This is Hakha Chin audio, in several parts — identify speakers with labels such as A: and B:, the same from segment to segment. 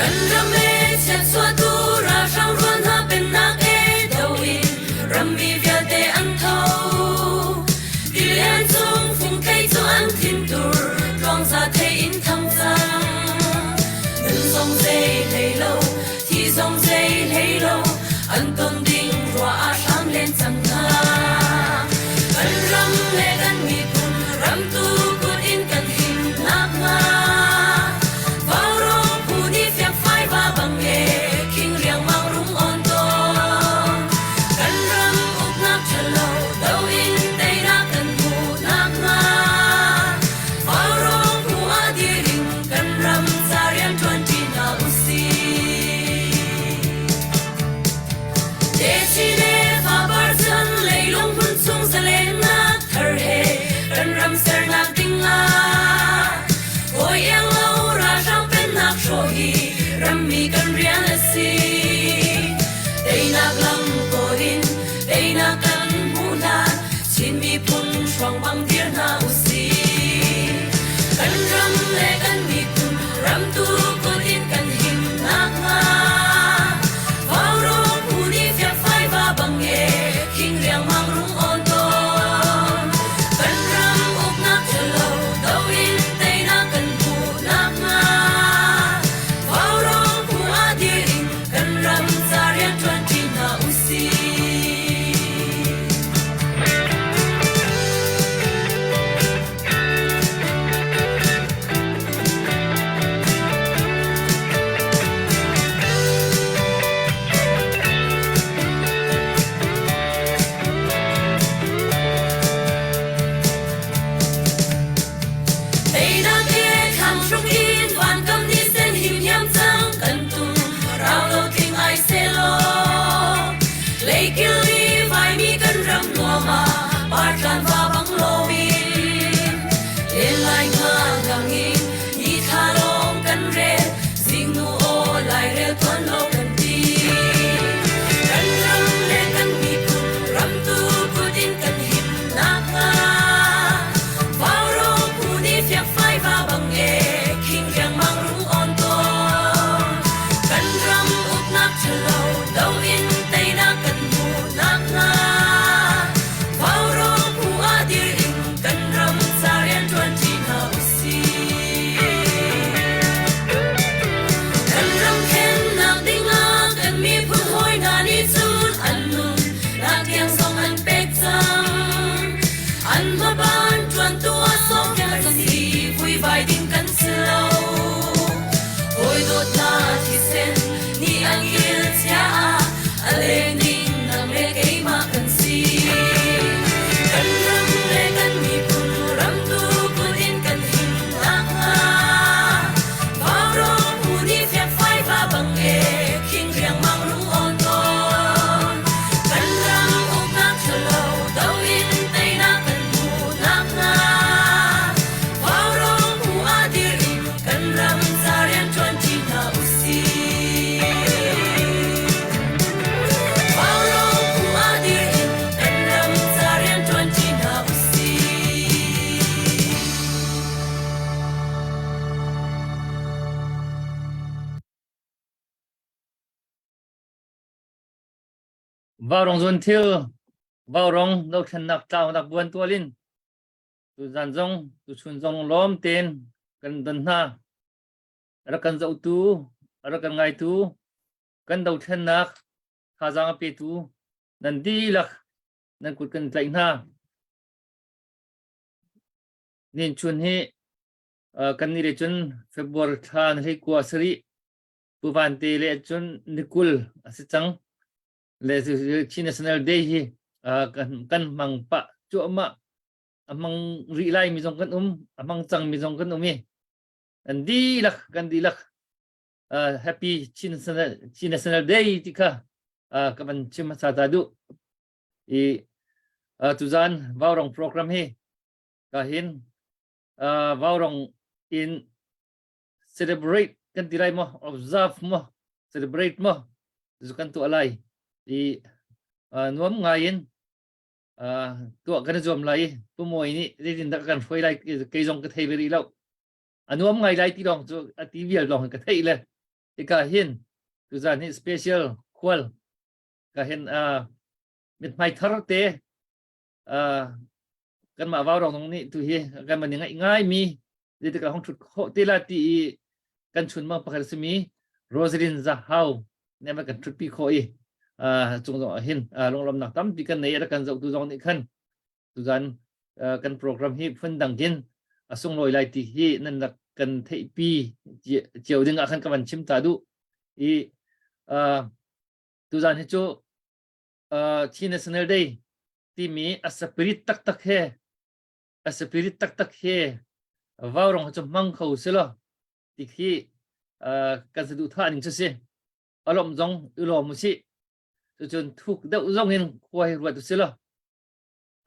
A: Kan ram e chiatchuahtu ralhrang rual hna pennak e do in rammi vialte an tho. Tilian cung fungthei cu an thintur tluangza thei in thang cang. Nun zong zei hlei lo, thi zong zei hlei lo, an ton ding ruah ah hram len cang hna. Kan ram le kan miphun ramtu kut in kan him nakhnga Vaurawng phu nih fiangfai va bang e khing riangmang rung on tawn. Kan ram uknak ṭhalo do in teinak kan hmuh nakhnga Vaurawng phu ah dir in kan ram ca rian ṭuanṭi hna usih. Techin le fapar chan leilung hmun chung zalennak thar he kan ram sernak ding ah hawi iang lo ralhrang pennak hrawh hi rammi kan rian a si. Teinak lam kawl in teinak kan hmuh hlan Chin miphun hruang bang dir hna usih. Kan ram le kan miphun ramtu kut in kan him nakhnga Vaurawng phu nih fiangfai va bang e khing riangmang rung awn tawn. Kan ram uknak ṭhalo do in teinak kan hmuh nakhnga Vaurawng phu ah dir in kan ram ca rian ṭuanṭi hna usih. Teinak he thlang in vankam ni sen himhiam cang kan tum rau lo tling ai selaw leikil i vaimi kan ram nuam ah partlan va bang loin len lai nga ngang in ni thla lawng kan rel zingnu aw lairel tuan lo kan ti kan ram le kan miphun ramtu kut in kan him nakhnga Vaurawng phu nih fiakfai va bang e khing riangmang rung awn tawn kan ram uknak ṭhalo do in teinak kan hmuh nakhnga Vaurawng phu ah dir in kan ram ca rian ṭuan ṭi hna usih. Kan ram khennak dingah kan miphun hawi hna nih cun an nun nak tiang zong an pek cang. An hmaban ṭuantu ah sawmpiak kan si vuivai ding kan si lo. Hawi dawt hna thisen nih an kil chia ah a leng ding nang le keimah kan si. Kan ram le kan miphun ramtu kut in kan him nakhnga Vaurawng phu nih fiakfai va bang e khing riangmang rung awn tawn. Kan ram uknak ṭhalo do in teinak kan hmuh nakhnga Vaurawng phu ah dir in kan ram ca rian ṭuanṭi hna usih. Vaurawng phu ah dir in kan ram ca rian ṭuanṭi hna usih.
B: Vaurong zun thil, vaurong dothlennak tlaunak buan tual in tuzan zong tuchun zong lawm tein kan don hna. Rak kan zohtu, rak kan ngaitu, kan dothlennak thazaang a petu nan dihlak nan kut kan tlaih hna. Nin chun hi kan ni le cun February thla ni hlei kua sarih Pu Van Te le cun ni 20 a si cang. Le Chin National Day hi kan hmang pah cuahmah. A hmang rih lai mi zong kan um, a hmang cang mi zong kan um i kan dihlak kan dihlak happy Chin National, Chin National Day ti kha ka van chim hmasa ta duh. I tuzan Vaurong program hi ka hin Vaurong in celebrate kan ti lai maw observe maw celebrate maw zu kan tuah lai i nuam ngai in tuah kan i zuam lai i Pu Mawi nih zeitin dah kan hruai lai kei zong ka thei ve rih lo a nuam ngai lai ti lawng cu a ti vial lawng ka theih le Hika hin tuzan hi special khual ka hin mithmai thar te kanmah vaurawng zong nih tu hi kan man ngai ngai mi zeitik ah hong thut khawh te la ti i kan chun mang pakhat simi Rosalind Zahau ne ma kan thut pi khawh i cung zong ah hin lunglawmnak tampi kan nei a kan zohtu zong nih khan tuzan kan program hi phun dang in a sunglawi lai ti hi nan rak kan theihpi cio ding ah khan ka van chim ta duh i tuzan hi cu Chin National Day timi a spirit taktak he a spirit taktak he vaurong cu hmang kho si lo ti khi kan saduhthah ning cu si alom zong i lawm u sih cucun thuk deuh zong in khua hi ruat u si lo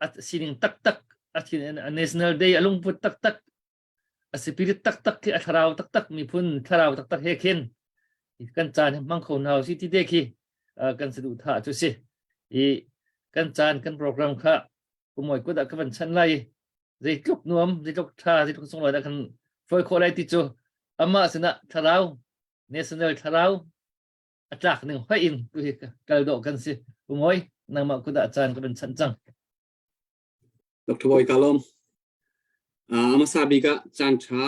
B: a sining taktak a national day a lungput taktak a spirit taktak khi a thlarau taktak miphun thlarau taktak he khin kan caan hi hmang kho hna si ti te khi kan saduhthah cu si i kan caan kan program kha kumoi kut ah ka van chan lai zeitluk nuam zeitluk tha zeitluk sunglawi dah kan foi khawh lai ti cu amah sinah thlarau national thlarau a tlak ning hoi in tu hi kal dawh kan si umoi nangmah kut ah caan ka van chanh cang.
C: Dr. Bawi ka lawm. Amasa bik ah caan ṭha,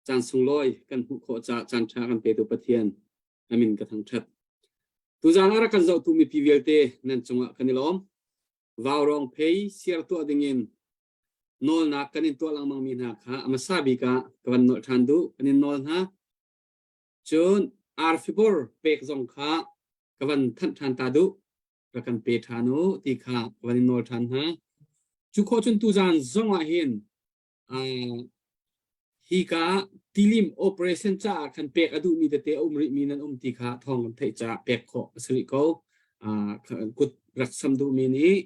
C: caan sunglawi kan hmuh khawh caah caan ṭha kan petu Pathian amin ka thangṭhat. Tuzaan ah rak kan zohtu mipi vialte nan cungah kan i lawm. Vaurawng phei siar tuah dingin nawlnak kan in tuah lengmang mi hna kha amasa bik ah ka van nawl ṭhan duh. Kan in nawl hna. Cun arfibor pek zong kha ka van thanh ṭhan ta duh. Rak kan pe ṭhan u ti kha ka van in nawl ṭhan hna. Cu khawh cun tuzaan zong ah hin hika tilim operation caah khan pek a duhmi tete a um rihmi nan um ti kha thawng kan theih caah pek khawh a si rih ko. Kut rak sam duhmi nih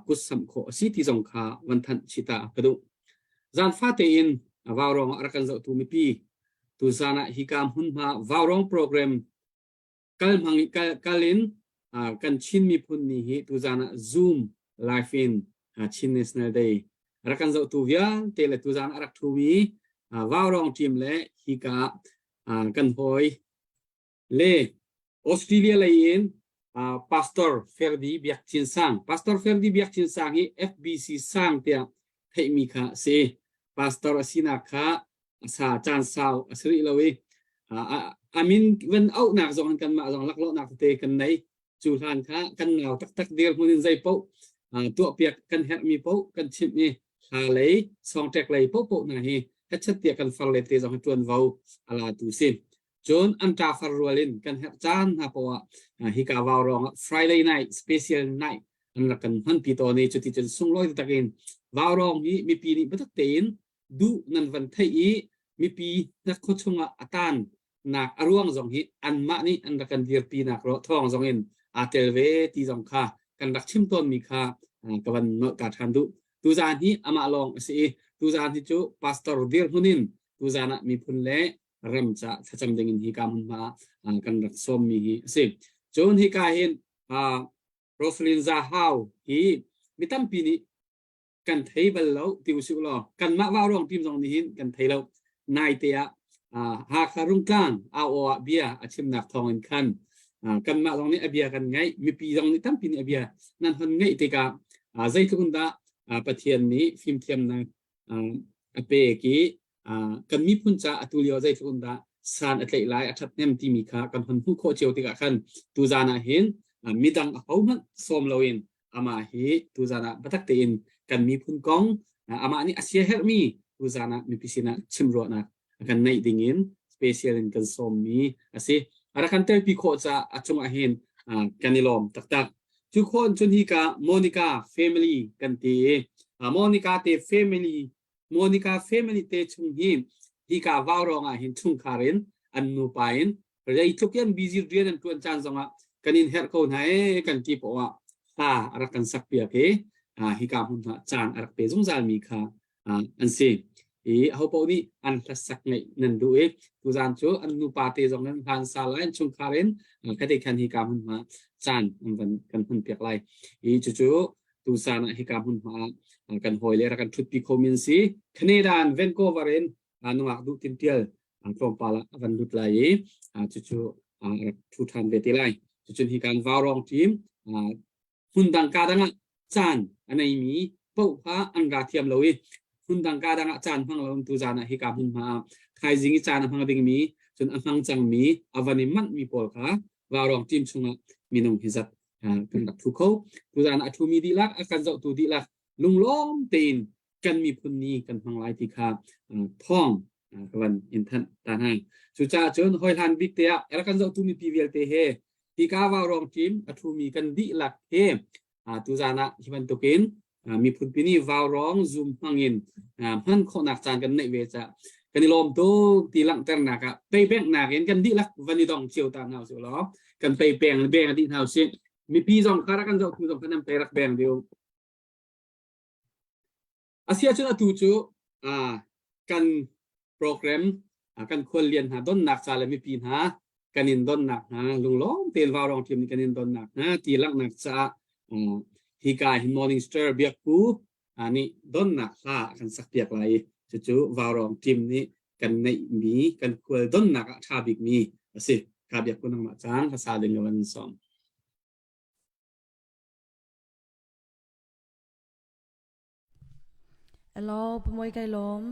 C: kut samh khawh a si ti zong kha van thanh chih ta ka duh. Zaanfa tein Vaurawng ah rak kan zohtu mipi tuzaan ah hika hmunhma Vaurawng program kal hmang kal, kal in kan Chin miphun ni hi tuzaan ah Zoom live in Chin National Day rak kan zohtu vialte le tuzaan a rak ṭhumi Vaurawng team le hika kan hawi le Australia lei in Pastor Ferdi Biak Cin Sang Pastor Ferdi Biak Cin Sang hi FBC Sang tiah theihmi kha a si. Pastor a sinak kha a sa caan sau a si rih lo i a min van auhnak zong in kanmah zong laklawhnak tete kan nei. Cu hlan kha kan nau taktak dirhmun in zei paoh tuahpiak kan herhmi paoh kan chimh i hla lei sawngṭek lei paohpaoh hna hi hechet tiah kan far le te zong hi ṭuanvo a latu si. Cun an ṭafar rual in kan herh caan hna poah ah hika vaurawng ah Friday night special night an rak kan hmanpi tawn i cuti cun sunglawi taktak in vaurawng hi mipi nih biatak tein duh nan van theih i mipi hnakhaw chungah a taan nak a ruang zong hi anmah nih an rak kan dirpi nak ro thawng zong in aa tel ve ti zong kha kan rak chim tawnmi kha ka van nolh ta ṭhan duh. Tuzaan hi amah lawng a si i tuzaan hi cu pastor dirhmun in tuzaan ah miphun le ram ca thlacam ding in hika hmunhma ah kan rak sawmmi hi a si. Cun hika hin Rosalind Zahau hi mi tampi nih kan thei bal lo ti usih law kanmah Vauruang team zong nih hin kan thei lo. Naite ah Hakha Rungtlang AO ah bia a chimnak thawng in khan kanmah zong nih a bia kan ngaih, mipi zong nih tampi nih a bia nan hon ngaih tikah zeitluk in dah Pathian nih fimthiamnak a pek i kan miphun ca atu lio zeitluk in dah san a tlaih lai a ṭhathnem timi kha kan hon hmuh khawh cio tikah khan tuzaan ah hin midang ahohmanh sawm loin amah hi tuzaan ah biatak tein kan miphun kong amah nih a siaherhmi tuzaan ah mipi sinah chimruahnak a kan neih dingin special in kan sawmmi a si. A rak kan telpi khawh caah a cungah hin kan i lawm taktak. Cu khawh cun hika Monica family kan ti i Monica te family Monica family te chung hi hika vaurawng ah hin chungkhar in an nupa in reitluk in busy rian an tuan caan zongah kan in herh ko hna e kan ti poah ah hla a rak kan sak piak i hika hmun ah caan a rak pe zungzal mi kha an si. I ahopaoh nih an hlasak ngeih nan duh i tuzaan cu an nupa te zong in hlan sa lai an chungkhar in khate khan hika hmunhma caan an van kan hun piak lai. I cucu tuzaan ah hika hmunhma ah kan hawi le rak kan ṭhutpi kho mi an si. Canada in Vancouver in nungak duh tin tial. Tlawmpal ah a van lut lai i cucu a rak ṭhu ṭhan ve te lai. Cucun hi kan Vaurawng team hmundang ka dang ah caan a neimi paoh kha an ra thiam lo i hmundang ka dang ah caan hmang lo tu zan ah hika hmunhma ah thaizing i caan a hmang dingmi cun a hmang cangmi a van i manhmi pawl kha Vaurawng team chungah minung hi zat kan rak thu kho. Tuzan ah a thumi dihlak a kan zohtu dihlak lunglawm tein kan miphun ni kan hmang lai ti kha thawng ka van in thanh ta hna. Cucaah cun hawihlan bik te ah rak kan zohtu mipi vialte he hika Vaurawng team a thumi kan dihlak he tuzan ah hi bantukin miphun pi nih Vaurawng Zoom hmangin hman khawhnak caan kan neih ve caah kan i lawm tuk ti langhternak ah pei-bengnak in kan dihlak van i dong cio ta hna usih law kan pei peng beng a dih hna usih. Mipi zong kha rak kan zohtu zong kha nan pei rak beng ding. Asiahcun atu cu kan program kan khuallian hna donnak ca le mipi hna kan in donnak hna lunglawm tein Vaurawng team nih kan in donnak hna ti langhnak caah hika hin Morning Star Biakpu nih donnak hla a kan sakpiak lai i cucu Vaurawng team nih kan neihmi kan khual donnak ah a ṭha bikmi a si. Kha Biakpu nangmah caan hlasa ding ka van sawm.
A: Elaw, Pamuai kai lawm.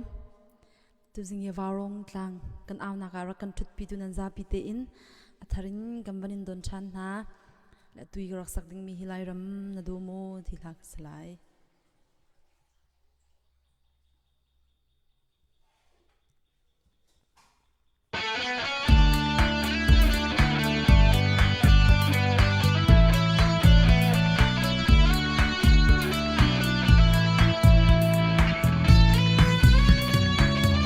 A: Tuzing hi Vaurawng tlang kan aunak ah rak kan ṭhutpi tu nan zapi tein a thar in kan van in don ṭhan hna. Le tui ka rak sak dingmi hi Lairam na daw maw ti hla ka si lai.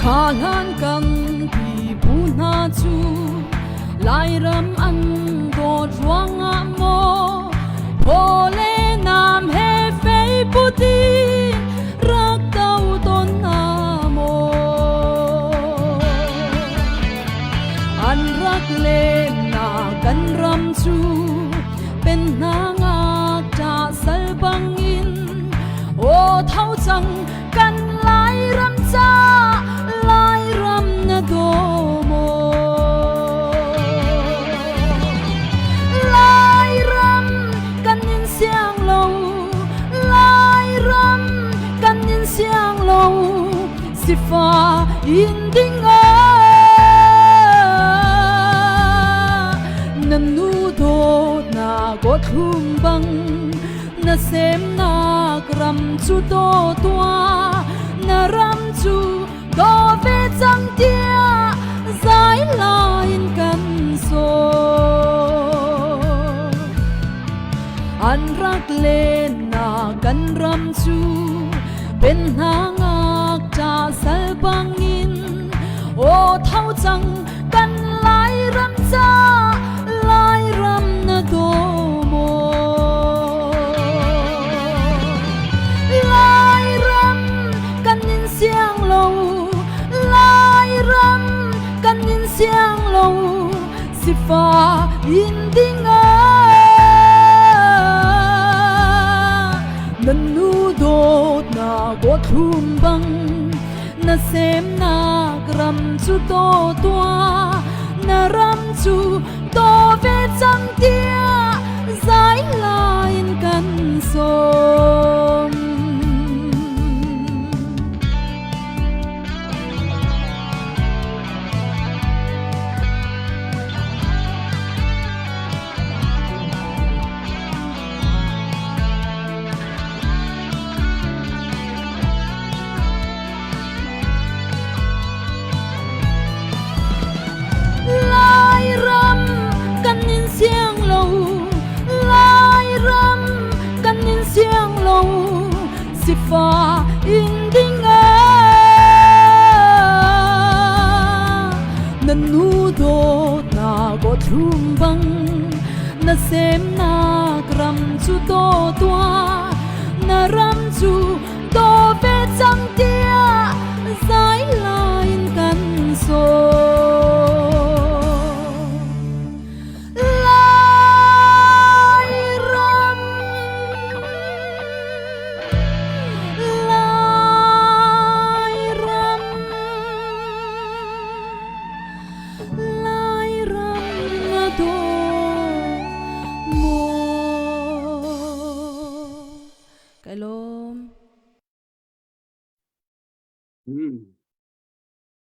A: Kha hlan kan pipu hna cu Lairam an dawt ruangah maw Phaw le nam he fei put in rak do tawn hna maw An rak lennak kan ram cu pen hna ngakṭah sal bangin aw tho cang kan Lairam ca Lairam na daw maw Lairam kan in siang lo Lairam kan in siang lo sifa in ding ah na nu dawtnak aw thlum bang na semnak ram cu daw tuah na ram cu daw ve cang tiah zai lai in kan sawm an rak lennak kan ram cu pen hna ngakṭah sal bangin aw tho cang kan Lairam ca Lairam na daw maw Lairam kan in siang lo Lairam kan in siang lo sifa in ding ah nan nu dawtnak aw thlum bang na semnak ram cu daw tuah na ram cu daw ve cang tiah zai lai in kan sawm. Lairam kan in siang lo Lairam kan in siang lo sifa in ding ah na nu dawtnak aw thlum bang na semnak ram cu daw tuah na ram cu daw ve cang tiah zai lai in kan sawm Lairam Lairam Lairam na daw maw? Kai lawm.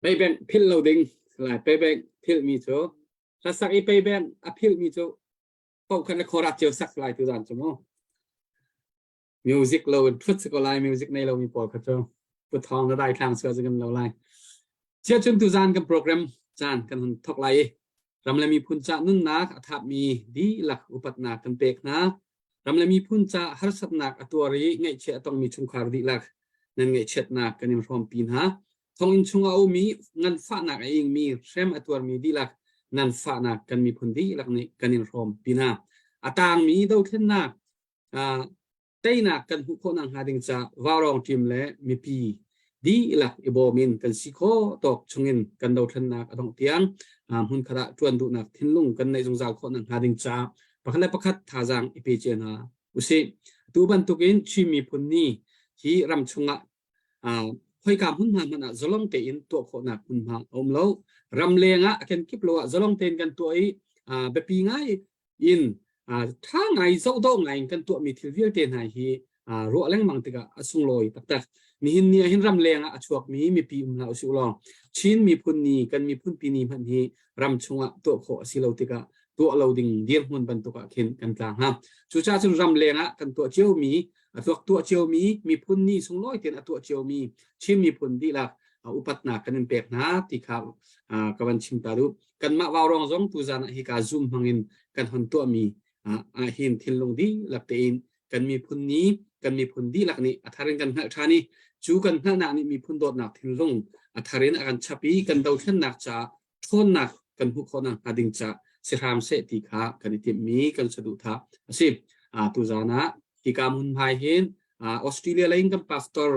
C: Paybank philh lo ding lai paybank philh mi cu hlasak i paybank a philh mi cu paoh khan le khorat cio sak lai tu zan cu mu music lo in thut si ko lai music nei lo mi pawl kha cu pu thawng na dai thlang sual kan lo lai sia chun tu zan kan program caan kan hun thok lai i ram le miphun ca nunnak a thap mi dihlak upatnak kan pek hna ram le miphun ca harsatnak a tuar i ngaihchia a tongmi chungkhar dihlak nan ngaihchiatnak kan in hrawmpi hna Thonginn chung a ummi nganfahnak a ingmi hrem a tuarmi dihlak nan fahnak kan miphun dihlak nih kan in hrawm pi hna. A tangmi dothlennak teinak kan hmuh khawh nakhnga ding ca vaurawng ṭim le mipi dihlak i bawm in kan si khawh tawk chungin kan dothlennak a dongh tiang hmunkhat ah ṭuan duhnak thinlung kan neih zungzal khawh nakhnga ding ca pakhat le pakhat thazaang i pe cia hna usih. Tu bantukin Chin miphun ni hi ram chungah khoika hmunhma hmanh ah zalong tein tuah khawhnak hmunhma a um lo. Ramleng ah a kenkip lo ah zalong tein kan tuah i biapi ngai in ṭha ngai zohdawh ngai in kan tuahmi thil vialte hna hi ruah lengmang tikah a sunglawi taktak. Nihin ni ah hin ramleng ah a chuakmi mipi um hlah usih law Chin miphun ni kan miphunpi ni hmanh hi ram chungah tuah khawh a si lo tikah tuah lo ding dirhmun bantuk ah khin kan tla hnga. Cucaah cun ramleng ah kan tuah ciomi a tuak tuah ciomi miphun ni sunglawi tein a tuah ciomi Chin miphun dihlak upatnak kan in pek hna ti kha ka van chim ta duh. Kanmah vaurawng zong tuzan ah hika Zoom hmangin kan hon tuahmi ah hin thinlung dihlak tein kan miphun ni kan miphun dihlak nih a thar in kan hngalh ṭhan i cu kan hngalhnak nih miphun dawtnak thinlung a thar in a kan chap i kan dothlennak caah ṭhawnnak kan hmuh khawh nakhnga ding ca si hram seh ti kha kan i timhmi kan saduhthah a si. Tuzaan ah hika hmunhmai hin Australia lei in kan pastor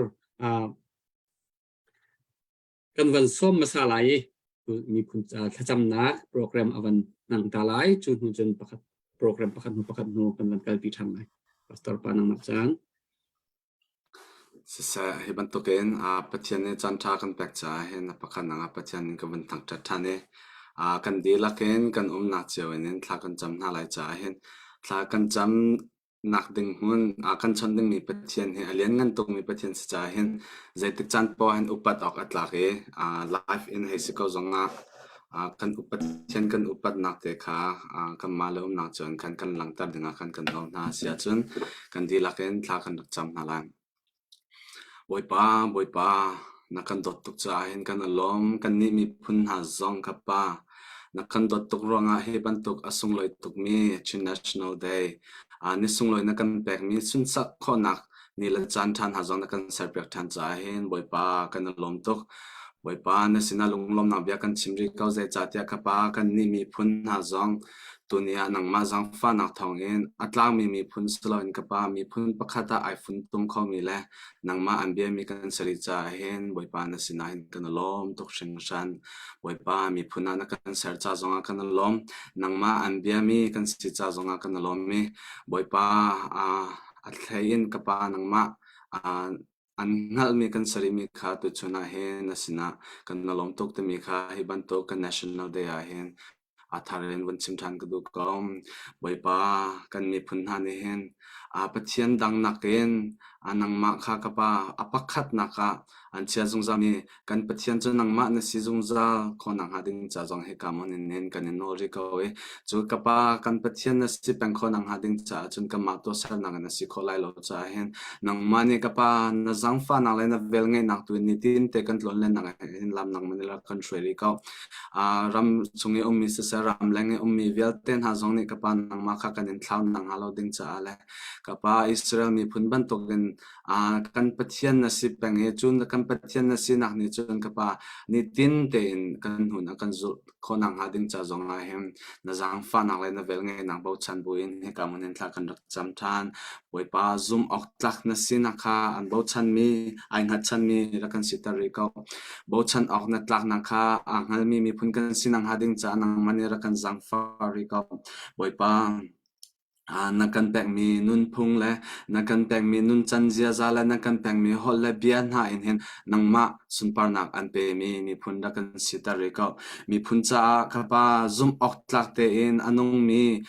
C: kan van sawm hmasa lai i miphun thlacamnak program a van nang ta lai. Cu hnu cun pakhat program pakhat hnu pakhat hnu kan van kalpi ṭhan lai. Pastor pa nangmah caan.
D: Siseh, hi bantukin Pathian nih caanṭha kan pek caah hin a pakhatnak ah Pathian in ka vun thangṭhat ṭhan i kan dihlak in kan umnak cio in thla kan cam hna lai caah hin thla kan camnak ding hmun kan chawnh dingmi Pathian hi a lianngan tukmi Pathian si caah hin zeitik caan paoh hin upat awk a tlak i live in hei si ko zongah Kan upat Pathian kan upatnak te kha kanmah le umnak cun khan kan langhter dingah khan kan nawl hna. Si ahcun kan dihlak in thla kan rak cam hna lai. Bawipa, Bawipa, na kan dawt tuk caah hin kan i lawm. Kannih miphun hna zong ka Pa, na kan dawt tuk ruangah hi bantuk a sunglawi tukmi Chin National Day ni sunglawi na kan pekmi sunsak khawhnak ni le caan ṭha hna zong na kan serpiak ṭhan caah hin Bawipa kan i lawm tuk. Bawipa na sinah lunglawmnak bia kan chim rih ko zeicahtiah ka Pa kannih miphun hna zong tuni ah nangmah zaangfahnak thawngin a tlangmi miphun si loin ka Pa miphun pakhat ah ai funtom khomi le nangmah an biami kan si rih caah hin Bawipa na sinah hin kan i lawm tuk hringhran. Bawipa miphun ah na kan ser ca zongah kan i lawm. Nangmah an biami kan si ca zongah kan i lawm i Bawipa a thlei in ka Pa nangmah an hngalhmi kan sarihmi kha tuchun ah hin na sinah kan i lawm tuk timi kha hi bantuk kan National Day ah hin a thar in vun chim ṭhan ka duh ko. Bawipa kan miphun hna nih hin Pathian dang nakin nangmah kha ka Pa a pakhatnak ah an chia zungzalmi kan Pathian cu nangmah na si zungzal khawh nakhnga ding ca zong hika hmun in hin kan in nawl rih ko i cu ka Pa kan Pathian na si peng khawh nakhnga ding caah cun kanmah tuahsernak in a si khawh lai lo caah hin nangmah nih ka Pa na zaangfahnak le na velngeihnak tu in nitin te kan tlawnlennak hin lam nangmah nih rak kan hruai rih ko. Ram chung i ummi siseh ram leng i ummi vialte hna zong nih ka Pa nangmah kha kan in thlau nakhnga lo ding caah le ka Pa Israel miphun bantukin kan Pathian na si peng i cun kan Pathian na sinak nih cun ka Pa nitin tein kan hun a kan zulh khawh nakhnga ding ca zong ah hin na zaangfahnak le na velngeihnak bochan buin hika hmun hin thla kan rak cam ṭhan. Bawipa zumh awk tlak na sinak kha an bochanmi, ai hngatchanmi rak kan siter rih ko. Bochan awk na tlaknak kha aa hngalmi miphun kan si nakhnga ding caah nangmah nih rak kan zaangfah rih ko. Bawipa. Na kan pekmi nunphung le na kan pekmi nuncan ziaza le na kan pekmi holh le bia hna in hin nangmah sunparnak an pemi miphun rak kan siter rih ko. Miphun caah ka Pa zumh awktlak tein a nungmi,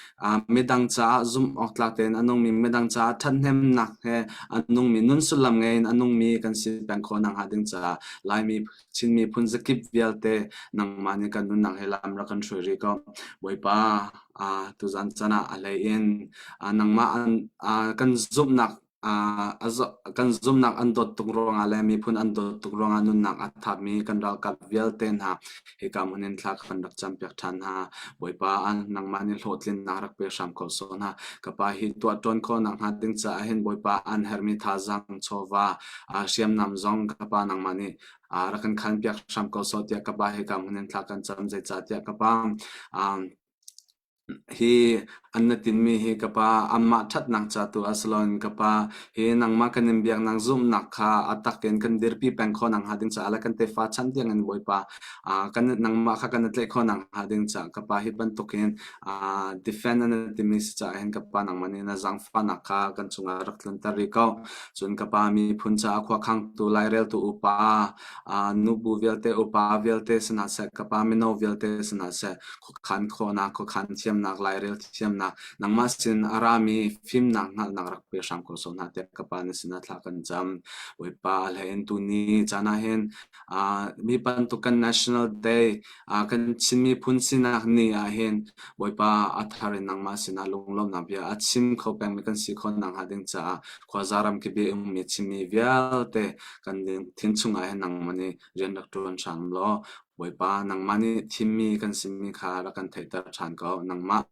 D: midang caah zumh awktlak tein a nungmi, midang caah ṭhathnemnak he a nungmi, nun sullam ngei in a nungmi kan si peng khawh nakhnga ding caah Laimi Chin miphun zakip vialte nangmah nih kan nunnak hi lam rak kan hruai rih ko. Bawipa, tuzan chan ah a hlei in nangmah an kan zumhnak kan zumhnak an dawt tuk ruangah le miphun an dawt tuk ruangah nunnak a thapmi kan ralkap vialte hna hika hmun in thla kan rak campiak ṭhan hna. Bawipa, nangmah nih hlawhtlinnak rak pe hram ko sawh hna. Ka pa hi tuah ṭuan khawh nakhnga ding caah hin Bawipa an herhmi thazaang chawva hriamnam zong ka pa nangmah nih rak kan khanpiak hram ko sawh tiah ka pa hika hmun in thla kan cam zeicahtiah ka pa hi an na tinmi hi ka pa anmah ṭhatnak ca tu ah si loin ka pa hi nangmah kan in biaknak zumhnak kha a tak in kan dirpi peng khawh nakhnga ding caah le kan tefa chan tiang in Bawipa kan nangmah kha kan i tlaih khawh nakhnga ding caah ka pa hi bantukin defend an timi si caah hin ka pa nangmah nih na zaangfahnak kha kan cungah rak tlunter rih ko. Cun ka pa miphun caah khuakhangtu laireltu upa nubu vialte upa vialte si hna seh ka pa mino vialte si hna seh khuakhan khawhnak khuakhan thiamnak lairel thiamnak nangmah sin a rami fimnak hngalhnak rak pe hram ko sawh hna tiah ka pa na sinah thla kan cam. Bawipa a hlei in tuni caan ah hin mi bantuk kan National Day kan Chin miphun sinak ni ah hin Bawipa a thar in nangmah sinah lunglawmhnak bia a chim kho pengmi kan si khawh nakhnga ding caah khuaza ramkip i ummi Chinmi vialte kan thin chungah hin nangmah nih rian rak ṭuan hram law Bawipa nangmah nih thimmi kan simi kha rak kan theihter ṭhan ko. Nangmah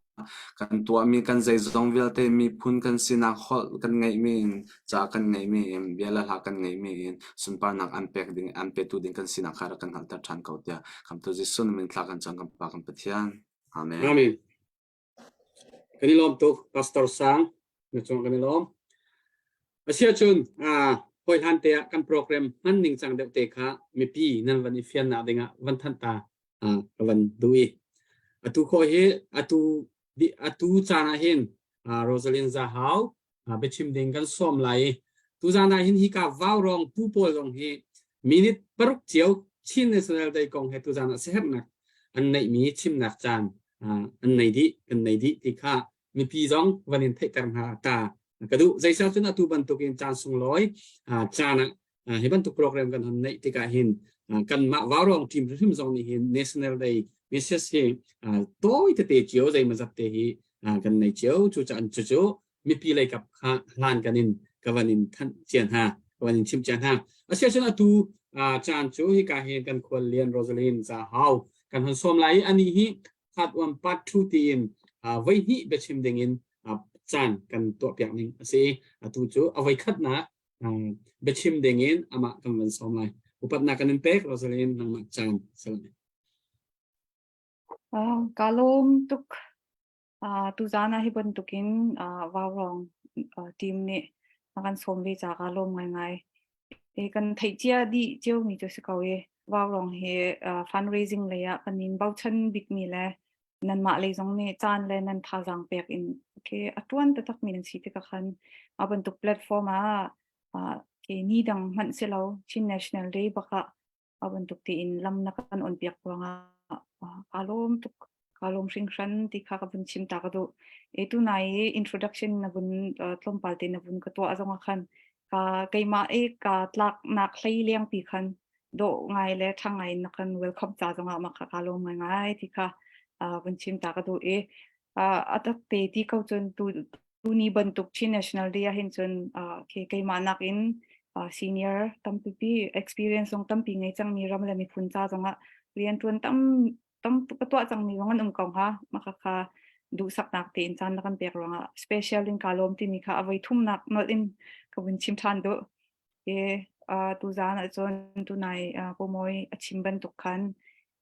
D: kan tuahmi kan zeizong vialte miphun kan sinak holh kan ngeihmi in ca kan ngeihmi in bia le hla kan ngeihmi in sunparnak an pek ding an petu ding kan sinak kha rak kan hngalhter ṭhan ko tiah Khamtu Jesuh na min thla kan cam kan Pa kan Pathian. Amen.
C: Amen. Kan i lawm tuk Pastor Sang na cung kan i lawm. Asiahcun hawi hlan te ah kan program hman ning cang deuh te kha mipi nan van i fiannak dingah van thanh ta ka van duh i atu khawh hi atu atu caan ah hin Rosalind Zahau biachim ding kan sawm lai i tuzaan ah hin hika vaurong pu pawl zong hi minute paruk cio Chin National Day kong he tuzaan ah siaherhnak an neihmi chimnak caan an nei dih kan nei dih ti kha mipi zong van in theihter hna ta ka duh zeicah cun atu bantukin caan sunglawi caan ah hi bantuk program kan hon neih tikah hin kanmah vaurong team hrim zong nih hin National Day message hi tawi tete cio zeimazat te hi kan nei cio cu caan cucu mipi lei kap kha hlan kan in ka van in thanh cia hna ka van in chim cia hna asiahcun atu caan cu hika hin kan khual lian Rosalind Zahau kan hon sawm lai i ani hi part 1 part 2 tiin voi hnih biachim ding in caan kan tuahpiak ning a si atu cu a voi khatnak biachim ding in amah kan van sawm lai upatnak kan in pek Rosalind nangmah caan salam
E: Ka lawm tuk. Tuzaan ah hi bantukin vaurong team nih a kan sawm ve caah kaa lawm ngaingai. Kan theih cia dih ciomi cu si ko i vaurong hi fundraising lei ah kan in bochan bikmi le nanmah lei zong nih caan le nan thazaang pek in okay, a ṭuan taktakmi nan si tikah khan mah bantuk platform ah ke ni dang hmanh si lo Chin National Day bak ah a bantuk tiin lam na kan on piak ruangah kaa lawm tuk kaa lawm hringhran ti kha ka vun chim ta ka duh e tu nai i introduction na vun tlawmpal te na vun ka tuah zong ah khan ka keimah i ka tlak nak hlei leng pi khan dawh ngai le ṭha ngai in na kan welcome ca zong ah mah kha kaa lawm ngai ngai ti kha vun chim ta ka duh i a tak te ti ko cun tu Tuni bantuk Chin National Day ahhin cun uh, keimah nakin uh, senior tampipi experience zong tampi ngei cangmi ram le miphun ca zongah rianṭuan tam tam tuk a tuah cangmi zong an um ko hnga. Mah kha duhsaknak tein caan na kan pek ruangah special in kaa lawm timi kha a voi thumnak nolh in ka vun chim ṭhan duh. E uh, tuzaan ahcun tunai uh, Pumawi a chim bantuk khan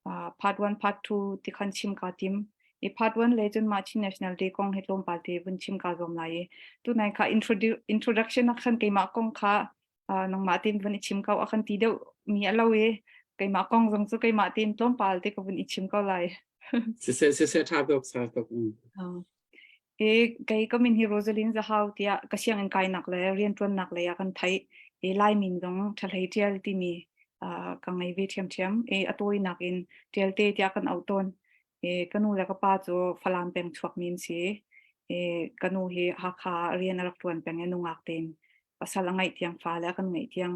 E: uh, part 1 part 2 ti khan chim ka tim i part 1 le cun mah Chin National Day kong hi tlawmpal te vun chim ka zuam lai i tunai kha introduction ah khan keimah kong kha uh, nangmah tein vun i chim ko a kan ti deuh mi a lo i keimah kong zong cu keimah tein tlawmpal te ka vun i chim ko lai
C: siseh siseh tha tuk sa tuk
E: uh. I kei ka min hi Rosalind Zahau tiah ka sianginn kainak le rianṭuannak lei ah kan theih. I Lai min zong Ṭhahlei Ṭial timi uh, ka ngei ve ṭhiamṭhiam. I a tawinak in Ṭialte tiah kan auh tawn. I ka nu le ka pa cu Falam peng chuakmi an si. I ka nu hi Hakha ah rian a rak ṭuan peng i nungak tein pasal a ngeih tiang fale a kan ngeih tiang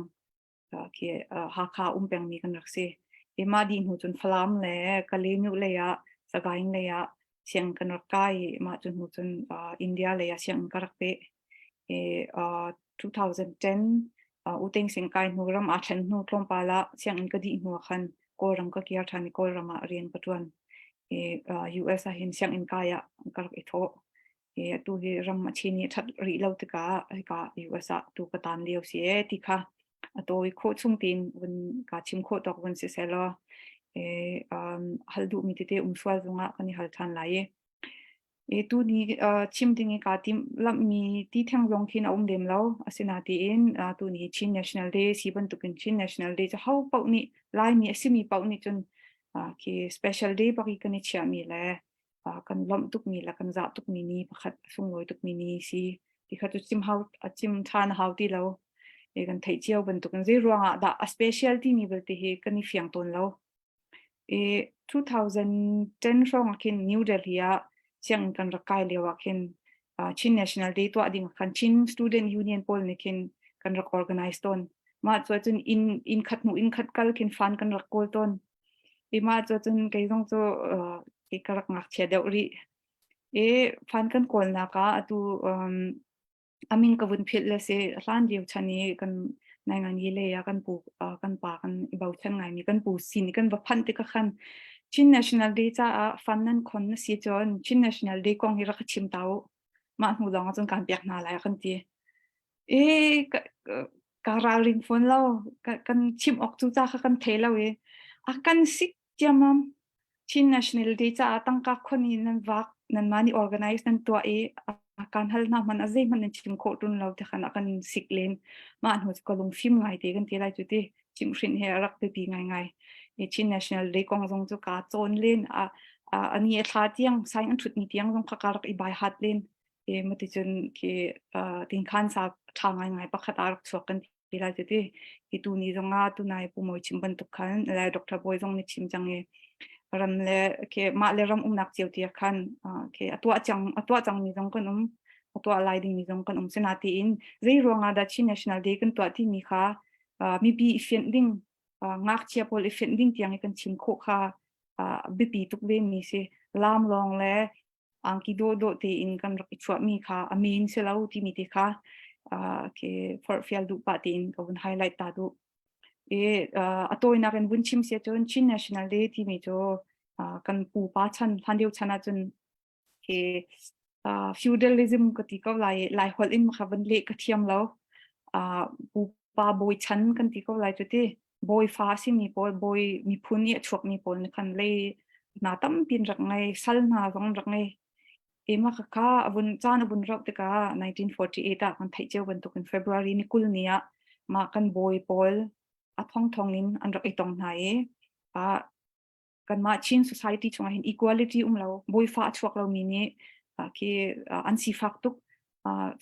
E: khi Hakha um pengmi kan rak si. I mah dih hnu cun Falam le Kalaymyo lei ah Sagaing lei ah sianginn kan rak kai i mah cu hnu cun India lei ah sianginn ka rak peh. I 2010 U Ting Sing kai hnu ram aa ṭhen hnu tlawmpal ah sianginn ka dih hnu ah khan Kawlram ka kir ṭhan i Kawlram ah rian ka ṭuan. I US ah hin sianginn kai ah ka rak i thawh. I atu hi ram a chin i a ṭhat rih lo tikah hika US ah tu ka taan lio si ee ti kha a tawi khawh chung tiin vun ka chim khawh tawk vun si sehlaw e, um, hal duhmi tete um sual zongah kan i hal ṭhan lai i e, tu ni uh, chim ding i kaa tim lamhmi ti theng zong khin a um lem lo asinatiin uh, tu ni Chin National Day si bantukin Chin National Day cu ho paoh nih Laimi a simi paoh nih cun uh, khi special day bak i kan i chiahmi le kan lawmh tukmi le kan zah tukmi ni pakhat a sunglawi tukmi ni si ti kha cu chim hau a chim ṭhan a hau ti lo e kan theih cio bantukin zei ruangah dah a special timi belte hi kan i fiang tawn lo e 2010 hrawng ah khin New Delhi ah sianginn kan rak kai lio ah khin Chin National Day tuah ding khan Chin Student Union pawl nih khin kan rak organize tawn mah cu cun inn inn khat hnu inn khat kal khin fan kan rak kawl tawn I mah cu cun kei zong cu uh, ka rak ngakchia deuh rih. I fan kan kawlnak ah atu um, amin ka vun philh le si hlan lio chan i kan naingan yi le ah kan pu uh, kan pa kan i bochan ngaimi kan pu sin i kan va phanh tikah khan Chin National Day caah fan nan khon na si cun Chin National Day kong hi rak ka chim ta u. Mah hnu lawng ah cun kaan pek hna lai a kan ti. E ka, ka ralring fawn lo kan chim awk cu ca kha kan thei lo i a kan sik ciammam Chin National Day caah tangka khon in nan vak nanmah nih organize nan tuah i kan hal hna hmanh a zeihmanh nan chim khawh ṭun lo ti khan a kan sik len mah hnu cu ka lungfim ngai te kan ti lai cu ti chimhhrinh he a rak biapi ngaingai i Chin National Day kong zong cu ka cawn len a ani a thla tiang sign an ṭhut ni tiang zong kha ka rak i bai hat len i maticun khi tinkhan sa ṭha ngaingai pakhat a rak chuak kan ti lai ti hi tu ni zongah tunai Pu Mawi chim bantuk khan le Dr. Bawi zong nih chim cang i ram le ke mah le ram umnak cio tia khan ke a tuah cang a tuah cang mi zong kan um a tuah lai ding mi zong kan um sina tiin zei ruangah dah Chin National Day kan tuah ti mi kha mipi i fianh ding ngakchia pawl i fianh ding tiang i kan chim khawh kha biapi tuk ve mi si lam lawng le angki dawhdawh tein kan rak i chuahmi kha a men si lo timi te kha ke forhfial duh pah tein ka vun highlight ta duh. I a tawinak in vun chim sia cun Chin National Day timi cu kan pupa chan hlan lio chan ahcun ke feudalism ka ti ko lai lai holh in kha van leh ka thiam lo. Pupa bawi chan kan ti ko lai cu ti. Bawi fa a simi pawl bawi miphun i a chuakmi pawl nih khan lei hna tampi an rak ngei sal hna zong an rak ngei i mah khakha a vun caan a vun rauh tikah 1948 ah kan theih cio bantukin February ni 20 ni ah mah kan bawi pawl a thongthong in an rak i tong hna i ah kanmah Chin society chungah hin equality um lo bawifa a chuak lomi nih khi an sifak tuk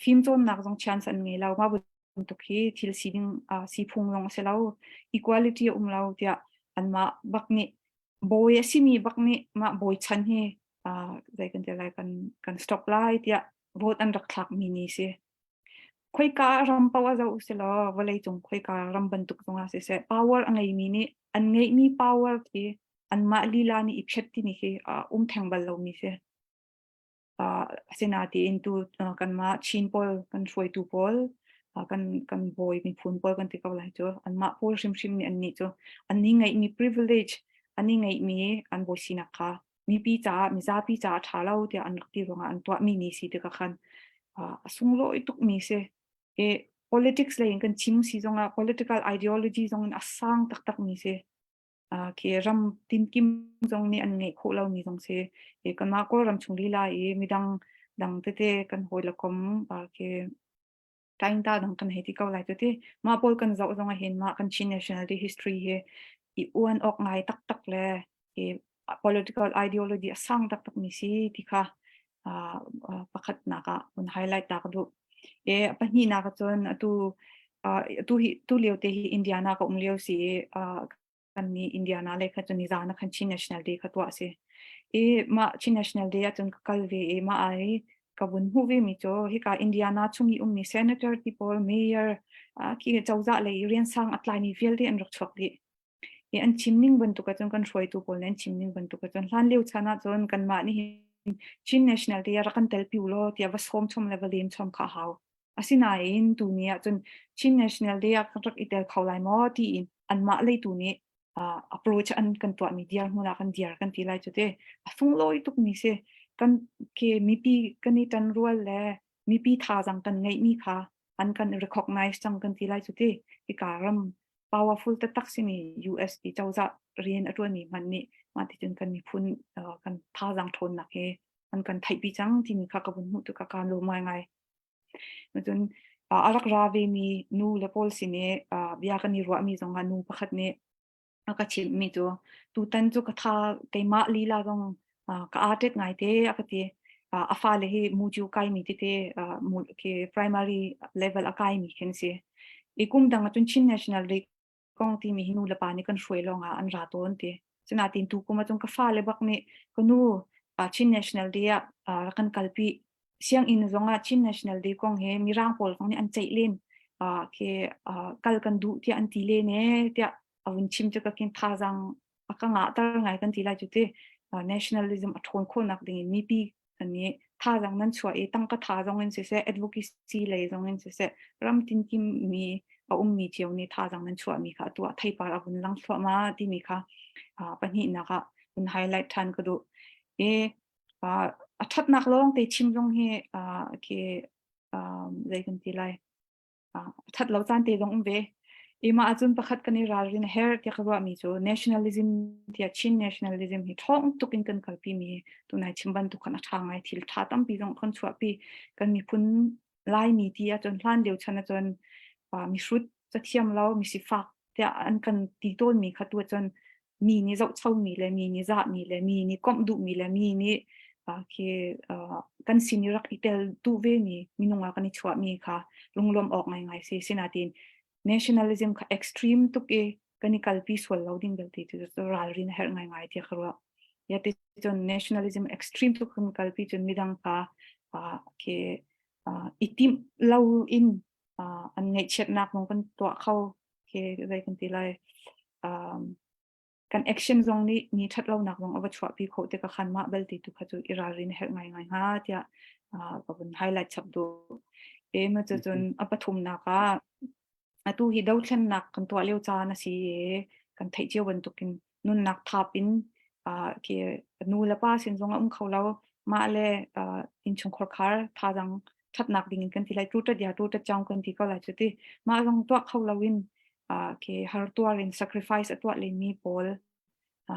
E: fimcawnnak zong chance an ngei lo mah bantuk hi thil sining siphung zong a si lo equality a um lo tiah anmah bak nih bawi a simi bak nih mah bawi chan hi zei kan ti lai kan kan stop lai tiah vote an rak thlak mi ni si Khoika ram paoh ah zoh usilaw vawleicung khoika ram bantuk zongah siseh power a ngeimi nih an ngeihmi power khi anmah lila nih i phiat timi khi a um theng bal lomi si. Uh, asinatiin tu uh, kanmah Chin pawl kan hruaitu pawl uh, kan kan bawi miphun pawl kan ti ko lai cu anmah pawl hrimhrim nih annih cu annih ngeihmi privilege annih ngeihmi an bawi sinak kha mipi caah mizapi caah ṭha lo tiah an rak ti ruangah an tuahmi ni si tikah khan a sunglawi tukmi si. I politics lei in kan chim si zongah political ideology zong in a sang taktakmi si. Khi ram tinkim zong nih an ngeih khawh lomi zong si. I kanmah Kawlram chung lila i midang dang tete kan hawi le kom khi Taingta dang kan hei ti ko lai cu ti. Mah pawl kan zoh zong ah hin mah kan Chin nationality history hi i uan awk ngai taktak le i political ideology a sang taktak mi si ti kha Pakhatnak ah hun highlight ta ka duh. E pahnihnak cun atu atu hi tu lio te hi Indiana ka um lio si i kan nih Indiana le kha cun nizan ah khan Chin National Day kha tuah a si. I mah Chin National Day ahcun ka kal ve i mah ai ka vun hmuh ve mi cu hika Indiana chung i ummi senator ti pawl mayor khi cozah lei rian sang a tlaimi vialte an rak chuak dih. I an chim ning bantuk ahcun kan hruaitu pawl nih an chim ning bantuk ahcun hlan lio chan ahcun kanmah nih hin Chin National Day ah rak kan telpi u law tiah va sawm chom le va lem chom kha a hau. Asinain tuni ahcun Chin National Day ah kan rak i tel kho lai maw tiin anmah lei tu nih approach an kan tuahmi dirhmun ah kan dir kan ti lai cu te. A sunglawi tukmi si. Kan ke mipi kan i ṭanrual le mipi thazaang kan ngeihmi kha an kan recognize cang kan ti lai cu ti. Hika ram powerful taktak simi US i cozah rian a ṭuanmi hmanh nih mah ti cun kan miphun kan thazaang ṭhawnnak hi an kan theihpi cang timi kha ka vun hmuh tikah kaa lawm ngaingai. Cun a rak ra vemi nu le pawl sin i bia kan i ruahmi zongah nu pakhat nih a ka chimhmi cu tutan cu ka tha keimah lila zong ka aa ṭet ngaite a ka ti. A fale hi muju kaimi tete khi primary level a kaimi khi an si. I kum dang ahcun Chin National League kong timi hi nu le pa nih kan hruai lawngah an ra tawn ti. Cunain tu kum ahcun ka fale bak nih ka nu Chin National Day ah rak kan kalpi. Sianginn zongah Chin National Day kong hi Mirang pawl zong nih an ceih len. Khi kal kan duh tiah an ti len ee tiah a vun chim cu ka khin thazaang a ka ngahter ngai kan ti lai cu ti. Nationalism a ṭhawn khawhnak ding in mipi kan nih thazaang nan chuah i tangka tha zong in siseh advocacy lei zong in siseh ram tinkim mi a ummi cio nih thazaang nan chuahmi kha atu ah theipar a vun lang thluahmah timi kha pahnihnak ah vun highlight ṭhan ka duh. I a ṭhatnak lawng te chim zong hi khi zei kan ti lai ṭhat lo caan te zong um ve. I mah ahcun pakhat kan i ralrin a herh tiah ka ruahmi cu nationalism tiah Chin nationalism hi ṭhawng tuk in kan kalpi mi tunai chim bantuk khan a ṭha ngai thil ṭha tampi zong kan chuahpi kan miphun Laimi ti ahcun hlan lio chan ahcun mihrut cathiam lo misifak tiah an kan ti tawnmi kha tu ahcun mi nih zohchomi le mi nih zahmi le mi nih komh duhmi le mi nih khi kan sin i rak i tel duh vemi minung ah kan i chuahmi kha lunglawm awk ngaingai si. Sinain nationalism kha extreme tuk i kan i kalpi sual lo ding belte cu ralrin a herh ngaingai tiah ka ruah. Ya ti cun nationalism extreme tuk kan kalpi cun midang kha khi i timh lo in an ngaihchiatnak zong kan tuah kho khi zei kan ti lai kan action zong nih mi ṭhat lonak zong a va chuahpi khawh tikah khan mah belte tu kha cu i ralrin a herh ngaingai hnga tiah ka vun highlight chap duh. E ma cun a pathumnak ah atu hi dothlennak kan tuah lio caan a si i kan theih cio bantukin nunnak thap in khi nu le pa sin zong a um kho lo mah le innchungkhar khar thazaang ṭhatnak ding in kan ti lai tu ṭat ya tu ṭat chang kan ti ko lai cu ti mah zong tuah kho lo in khi har tuar in sacrifice a tuah lenmi pawl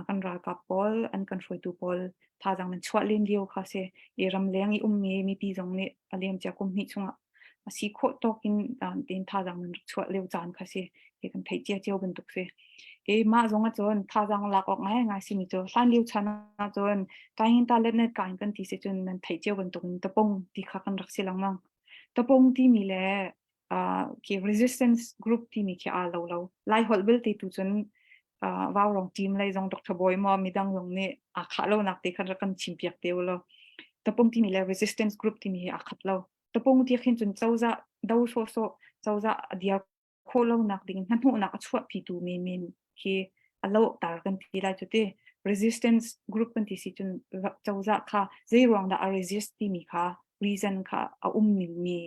E: kan ralkap pawl an kan hruaitu pawl thazaang nan chuah len lio kha si i ramleng i ummi mipi zong nih a liamcia kum hnih chungah a si khawh tawk in tin thazaang nan rak chuah lio caan kha si hi kan theih cia cio bantuk si i mah zong ahcun thazaang lak awk ngai ngai simi cu hlan lio chan ahcun kain ta let net kain kan ti si cun nan theih cio bantuk in tapong ti kha kan rak si lengmang tapong timi le khi resistance group timi khi aa lo lo lai holh belte tu cun vaurong team lei zong Dr. Boy maw midang zong nih aa khah lo nak te khan rak kan chim piak te lo tapong timi le resistance group timi hi aa khat lo tapong ti khin cun cozah do so so cozah a diar khawh lo nak ding hnahnawhnak a chuahpitu menmen khi a lo tar kan ti lai cu ti resistance group kan ti si cun cozah kha zei ruang dah a resist timi kha reason kha a um ning mi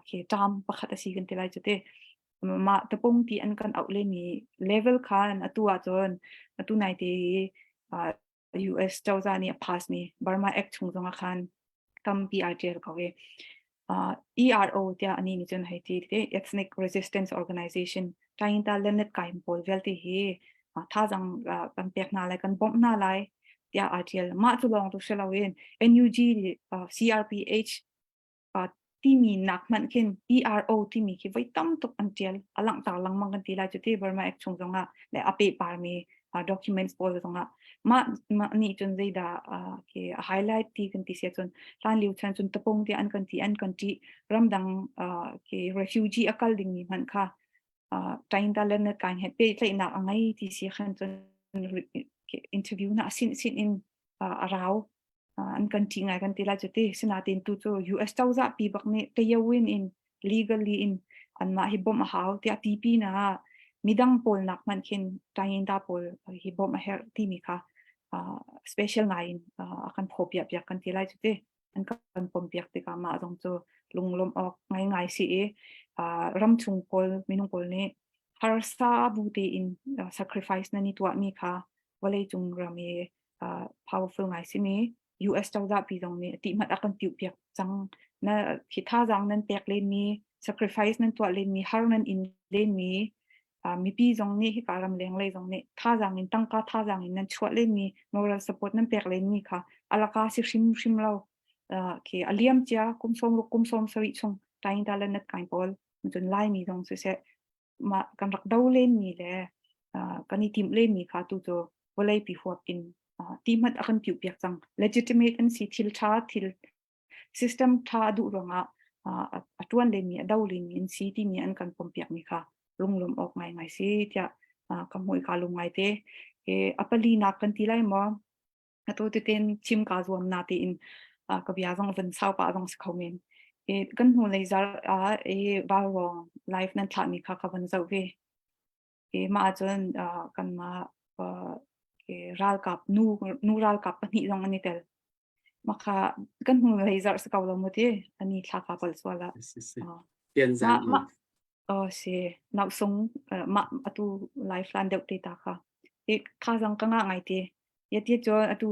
E: khi term pakhat a si kan ti lai cu ti mah tapung ti an kan auh lemi level khan atu ahcun atu nai te US cozah nih a pass mi Burma Act chung zongah khan tampi ai ṭial ko i ERO tiah ani nih cun hei ti te Ethnic Resistance Organization Tainta Lenet Kaim pawl vialte hi thazang kan pek hna lai kan bawmh hna lai tiah aa ṭial mah cu lawng tu si loin NUG CRPH timi nak hmanh khin ERO timi khi voi tam tuk an ṭial a langhter lengmang kan ti lai cu ti Burma Act chung zongah le a pehparmi Documents pawl zongah mah mah nih cun zeidah ke a highlight ti kan ti sia cun hlan lio chan cun tapung ti an kan ti an kan ti ramdang ke refugee a kal ding mi hmanh kha tain ta len kan he pe tlaihnak a ngei ti si khan cun interview na sin sin in a rau an kan ṭih ngai kan ti lai cu ti. Sinain tu cu US cozah pi bak nih tayawin in legally in anmah hi bawmh a hau tiah ti pinah midang pawl nak hmanh khin Tayinda pawl hi bawmh a herh timi kha special ngai in a kan phaw piak kan ti lai cu ti. An kan pom piak tikah mah zong cu lunglawmh awk ngaingai si i ramchung pawl minung pawl nih harsa bu tein sacrifice nan i tuahmi kha vawleicung ram i powerful ngai simi US cozah pi zong nih ti hmanh a kan piuh piak cang na hi thazaang nan pek len mi sacrifice nan tuah len mi har nan in len mi mipi zong nih hika ram leng lei zong nih thazaang in tangka thazaang in nan chuah len mi moral support nan pek len mi kha alaka si hrim hrim lo khi a liam cia kum som ruk kum som sarih chung tain ta lan nat kain pawl cun lai mi zong siseh mah kan rak do lenmi le kan i timh lenmi kha tu cu vawleipi huap in ti hmanh a kan piuh piak cang. Legitimate an si thil ṭha thil system ṭha a duh ruangah a ṭuan lenmi a do lenmi an si timi an kan pom piakmi kha lunglawm awk ngaingai si tiah ka hmuh i kaa lung ngai te. A palinak kan ti lai maw? Atu teten chim kaa zuam na tiin ka bia zong van sau pah zong si kho men. E, kan hnu lei zar ah e Vaurawng live nan thlahmi kha ka van zoh ve. E, mah ahcun kanmah ralkap nu nu ralkap pahnih zong an i tel. Mah kha kan hnu lei zarh si ko lo mu ti ani thla ka pal sual ah.
C: Pian
E: Mah mah Oh si nausung mah atu live lan deuh te ta kha. I kha zong ka ngah ngai te. Ya ti cun atu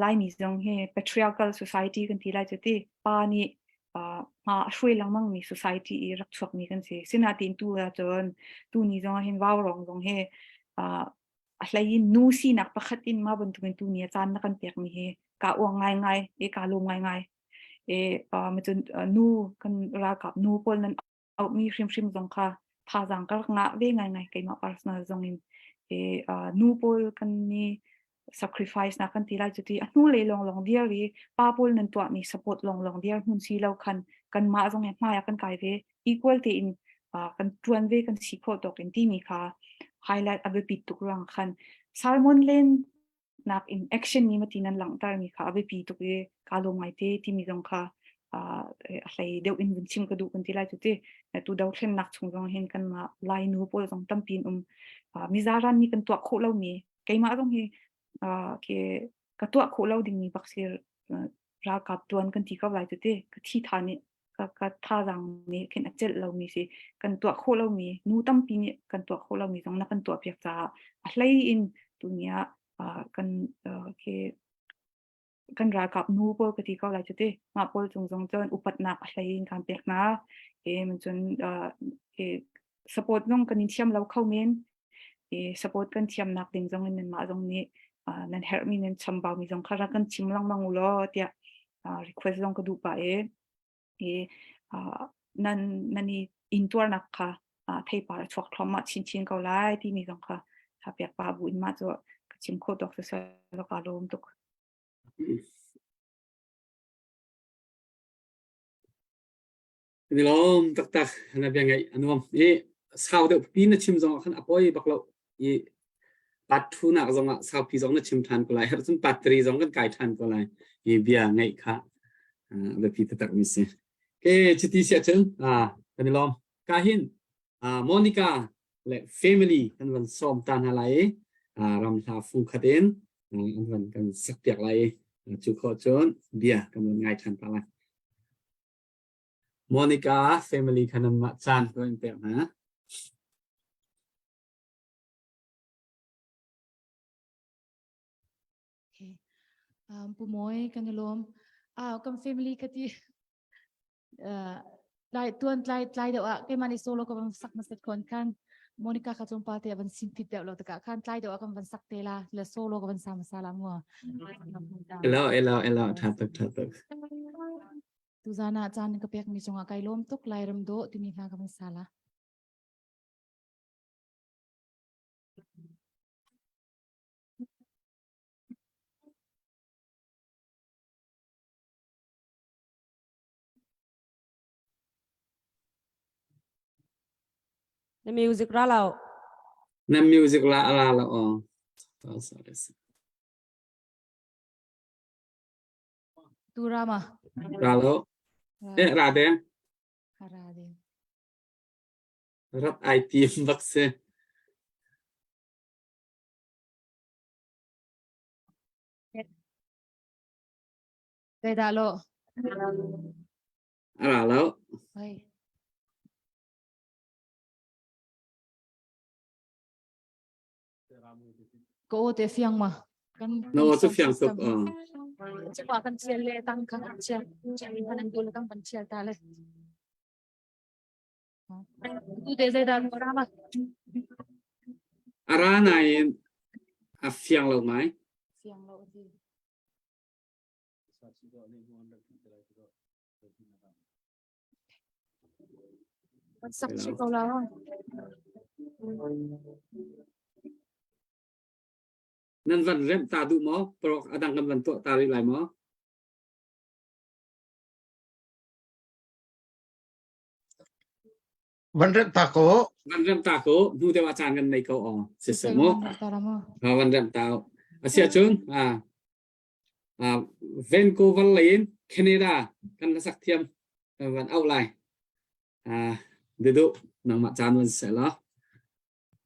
E: Laimi zong hi patriarchal society kan ti lai cu ti pa nih hma a hruai lengmang mi society i rak chuak mi kan si. Sinain tu ahcun tu ni zong ah hin vaurawng zong hi a hlei in nu sinak pakhat in mah bantukin tu ni a caan na kan pek mi hi kaa uang ngaingai i kaa lawm ngaingai. E cun nu kan ralkap nu pawl nan auhmi hrimhrim zong kha thazaang ka rak ngah ve ngaingai keimah personal zong in e nu pawl kan ni sacrifice na kan ti lai cuti a hnu lei lawng lawng dir i pa pawl nan tuahmi support lawng lawng dir hmun si lo khan kan mah zong he hmai ah kan kai ve equal tein kan tuan ve kan si khawh tawk in timi kha highlight a biapit tuk ruang khan salmon len nak in action ni mati nan langhter mi kha a biapi tuk i kaa lawm ngai te timi zong kha a hlei deuh in vun chim ka duh kan ti lai cu ti tu dothlennak chung zong hin kan mah lai nu pawl zong tampi in um mizaran nih kan tuah khawh lomi keimah zong hi ke ka tuah khawh lo dingmi bak si ralkap tuan kan ti ko lai cu ti ka thi tha nih ka ka thazaang nih khin a celh lomi si kan tuah khawh lomi nu tampi nih kan tuah khawh lomi zong na kan tuah piak caah a hlei in tuni ah kan ke kan ralkap nu pawl ka ti ko lai cu ti mah pawl cung zong cun upatnak a hlei in kan pek hna e cun ke support zong kan in thiam lo kho men e support kan thiamnak ding zong in nanmah zong nih nan herhmi nan chambaumi zong kha rak kan chim lengmang u law tiah request zong ka duh pah e i nan nan i intuarnak kha theipar a chuak thluahmah chinchin ko lai timi zong kha tha piak pa bu in mah cu ka chim khawh tawk siseh ka lawm tuk.
C: Kan i lawm taktak na bia ngaih a nuam i sau deuh pi na chim zong ah khan a poi bak lo i part 2 nak zong ah saupi zong na chim ṭhan ko lai cun part 3 zong kan kai ṭhan ko lai i bia ngaih kha biapi taktak mi si ke chiti sia cun kan i lawm ka hin Monica le family kan van sawm ta hna lai i ram hla fung khat in an van kan sak piak lai i cu khawh cun bia kan van ngai ṭhan ta lai Monica family kha nanmah caan ka in pek hna.
F: Okay. Pu Mawi kan i lawm. Ah, kan family ka ti uh, tlai tuan tlai tlai deuh ah keimah nih solo ka van sak hmasat khon khan Monica kha tlawmpal te a van sim fit deuh lo tikah khan tlai deuh ah kan van sak te la le solo ka van sa hmasa la mu.
C: Elo elo elo tha tuk tha tuk.
F: Tuzan ah caan ka pek mi cungah kai lawm tuk Lairam dawh timi hla ka van sa la. Na music ra lo.
C: Na music la ra lo aw. Sorry.
F: Tu ra ma.
C: Ra lo. Eh ra deng.
F: Ra deng.
C: Rat ai tim bak se.
F: Zei dah lo?
C: A ra lo.
F: Hei. Ka aw te fiang ma. Kan
C: Na aw cu fiang tuk.
F: Cukwa kan chial le tang kan chial. Kan an dul kan chial ta le. Tu te zei dah ra ma?
C: A ra nain a fiang lo ngai.
F: Fiang lo ti. Sak si ko la.
C: Nan van remh ta duh maw? Parok a dang kan van tuah ta rih lai maw?
G: Van remh ta ko.
C: Van remh ta ko. Hnu deuh ah caan kan nei ko aw. Siseh mu. Van remh ta. Asiah cun Vancouver lei in Canada kan la sak thiam kan van auh lai. Duduh nangmah caan van seh law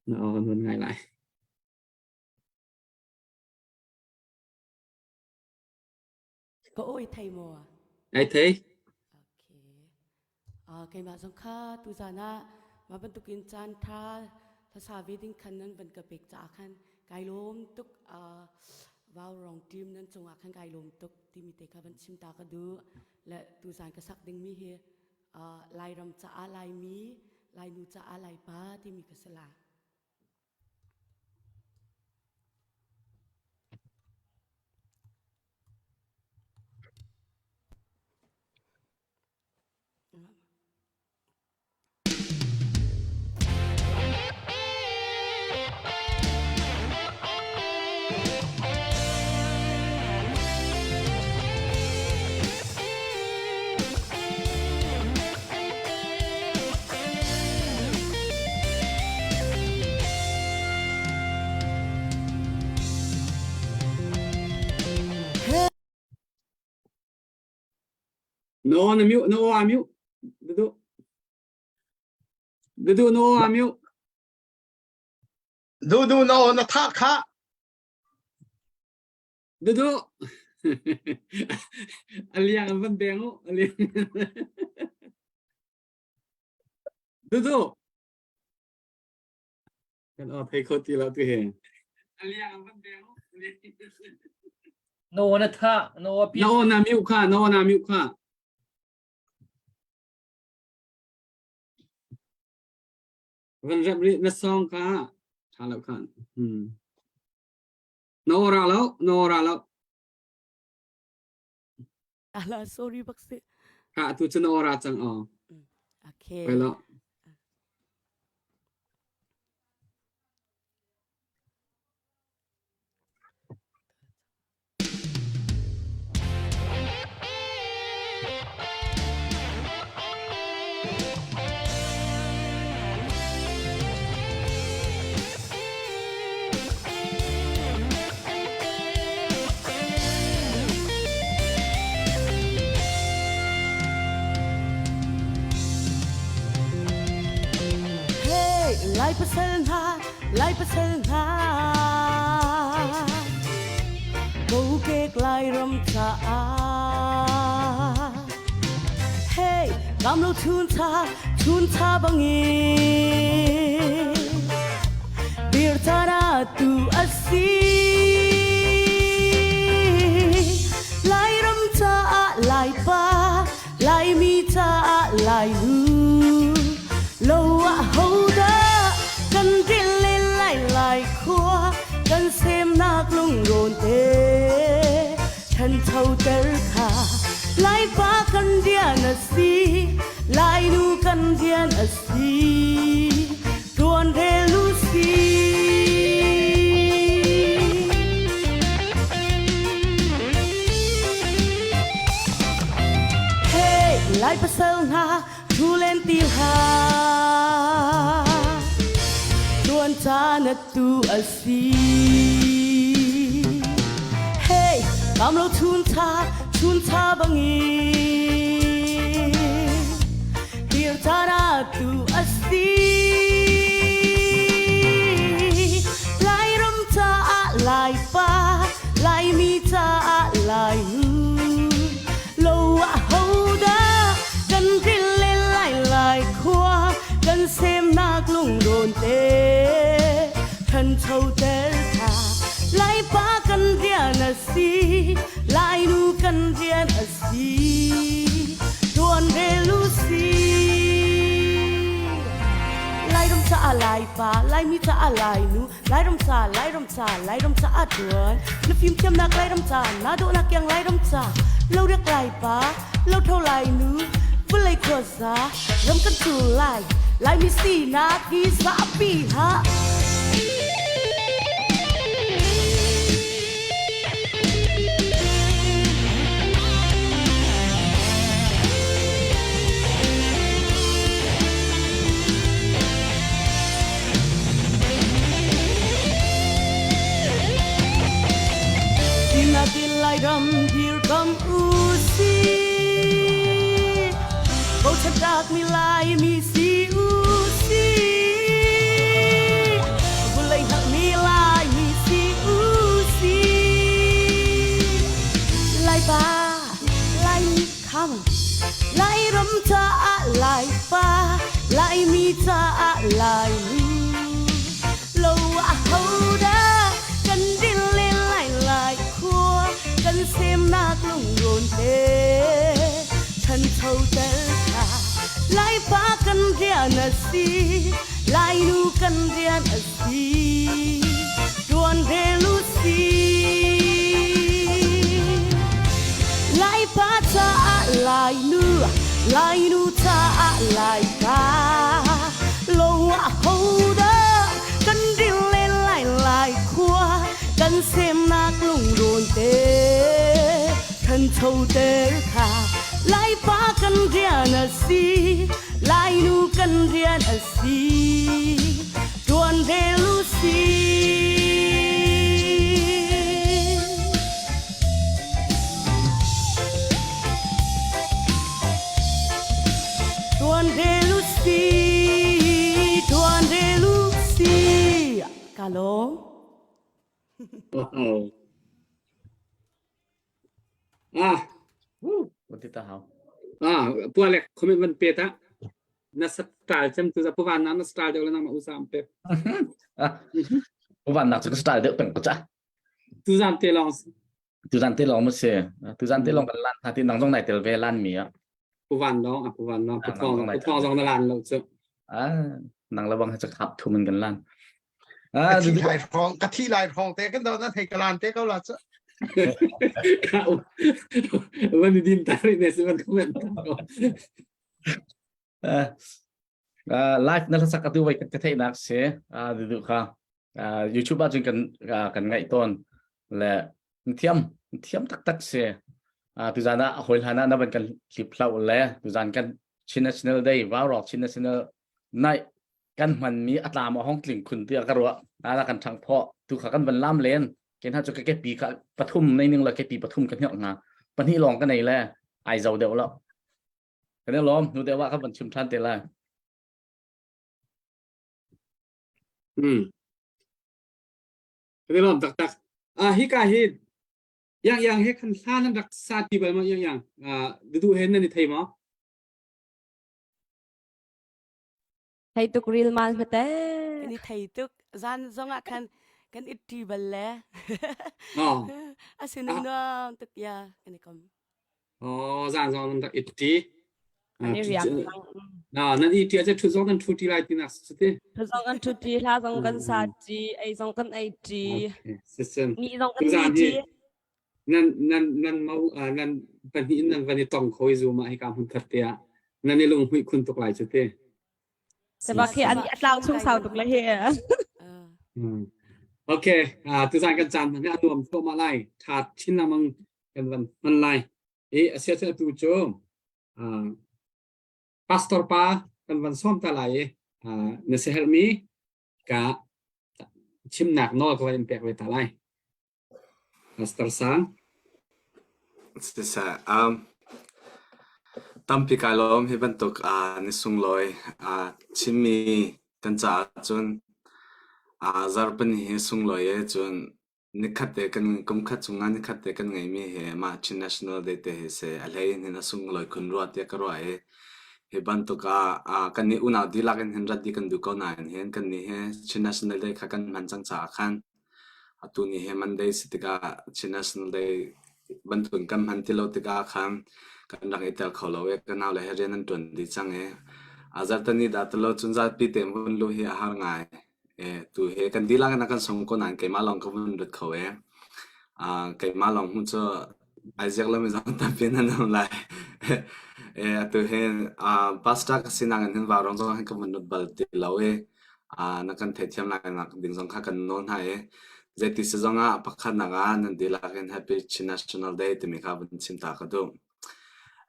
C: na aw kan van ngai lai.
H: Ka aw i thei maw?
C: Ai thei.
H: Okay. Keimah zong kha tuzan ah mah bantukin caan ṭha hlasa ve ding khan nan van ka pek caah khan kai lawm tuk. Vau rong team nan cungah khan kai lawm tuk timi te kha van chim ta ka duh. Le tuzan ka sak dingmi hi Lairam caah Laimi, Lainu caah Laipa timi ka si lai.
C: No na mute, no a mute. Duduk. Duduk no a mute.
G: Dudu no na tha kha.
C: Dudu. Aliang an van deng u. Aliang. Dudu. Kan aw thei kho ti lo tu he. Aliang an van deng u.
B: No na tha, no pi.
C: No na miu kha, no na miu kha. Van rep ri na song kha. Tha lo khan. Hmm. Na aw ra lo, na aw ra lo.
H: Ala, sorry bak si.
C: Ka tu cu na aw ra cang aw.
H: Okay.
C: Poi lo.
H: Hey, Lai pasal hna, Lai pasal hna. Kokek Lairam caah. Hey, kam lo chun cha, chun cha bangin. Bir tara tu asi. Lairam caah Lai pa, Laimi caah Lai nu. Lo ah hodah kan dil le lai lai khua, kan semnak lungrawn te. Ṭhanchoter kha Laipa kan rian a si, Lainu kan rian a si, ṭuan rel u si. Hey, Lai pasal hna, thu len ti hlah. caan atu a si. Hey, kam lo chun cha, chun cha bangin dir caan atu a si. Lairam caah Laipa, Laimi caah Lainu, lo ah hodah kan ril le lai lai khua kan semnak lungrawn te thancho ter tha Laipa kan rian a si Lainu kan rian a si tuan rel u si Lairam caah Laipa Laimi caah Lainu Lairam ca, Lairam ca, Lairam ca a ṭuan. Na fimthiamnak Lairam ca, naa dawhnak kiang Lairam ca. Lo riak lai pa, lo tho lai nu, vawlei khuaza, ram kan cul lai. Laimi sinak hi zapi hlah. Lairam dirkam u si Bochan tlakmi Laimi si u si Vulei hngalhmi Laimi si u si Laipa Laimi kham Lairam caah Laipa, Laimi caah Lainu. Lo ah hodah kan dil le lai lai khua kan semnak lungrawn te ṭhancho tel kha Laipa kan rian a si, Lainu kan rian a si, ṭuan rel u si. Laipa caah Lainu, Lainu caah Laipa, lo ah hodah kan dil le lai lai khua kan semnak lungrawn te thancho ter kha Laipa kan rian a si, Lainu kan rian a si, ṭuan rel u si. Ṭuan rel u si, ṭuan rel u si. Ka lawm.
C: Wow. Ah.
I: Ti ta hau.
C: Ah, pualek comment van pe ta. Na style cem tu za puvan na na style deuh la na ma usam pe.
I: Ah. Puvan nak chu ka style deuh peng ko cha.
C: Tu zan te long.
I: Tu zan te long ma se. Tu zan te long kan lan ha ti nang zong nai tel ve lan mi a.
C: Puvan long a puvan long puthong puthong zong na lan lo chu.
I: Ah, nang la bang ha chak hap thu man kan lan.
G: Ah, ka thi lai hrawng ka thi lai hrawng te kan do na thei ka lan te ko la chu.
C: Ka van din tari ne se van comment.
I: Live na hlasak atu vai ka theihnak si dudu kha YouTube ah cun kan kan ngaih tawn le thiam thiam taktak si tuzan ah hawi hlan ah na van kan hlip hlau le tuzan kan Chin National Day Vaurok Chin National Night kan hmanmi a tlam a hong tling khun tiah ka ruah ala kan ṭhang phaw tu kha kan van lam len ken ha chu ka kepi kha pathum nei ning la kepi pathum ka hniok hna pahnih lawng ka nei le ai zo deuh lo Kan i lawm hnu deuh ah kan van chim ṭhan te lai.
C: Hmm. Kan i lawm taktak. Ah hika hi yang yang he khan hla nan rak sa ti bal ma yang yang ah dudu he nan i thei ma?
J: Thei tuk ril mal hmate.
H: Kan i thei tuk. Zan zong ah khan kan i ṭi bal le.
C: Oh.
H: Asinu nuam tuk ya kan i kom.
C: Oh, zan zong nan rak i ṭi.
J: An i riak cang.
C: Na nan i ṭi ah ṭhu zong nan ṭhu ṭi lai tinak si ti.
J: Ṭhu zong kan ṭhu ṭi, hla zong kan sa ṭi, ei zong kan ei ṭi.
C: Sisem.
J: Ni zong kan ni ṭi.
C: Nan nan nan mau nan pahnih in nan van i tong kho i zoom ah hika hmun khat te ah nan i lunghmuih khun tuk lai cu te.
J: Seba khi an a tlau chung sau tuk le hi.
C: Okay, tuzan kan caan hmang hi a nuam thluahmah lai. Tha chin lengmang kan van hman lai i a sia tu cu pastor pa kan van sawm ta lai i na siaherhmi ka Chimnak nawl ka van in pek ve ta lai. Pastor Sang.
D: Siseh, um, tampi kai lawm hi bantuk uh, ni sunglawi uh, Chinmi kan caah cun uh, zarhpini hi sunglawi e cun nikhat te kan kumkhat chungah nikhat te kan ngeimi hi mah Chin National Day te hi se a hlei in hin a sunglawi khun rua tiah ka ruah i hi bantuk ah uh, kan nih unau dihlak in hin rat dih kan duh ko nain hin kan nih hi Chin National Day kha kan hman cang caah khan Atu ni hi Monday si tikah Chin National Day bantukin kan hman ti lo tikah khan kan rak i tel kho lo i ka naule he rian an ṭuan dih cang i a zarhteni dah ti lo cun zapi tein vun luh hi a har ngai. E, tu hi kan dihlak in a kan sung ko nain keimah lawng ka vun lut kho i uh, keimah lawng hmu cu ai ziak lomi zong tampi nan um lai. e, atu hi uh, pastor ka sinak in hin vaurawng zong hin ka vun lut bal ti lo i uh, na kan theihthiam lai nak ding zong kha kan nawl hna i zeiti si zong ah pakhatnak ah nan dihlak in Happy Chin National Day timi kha vun chim ta ka duh.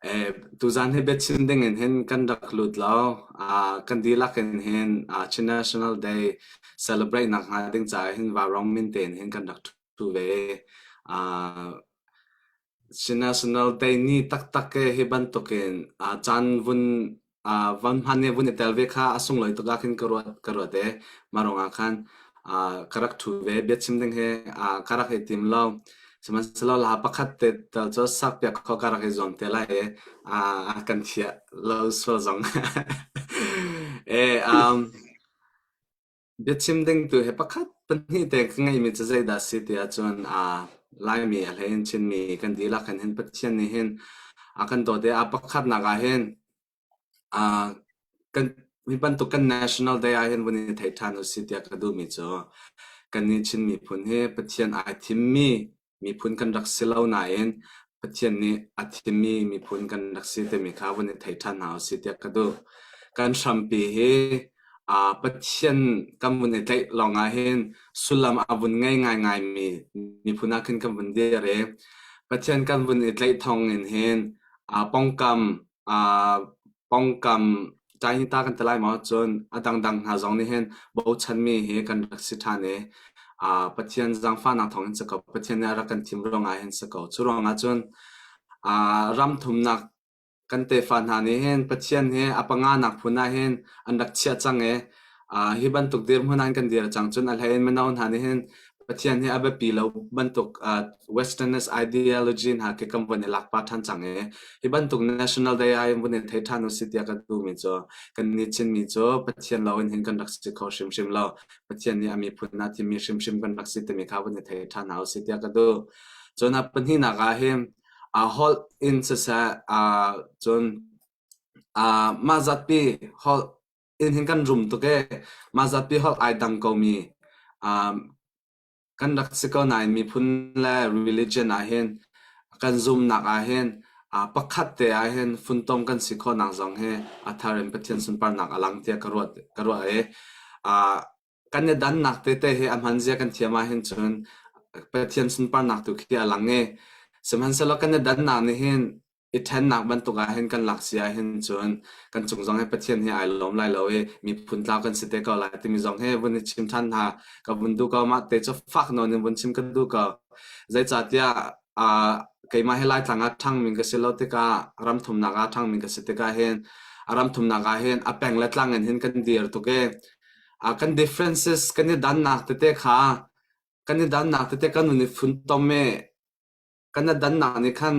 D: Eh, tuzan hi biachim ding in hin kan rak lut lo. Uh, kan dihlak in hin uh, Chin National Day celebrate nak hnga ding caah hin vaurawng min tein hin kan rak ṭhu ve. Uh, National Day ni taktak ke hi bantukin uh, caan vun uh, van hman i vun i tel ve kha a sunglawi tuk ah khin ka ruat ka ruat e. Mah ruangah khan uh, ka rak ṭhu ve. Biachim ding hi uh, ka rak i tim lo. Sihmanhsehlaw hla pakhat te tal cu sakpiak kho ka rak i zuam te lai i uh, a kan thiah lo sual zong. e, um, Biachim ding tu hi pakhat pahnih te ka ngeihmi cu zeidah a si ti ahcun aa Laimi a hlei in Chinmi kan dihlak hin hin Pathian nih hin a kan dawt i a pakhatnak ah hin aa kan hi bantuk kan National Day ah hin vun i thei ṭhan usih tiah ka duhmi cu kannih Chin miphun hi Pathian ai thimmi miphun kan rak si lo nain Pathian nih a thimmi miphun kan rak si timi kha vun i thei ṭhan hna usih tiah ka duh. Kan hrampi hi uh, Pathian kan vun i tlaih lawngah hin sullam a vun ngei ngaingaimi miphun ah khin kan vun dir i Pathian kan vun i tlaih thawng in hin uh, pongkam uh, pongkam ta kan ti lai maw cun a dangdang hna zong nih hin bochanmi hi kan rak si ṭhan i uh, Pathian zaangfahnak thawng in si ko Pathian nih a rak kan thim ruangah hin si ko cu ruangah cun uh, ram thumnak kan tefa hna nih hin Pathian hi a panganak phun ah hin an rak chiah cang i uh, hi bantuk dirhmun ah kan dir cang cun a hlei in mino hna nih hin Pathian hi a biapi lo bantuk uh, Westernist ideology hna khi kan vun i lak pah ṭhan cang i hi bantuk National Day ah hin vun i thei ṭhan usih tiah ka duhmi cu kan nih Chinmi cu Pathian lo in hin kan rak si kho hrimhrim lo. Pathian nih a miphun ah thimmi hrimhrim kan rak si timi kha vun i thei ṭhan hna usih tiah ka duh. Cun a pahnihnak ah hin uh, holh in siseh uh, cun uh, mah zatpi holh in hin kan rum tuk ee. Mah zatpi holh ai dang komi um, kan rak si ko nain miphun le religion ah hin kan zumnak ah hin uh, pakhat te ah hin funtom kan si khawhnak zong hi a thar in Pathian sunparnak a lang tiah ka ruat ka ruah i uh, kan i dannak tete hi a hman zia kan thiam ah hin cun Pathian sunparnak tu khi a lang i sihmanhsehlaw kan i dannak nih hin i ṭhennak bantuk ah hin kan lak si ahhin cun kan cung zong hi Pathian hi ai lawm lai lo i miphun tlau kan si te ko lai timi zong hi vun i chim ṭhan hna ka vun duh ko mah te cu fak nawn in vun chim ka duh ko zeicahtiah uh, keimah hi Laitlang ah ṭhangmi ka si lo tikah ram thumnak ah ṭhangmi ka si tikah hin a ram thumnak ah hin a peng le tlang in hin kan dir tuk i uh, kan differences kan i dannak tete kha kan i dannak tete kan nun i funtom i Kan na dannak nih khan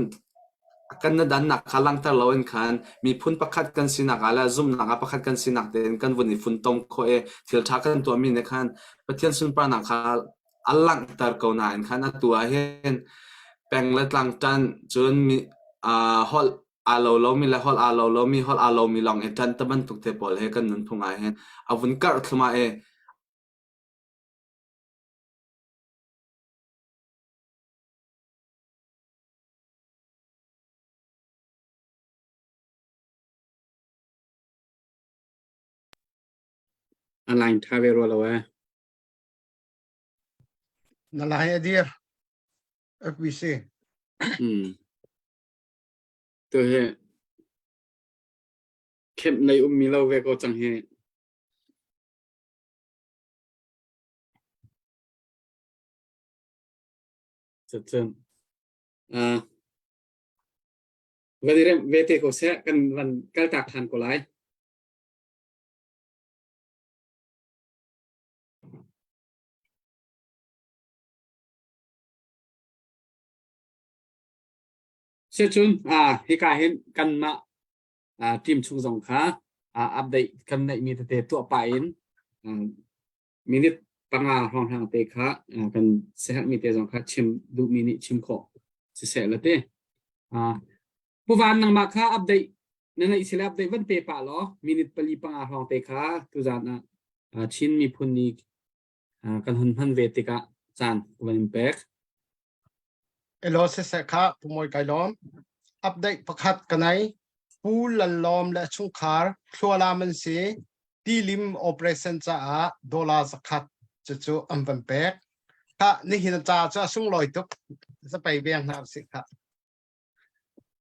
D: kan na dannak kha langhter loin khan miphun pakhat kan sinak ah le zumhnak ah pakhat kan sinak tein kan vun i funtom khawh i thil ṭha kan tuahmi nih khan Pathian sunparnak kha a langhter ko nain khan atu ah hin peng le tlang ṭanh cun mi uh, holh aa lo lomi le holh aa lo lomi holh aa lomi lawng i ṭanh te bantuk te pawl he kan nunphung ah hin a vun karh thluahmah i
C: A line ṭha ve rua lo ee.
G: Na lai a dir. FBC.
C: Hmm. Tu hi kemh nei ummi lo ve ko cang hi. Cun uh, van i remh ve te ko seh kan van kaltak than ko lai. Sicun hika hin kanmah team chung zong kha update kan neihmi tete tuah pah in minute panga hrawnghrang te kha kan siaherhmi te zong kha chim duhmi nih chim khawh siseh la te. Pu Van nangmah kha update na neih sile update van pe pah law minute pali panga hrawng te kha tuzan ah Chin miphun ni kan hun hman ve tikah caan ka van in pek.
G: Elaw siseh kha Pu Mawi kai lawm. Update pakhat ka nei. Pu Lal Lawm le chungkhar Thlualam an si. Tilim operation caah dollar zakhat cucu an van pek. Kha nihin a ca cu a sunglawi tuk. Zapei veng hna usih kha.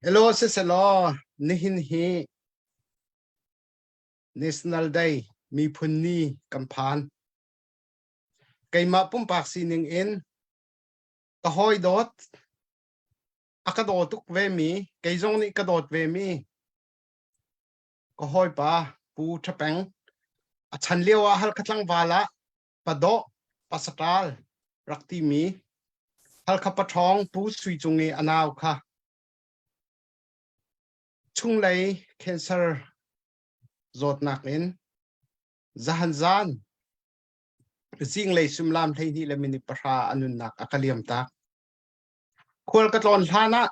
G: Elaw siselaw nihin hi National Day miphun ni kan phan. Keimah pumpak sining in ka hawi dawt a ka daw tuk vemi kei zong nih ka dawt vemi ka hawipa Pu Ṭha Peng a chan lio ah Halkha tlangval ah padawh pasaṭal rak timi Halkha paṭhawng Pu Sui Cung i a nau kha chunglei cancer zawtnak in zahan zan Zinglei suimilam 12 le minute pahra a nunnak a ka liam tak. Khual ka tlawn hlan ah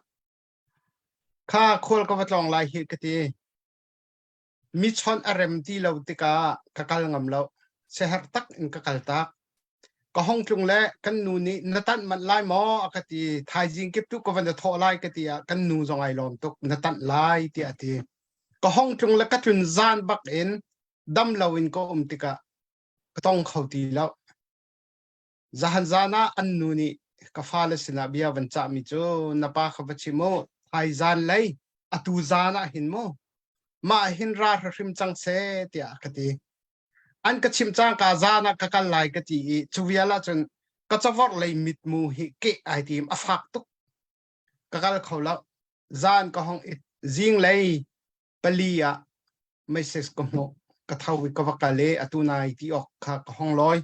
G: kha khual ka va tlawng lai hi ka ti. Mi chawnh a rem ti lo tikah ka kal ngam lo. Siaherh tak in ka kal tak. Ka hong tlung le kan nu nih na tanh manh lai maw a ka ti. Thaizing kip tu ka van thawh lai ka ti ah kan nu zong ai lawm tuk na tanh lai tiah a ti. Ka hong tlung le ka tlun zan bak in dam lo in ka um tikah ka tong kho ti lo. Zahan zan ah an nu nih ka fale sinah bia van cahmi cu na pa kha va chim u thai zan lei atu zan ah hin mu mah hin ra hrim cang seh tiah ka ti. An ka chimh cangka zan ah ka kal lai ka ti i cu vial ahcun ka cavorh lei mitmu hi keh ai tim a fak tuk ka kal kho lo. Zan ka hong it zinglei pali ah message ka hmuh ka tho i ka va kal i atu nai ti awk kha ka hong lawi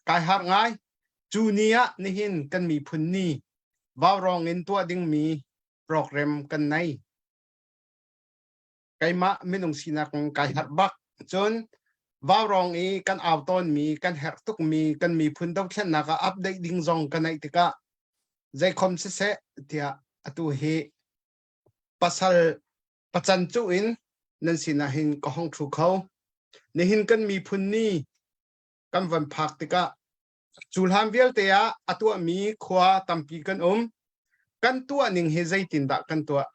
G: kai harh ngai cu ni ah nihin kan miphun ni vaurawng in tuah dingmi program kan nei keimah minung sinak in kai harh bak cun vaurawng i kan au tawnmi kan herh tukmi kan miphun dothlennak ah update ding zong ka neih tikah zeikhom siseh tiah atu hi pasal pacan cuh in nan sinah hin ka hong ṭhu kho. Nihin kan miphun ni kan van phak tikah cu hlan vialte ah a tuahmi khua tampi kan um. Kan tuah ning hi zeitindah kan tuah?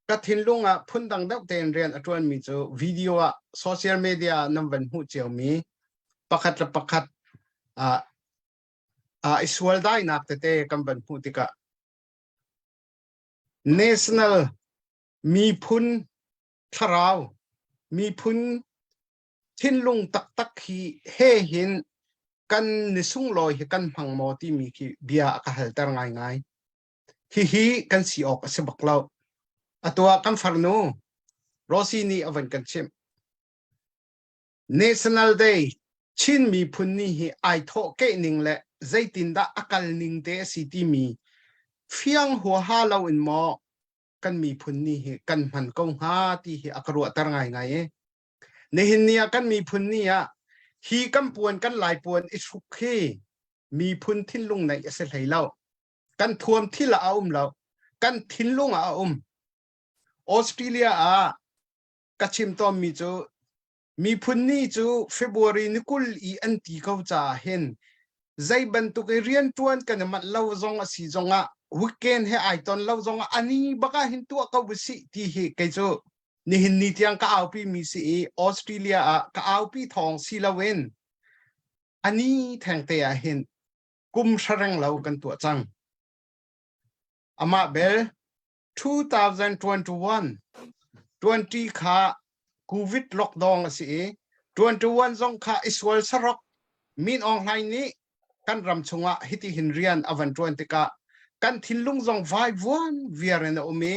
G: Ka thinlung ah phundang deuh tein rian a ṭuanmi cu video ah social media ah nan van hmuh ciomi pakhat le pakhat ah i sual dainak tete kan van hmuh tikah National miphun thlarau miphun thinlung taktak hi he hin kan ni sunglawi hi kan hmang maw timi khi bia a ka halter ngaingai. Hihi kan si awk a si bak lo. Atu ah kan farnu Rosie nih a van kan chimh. National Day Chin miphun ni hi ai thawh keh ning le zeitindah a kal ning te a si timi fiang huaha lo in maw kan miphun ni hi kan hman ko hnga ti hi a ka ruahter ngaingai e. Nihin ni ah kan miphun ni ah hi kan puan kan lai puan i hruk hi miphun thinlung neih a si hlei lo. Kan thuam thil ah a um lo. Kan thinlung ah a um. Australia ah ka chim tawnmi cu miphun ni cu February ni 20 i an ti ko caah hin zei bantuk i rianṭuan kan i manh lo zong a si zongah weekend he ai ton lo zongah ani bak ah hin tuah ko usih ti hi kei cu nihin ni tiang ka aupi mi si i Australia ah ka aupi thawng si loin ani thengte ah hin kum hrareng lo kan tuah cang amah bel 2021 20 kha COVID lockdown a si i 21 zong kha i sual sarok Min Aung Hlaing nih kan ram chungah hiti hin rian a van ṭuan tikah kan thinlung zong vaivuan viar in a um i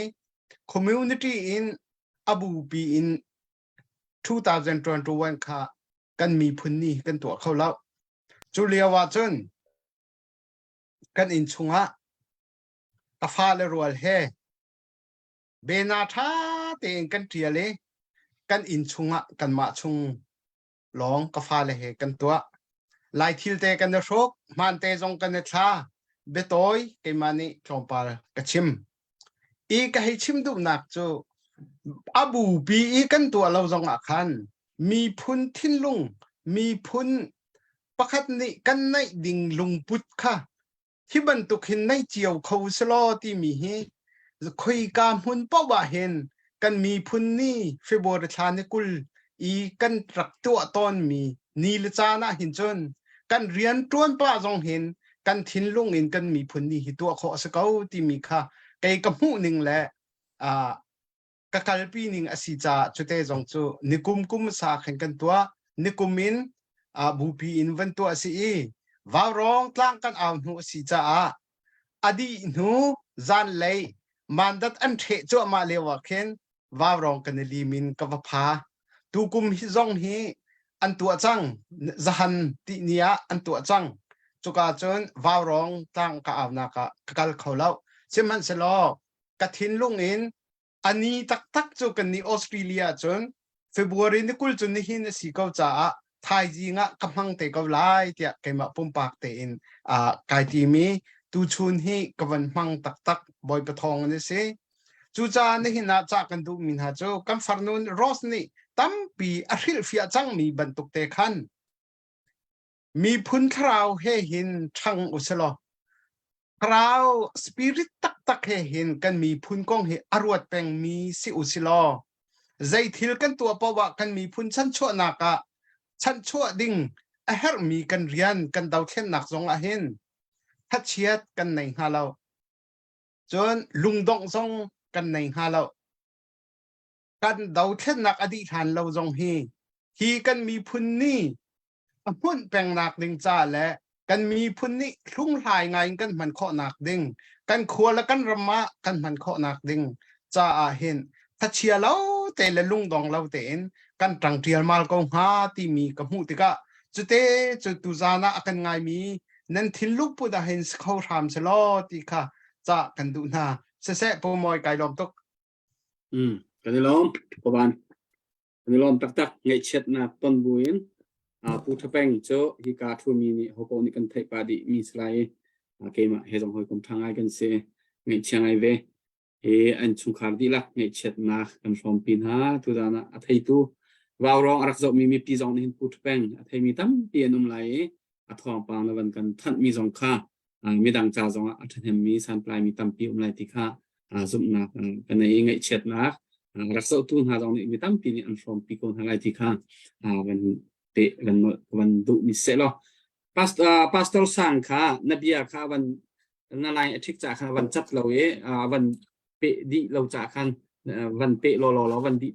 G: community in a bupi in 2021 kha kan miphun ni kan tuah kho lo. Cu lio ah cun kan inn chungah ka fale rual he bena ṭha tein kan ṭial i kan inn chungah kanmah chung lawng ka fale he kan tuah. Lai thil te kan i hruk, hmaan te zong kan i thla. Biatawi keimah nih tlawmpal ka chim. I ka hei chim duhnak cu a bupi i kan tuah lo zong ah khan miphun thinlung, miphun pakhat nih kan neih ding lungput kha hi bantuk hin nei cio kho selaw timi hi khoika hmun paoh ah hin kan miphun ni February thla ni 20 i kan rak tuah tawnmi ni le caan ah hin cun kan rian ṭuan pah zong hin kan thinlung in kan miphun ni hi tuah khawh a si ko timi kha kei ka hmuh ning le uh, ka kalpi ning a si caah cute zong cu nikum kum sa khin kan tuah nikum in uh, bupi in van tuah a si i vaurawng tlang kan au hnu a si caah a dih hnu zanlei mandat an ṭheh cuahmah lio ah khin vaurawng kan i lim in ka va pha tukum hi zong hi an tuah cang zahan ti ni ah an tuah cang cuka cun vaurawng tlang ka aunak ah ka kal kho lo sihmanhsehlaw ka thinlung in a ni taktak cu kan nih Australia cun February ni 20 cu nihin a si ko caah thaizing ah ka hmang te ko lai tiah keimah pumpak tein uh, kai timi tuchun hi ka van hmang taktak Bawipa thawng an si. Cucaah nihin ah cah kan duhmi hna cu kan farnu Rose nih tampi a hrilhfiah cangmi bantuk te khan miphun thlarau he hin ṭhang usilaw Thlarau spirit taktak he hin kan miphun kong hi a ruat pengmi si u si law zei thil kan tuah paoh ah kan miphun chanchuahnak ah chanchuah ding a herhmi kan rian kan dothlennak zong ah hin thachiat kan nei hnga lo. Cun lungdongh zong kan nei hnga lo. Kan dothlennak a dih hlan lo zong hi hi kan miphun nih a hmunh pengnak ding ca le kan miphun nih hlunghlai ngai in kan hman khawhnak ding kan khua le kan ram ah kan hman khawhnak ding caah hin thachia lo te le lungdong lo tein kan ṭang ṭialmal ko hnga timi ka hmuh tikah cute cu tuzan ah a kan ngaimi nan thinlung put ah hin si kho hram selaw ti kha ca kan duh hna siseh Pu Mawi kai lawm tuk.
C: Mm, kan i lawm Pawan. Kan i lawm taktak. Ngaihchiatnak ton buin Pu Tha Peng cu hika ṭhumi nih hoko nih kan theih pah dih mi si lai i keimah he zong hawikom ṭha ngai kan si. Ngaihchia ngai ve. Hi an chungkhar dihlak ngaihchiatnak kan hrawmpi hna. Tuzaan ah a theitu vaurawng a rak zohmi mipi zong nih hin Pu Tha Peng a theimi tampi an um lai i a thawngpang na van kan thanhmi zong kha midang ca zongah a ṭhahnemmi santlaimi tampi um lai ti kha zumhnak ka nei i ngaihchiatnak rak zohtu hna zong nih mi tampi nih an hrawmpi ko hna lai ti kha van te van van duh mi seh law pastor pastor sang kha na bia kha van na line a ṭhik ca kha van cat lo i van pe dih lo ca khan van pe law law law van dih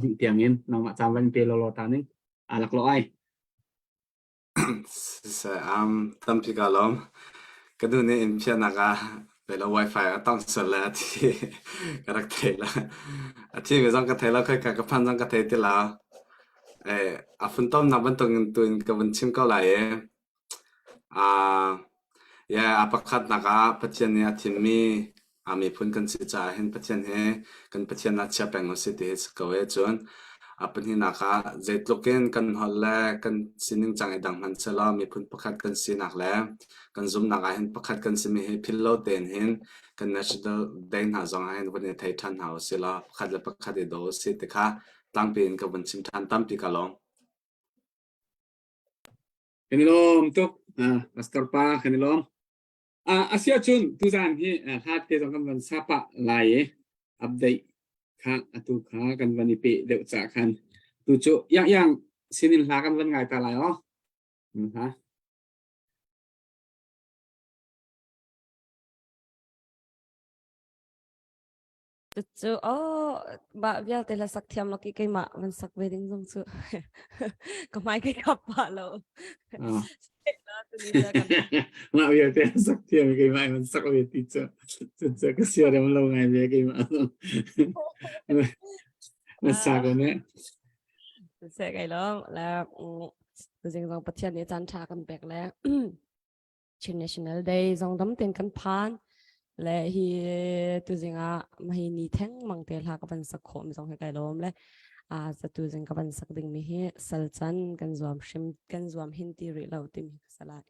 C: dih tiang in nangmah caan van pe law law ta ning alak lo ai
D: Siseh, um, tampi kaa lawm. Ka nu nih inn phiahnak ah velo wifi a tongh sual le a thi ka rak thei lo. A thimi zong ka thei lo, khoika ka phan zong ka thei ti lo. Eh, a funtomnak bantukin tu in ka vun chim ko lai i. Ah, yeah, a pakhatnak ah Pathian nih a thimmi a miphun kan si caah hin Pathian hi kan Pathian ah chia peng usih ti hi si ko ee. Cun a pahnihnak ah zeitluk in kan holh le kan sining cang i dang hmanh sehlaw miphun pakhat kan sinak le kan zumhnak ah hin pakhat kan simi hi philh lo tein hin kan national day hna zong ah hin vun i thei ṭhan hna usih law pakhat le pakhat i daw usih ti kha tlangpi in ka vun chim ṭhan tampi ka lawm.
C: Kan i lawm tuk. Pastor pa kan i lawm. Asiah cun tuzaan hi hlat te zong kan van sa pah lai i update kha atu kha kan van i peh deuh cah khan tu cu yang yang sinin hla kan van ngai ta lai aw. Ha.
J: Cucu oh mah vialte la sak thiam laki keimah van sak ve ding zong cu ka hmai kai kap pah lo.
C: Mah vialte sak thiam keimah van sak ve ti cu cucu ka siarem lo ngai ve keimah zong. Na sa ko ne.
J: Se kai lo la zing zong Pathian nih caan tha kan pek le Chin National Day zong dam ten kan phan le hi tuzing ah mahi ni theng mang te hla ka van sak khawm zong he kai lawm le a za tuzing ka van sak ding mi hi sal chan kan zuam hrim kan zuam hin ti rih lo timi ka salai.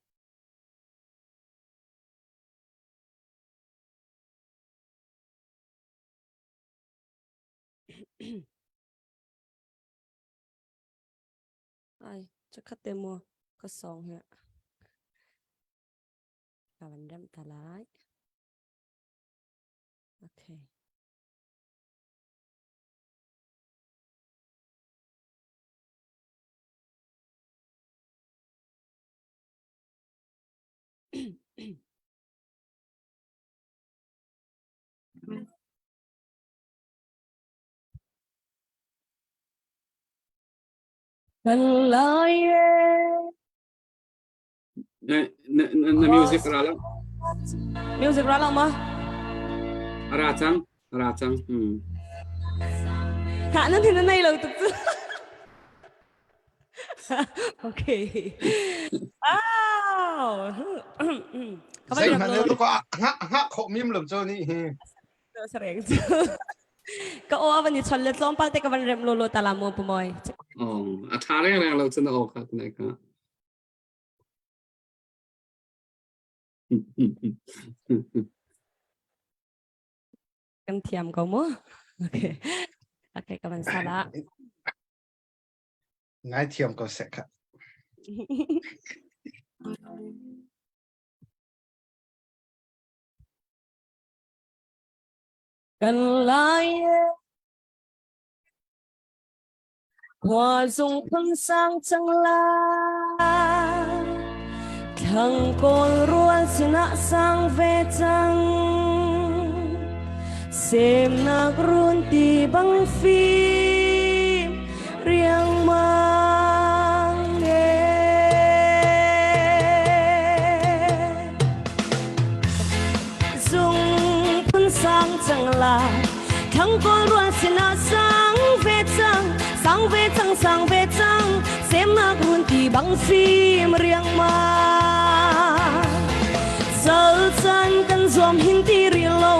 J: Ai, chakhat te mu ka song hi. Ka van rem ta lai. Okay. Kan lai
C: Na na na music ra lo.
J: Music ra lo ma?
C: Ra cang, ra cang. Hmm.
J: Khah nan hin nei lo tuk cu. Okay. Wow.
G: Zeihmanh ne ko ngah khawh mim lo cu ni hi.
J: Sareng cu. Ka aw van i chon le tlawmpal te ka van rem lo lo ta la mu pu moi.
C: Oh, a tha reng reng lo cun aw kha tunai ka.
J: Kan thiam ko mu. Okay. Okay, ka van sala.
G: Ngai thiam ko sek kha.
J: Kan lai khua zung phung sang cang lai thlang kawl rual sinah sang ve cang semnak run ti bang fim riangmang e Zung phun sang cang lai thang kawl rual sinah sang ve cang sang ve cang sang ve cang semnak run ti bang fim riangmang Sal chan kan zuam hin ti ri lo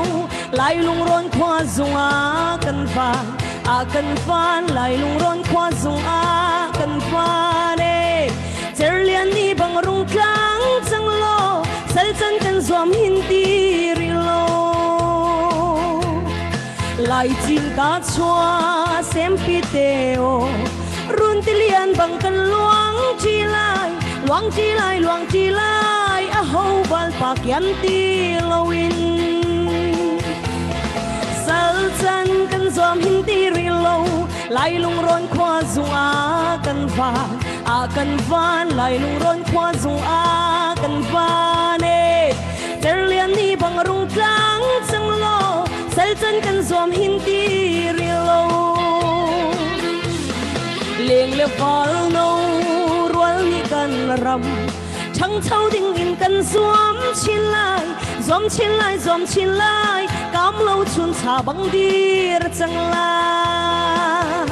J: lai lungrawn khua zung ah kan van a kan van lai lungrawn khua zung ah kan van e Cerlian ni bang rung tlang cang law sal chan kan zuam hin ti ri lo Lai cin ka chua sempi teo run ti lian bang kan luang chi lai luang chi lai luang chi lai a ho bal pa kian ti lo in sal chan kan zuam hin ti ri lo lai lungrawn khua zung ah kan van a kan van lai lungrawn khua zung ah kan van e Cerlian ni bang rung tlang cang law sal chan kan zuam hin ti ri lo leng le val no rual ni kan ram ṭhangcho ding in kan zuam chin lai zuam chin lai zuam chin lai kam lo chun cha bang dir cang lai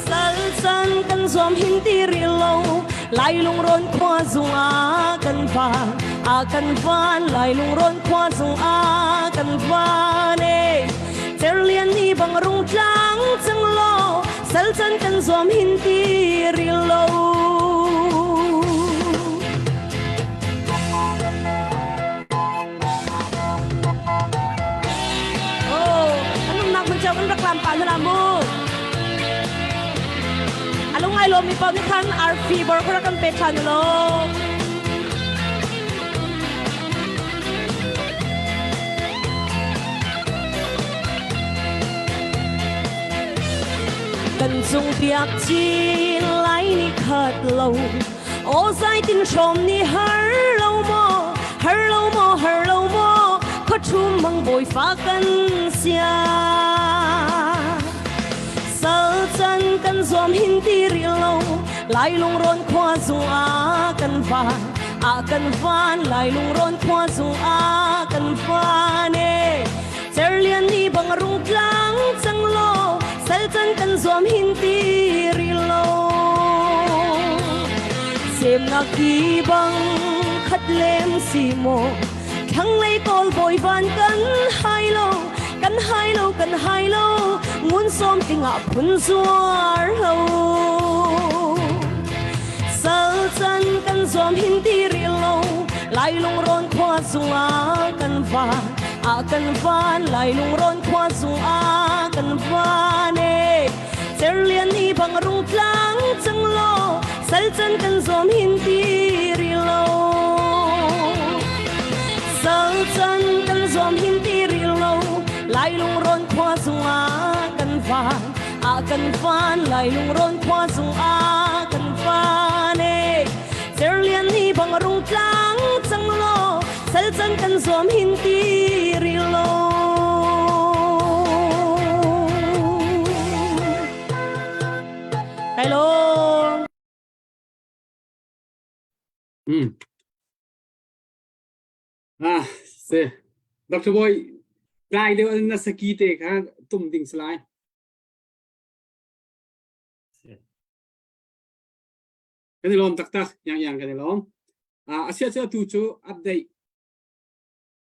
J: sal chan kan zuam hin ti ri lo lai lungrawn khua zung ah kan van a kan van lai lungrawn khua zung ah kan van e Cerlian ni bang rung tlang cang law sal chan kan zuam hin ti ri lo. Oh, anong nak man kan rak lam pa na mu. Alung ai lo mi pau ni khan RP bor khora kan pe than lo. Kan cung piak chin lai ni khat lo aw zai tin hrawm ni har lo maw har lo maw har lo maw khuachum mang. bawifa kan sia. Sal can kan zuam hin ti rih lo, Lai lungrawn khua zung ah kan van, ah kan van, Lai lungrawn khua zung ah kan van e. Cerlian ni bang rung tlang cang law, sal can kan zuam hin ti rih lo. Semnak ki bang khat lem si maw, thlanglei kawl bawi van kan hai lo, kan hai lo, kan hai lo, ngun sawm tingah phun zuar lo. Sal can kan zuam hin ti rih lo, Lai lungrawn khua zungah kan van, ah kan van, Lai lungrawn khua zungah kan van e. Cerlian ni bang rung tlang cang law, sal can kan zuam hin ti rih lo. Sal can kan zuam hin ti rih lo, Lai lungrawn khua zungah kan van, ah kan van, Lai lungrawn khua zungah kan van e. Cerlian ni bang rung tlang cang law, sal can kan zuam hin ti rih lo. Kai lawm.
C: Ah, se. Dr. Boy, tlai deuh na saki te kha tum ding salai. Kan i lawm taktak, yang yang kan i lawm. Ah, asia cu atu cu update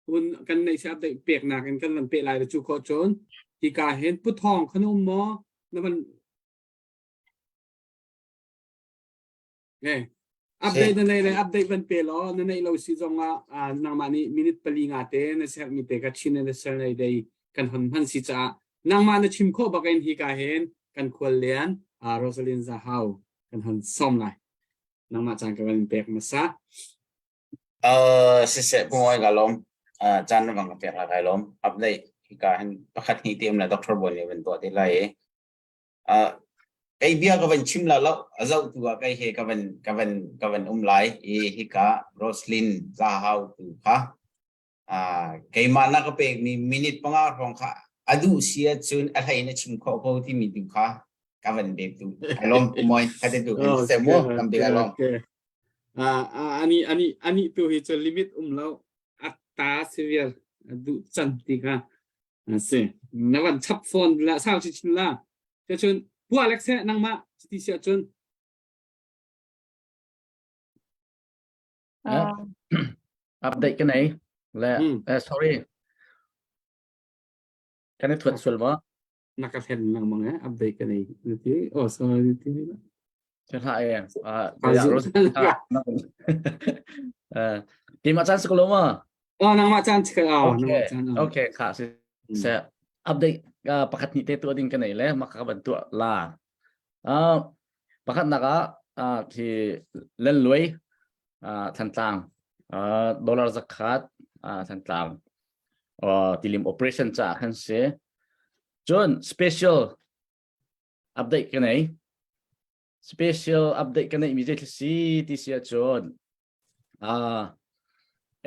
C: un kan neih si update peknak in kan van pe lai cu ko cun hika hin puthong khan um maw na van Eh, update na nei le update van pe law na neih lo si zong ah nangmah nih minute pali nga te na serh mi te ka chin na ser nei dei kan hon hman si caah nangmah na chim khawh bak in hi ka hin kan khual lian Rosalind Zahau kan hon som lai nangmah caan ka van pek masa
K: Uh, siseh pungoi ka lom. Uh, caan na bang ka pek la kai lom. Update hika hin pakhat hnih te um la Dr. Bon nih van tuah te lai i. Uh, kei bia ka van chim la lo a zoh tu ah kei he ka van ka van ka van um lai i hika Roslyn Zahau tu kha uh, keimah na ka pek mi minute panga hrawng kha a duh si ahcun a hlei na chim khawh ko timi tu kha ka van bek tu alom moi khate tu kan se mo kam bik alom
C: ani ani ani tu hi chu limit um lo atta severe du chan ti kha si na van chap phone la sau chi chin la te chun pu Alex he nangmah ti sia chun
I: Update ka nei le sorry kan i thuat sual ma
C: Na ka thlen lengmang eh update ka nei na ti oh sorry ti
I: Thil hlah e keimah caan si ko lo ma
C: Oh nangmah caan si ko
I: Okay okay kha si se update pakhat ni te tu ding ka nei le maka ka ban tu la pakhat nak ah khi len luai Thantlang dollar zakhat Thantlang tilim operation ca khan si cun special update ka nei special update ka neih mi zei si ti si ahcun uh,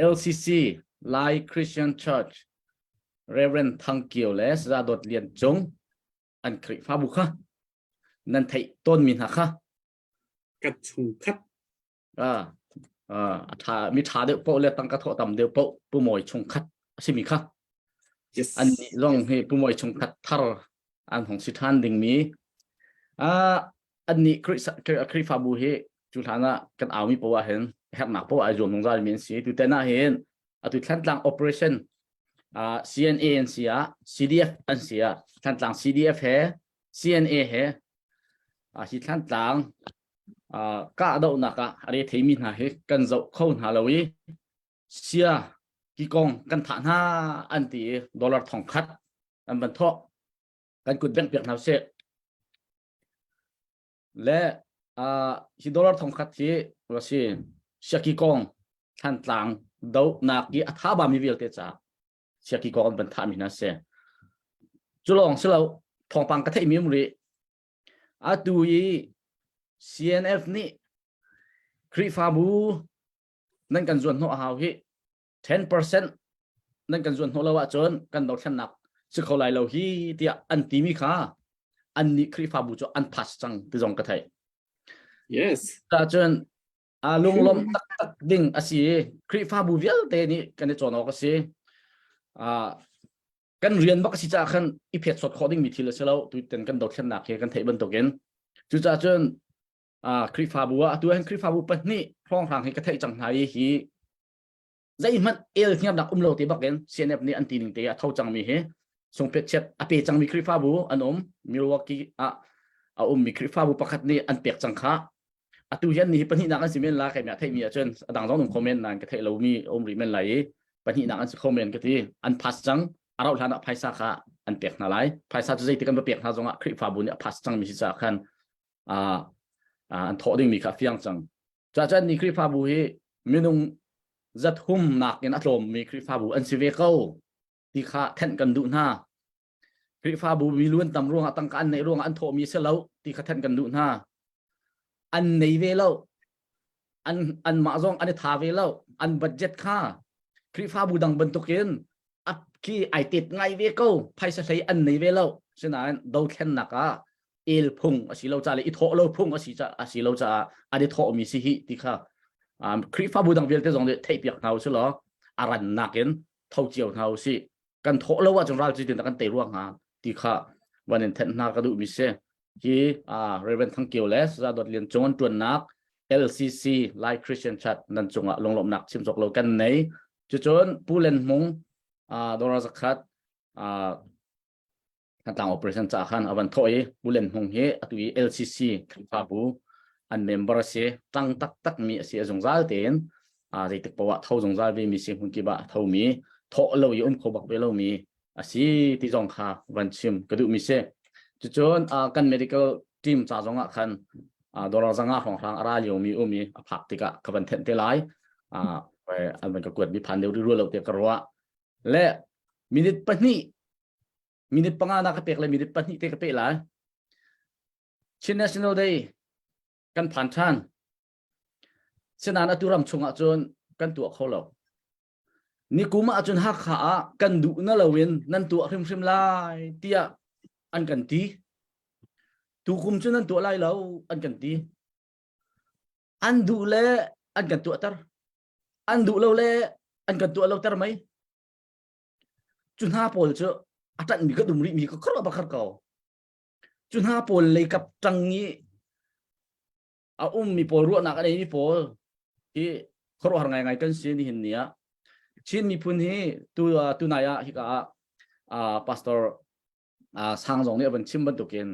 I: LCC Lai Christian Church Reverend Thang Kio le Saya Dawt Lian Cung an Khrihfabu kha nan theih tawn mi hna kha
C: ka chungkhat
I: ah a tha mi tha deuh poh le tangka thawh tam deuh poh pu mawi chungkhat a si mi kha
C: yes
I: an nih zong hi pu mawi chungkhat thar an hong si than ding mi ah an nih Khrihfabu hi cu hlan ah kan au mi poah hin hernak poah ai zuam zungzal mi an si tu ten ah hin atu Thlantlang operation uh, CNA an si ah CDF an si ah Thlantlang CDF he CNA he uh, hi Thlantlang uh, kahdohnak ah a re theimi hna hi kan zoh kho hna lo i sia kikong kan thah hna an ti i dollar thong khat an van thawk kan kut bengh piak hna sih le uh, hi dollar thong khat hi si siaki kong Thantlang dohnak i a tha ba mi vialte ca siaki kong an van thah mi hna si cu lawng si lo thawngpang ka theih mi um rih Atu i CNF nih Khrihfabu nan kan zuan hnawh a hau hi 10% nan kan zuan hnawh lo ahcun kan dothlennak si kho lai lo hi tiah an timi kha an nih Khrihfabu cu an pass cang ti zong ka theih.
C: Yes.
I: Ta cun a lunglawm taktak ding a si i Khrihfabu vialte nih kan i cawn awk a si. Kan rian bak a si caah khan i phet sawt khawh dingmi thil a si lo tuiten kan dothlennak hi kan theih bantukin. Cucaah cun Khrihfabu ah atu ahhin Khrihfabu pahnih hrawnghrang hi ka theih cang hna i hi zeihmanh el hniamnak um lo te bakin CNF nih an ti ning te a tho cangmi hi sungphet chiat a pe cangmi Khrihfabu an um Milwaukee ah a ummi Khrihfabu pakhat nih an pek cang kha atu hian ni hi pahnihnak an si men la keimah theihmi ahcun a dang zong um kho men nain ka theih lomi um rih men lai i pahnihnak an si kho men ka ti an pass cang a rauh hlan ah phaisa kha an pek hna lai phaisa cu zeitik an va pek hna zongah Khrihfabu nih a pass cangmi si caah khan an thawh dingmi kha a fiang cang Cuacaan ni Khrihfabu hi minung zathum nakin a tlawmmi Khrihfabu an si ve ko ti kha thenh kan duh hna. Khrihfabu miluan tam ruangah tangka an neih ruangah an thawhmi si lo ti kha thenh kan duh hna. An nei ve lo. An anmah zong an i tha ve lo. An budget kha Khrihfabu dang bantukin a khi ai tet ngai ve ko. Phaisa hlei an nei ve lo. Sinain dothlennak ah el phung a si lo ca le i thawh lo phung a si ca a si lo caah an i thawhmi si hi ti kha um, Khrihfabu dang vialte zong nih theihpiak hna usih law a rannak in tho cio hna usih kan thawh lo ahcun ral cu kan tei ruang hnga ti kha van in thenh hna ka duhmi si hi uh, Reverend Thang Kio le Saza Dawt Lian Cung an tuannak LCC Lai Christian Church nan cungah lunglawmhnak chim cawk lo kan nei cucun Pu Len Hmung uh, Dora Zakhat uh, Thantlang operation ca khan a van thawh i Pu Len Hmung hi atu i LCC Khrihfabu an member a si tang taktak mi a si a zungzal tein zeitik poah ah tho zungzal ve mi si hmun kip ah a tho mi thawh lo i um kho bak ve lo mi a si ti zong kha van chim ka duh mi si cucun kan medical team ca zong ah khan dollar zanga hrawnghrang a ra lio mi um i a phak tikah ka van thenh te lai an van ka kuat mi phan deuh ri lo te ka ruah le minute pahnih minute panga na ka pek le minute pahnih te ka pe lai Chin National Day kan phan than Sinain atu ram chungah cun kan tuah kho lo nikum ah cun Hakha ah kan duh na loin nan tuah hrimhrim lai tiah an kan ti tukum cu nan tuah lai lo an kan ti an duh le an kan tuahter an duh lo le an kan tuah lo ter mei Cu hna pawl cu a ṭanhmi ka dum rihmi ka khuaruah bakar ko. Cu hna pawl leikap ṭang i a ummi pawl ruahnak a neimi pawl hi khuaruahhar ngaingai kan si nihin ni ah. Chin miphun hi tu tunai ah hika ah pastor sang zong nih a van chim bantukin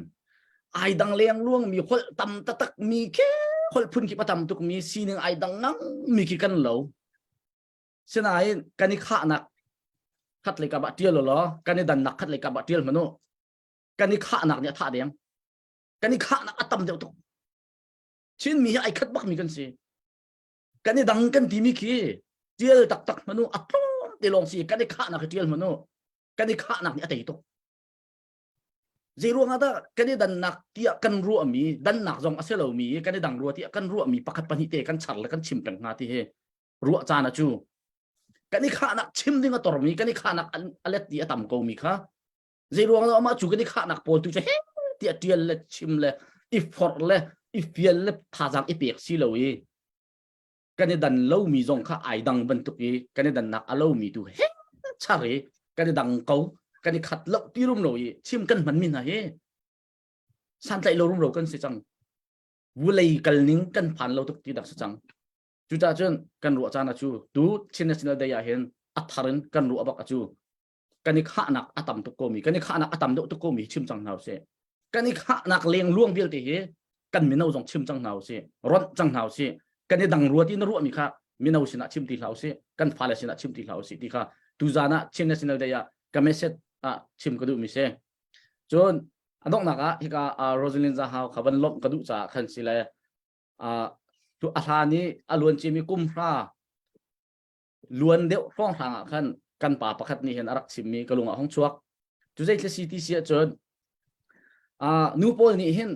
I: ai dang leng luang mi holh tam taktak mi khi holh phun khi tam tuk mi sining ai dang ngang mi khi kan lo Sinain kan i khahnak khat lei kap ah ṭial law kan i dannak khat lei kap ah ṭial hmanh u. Kan i khahnak nih a thah deng. Kan i khahnak a tam deuh tuk. Chinmi hi ai khat bakmi kan si. Kan i dang kan timi khi ṭial taktak hmanh u a tlawm te lawng si kan i khahnak hi ṭial hmanh u. Kan i khahnak nih a tei tuk. Zei ruangah dah kan i dannak tiah kan ruahmi dannak zong a si lomi kan i dang rua tiah kan ruahmi pakhat pahnih te kan char le kan chim peng hnga ti hi ruah caan a cu kan i khahnak chim ding a tormi kan i khahnak a let ti a tam ko mi kha zei ruang dah amah cu kan i khahnak pawl tu cu he tiah tial le chim le i forh le i fial le thazaang i pek si lo i kan i dan lomi zong kha ai dang bantuk i kan i dannak a lomi tu he char i kan i dang ko kan i khat lo ti rum lo i chim kan hman mi hna hi santlaih lo rum lo kan si cang vulei kal ning kan phan lo tuk ti dak si cang Cucaah cun kan ruah caan a cu tu Chin National Day ah hin a thar in kan ruah bak a cu kan i khahnak a tam tuk komi kan i khahnak a tam deuh tuk komi chim cang hna usih kan i khahnak leng luang vialte hi kan mino zong chim cang hna usih ronh cang hna usih kan i dang rua ti na ruahmi kha mino sinah chim ti hlah usih kan fale sinah chim ti hlah usih ti kha tuzan ah Chin National Day ah ka message ah chim ka duhmi si cun a donghnak ah hika Rosalind Zahau kha van lawmh ka duh caah khan si le tu a hlan i a luan cimi kum hra luan deuh hrawnghrang ah khan kan pa pakhat nih hin a rak chimmi ka lung ah hong chuak cu zei thil si ti si ahcun nu pawl nih hin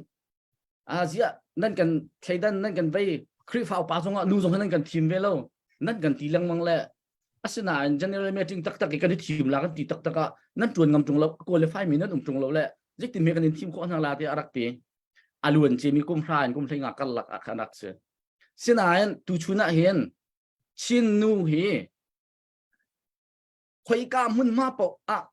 I: ziah nan kan thleidan nan kan vei Khrihfa upa zongah nu zong hin nan kan thim ve lo nan kan ti lengmang le. Asinain general meeting taktak i kan i thim la kan ti taktak ah nan ṭuan ngam ṭung lo, qualify mi nan um ṭung lo le zeitin me kan in thim khawh hna la tiah a rak ti. A luan cimi kum hra in kum hleinga karlak ah khan rak si. Sinain tuchun ah hin Chin nu hi khoika hmunhma paoh ah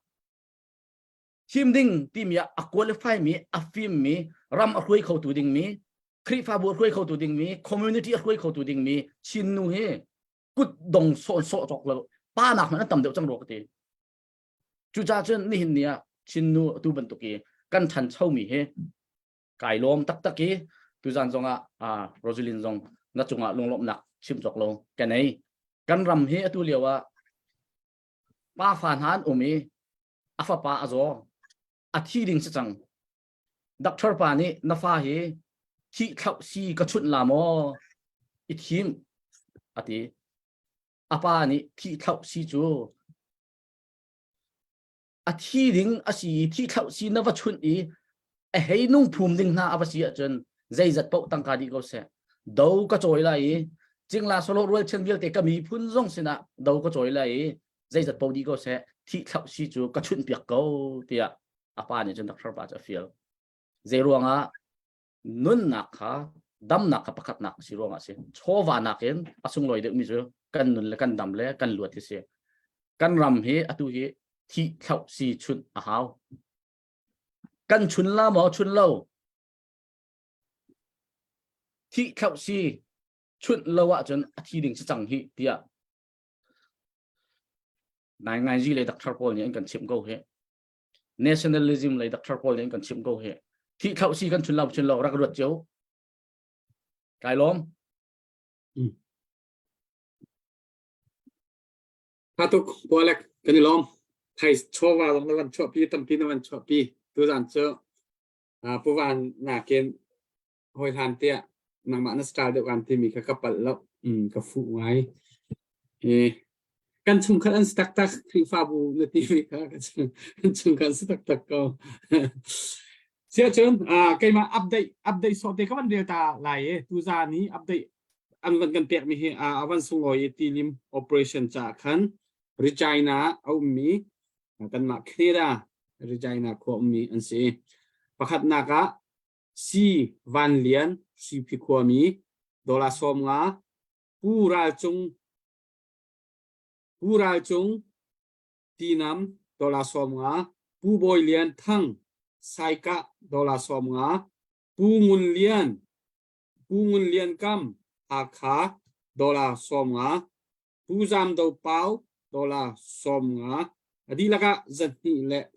I: thim ding timi ah a qualify mi a fim mi ram a hruai khotu ding mi Khrihfabu a hruai khotu ding mi community a hruai khotu ding mi Chin nu hi kut dong sawh sawh cawk lo pa nak hmanh an tam deuh cang rua ka ti cucaah cun nihin ni ah Chin nu atu bantuk i kan ṭhancho mi hi kai lawm taktak i tuzan zongah ah Rosalind zong na cungah lunglawmhnak chim cawk lo ka nei kan ram hi atu lio ah pa fa hna an um i a fapa a zaw a thi ding si cang doctor pa nih na fa hi thih thlauh si ka chunh la maw i thim a ti a pa nih thih thlauh si cu a thi ding a si i thi thlauh si na va chunh i a hei nung phum ding hna a va si ahcun zeizat paoh tangka dih ko seh do ka cawi lai i cingla solo rualchan vialte ka miphun zong sinah do ka cawi lai i zeizat paoh dih ko seh thi thlauh si cu ka chunh piak ko tiah a pa nih cun doctor pa cu a fial zei ruangah nunnak kha damnak kha pakhatnak si ruangah si chawva nakin a sunglawi deuhmi cu kan nun le kan dam le kan luat hi si kan ram hi atu hi thi thlauh si chunh a hau kan chun la maw chun lo thi thlauh si chunh lo ahcun a thi ding si cang hi tiah nai ngai zi le doctor pawl nih an kan chimh ko hi nationalism lei doctor pawl nih an kan chimh ko hi thi thlauh si kan chun lo chun lo rak ruat cio kai lawm
C: Tha tuk Pualek kan i lawm. Thai chawva zong na van chuahpi tampi na van chuahpi. Tuzan cu Pu Van nakin hawi hlan tiah nangmah na style deuh kan timi kha ka palh lo. Ka fuh ngai. Kan chungkhat an si taktak Khrihfabu na timi kha kan chungkhat an si taktak ko. Siahcun keimah update update sawh te ka van rel ta lai i tuzan i update an van kan pekmi hi a van sunglawi i tilim operation caah khan Regina a ummi kanmah Canada Regina khua ummi an si. Pakhatnak ah C Van Lian Siphi khuami dollar 50 Pu Ral Cung Pu Ral Cung Tinam dollar 50 Pu Bawi Lian Thang Saikah dollar 50 Pu Ngun Lian Pu Ngun Lian Kam Hakha dollar 50 Pu Zam Do Pau dollar 50 a dihlak ah 250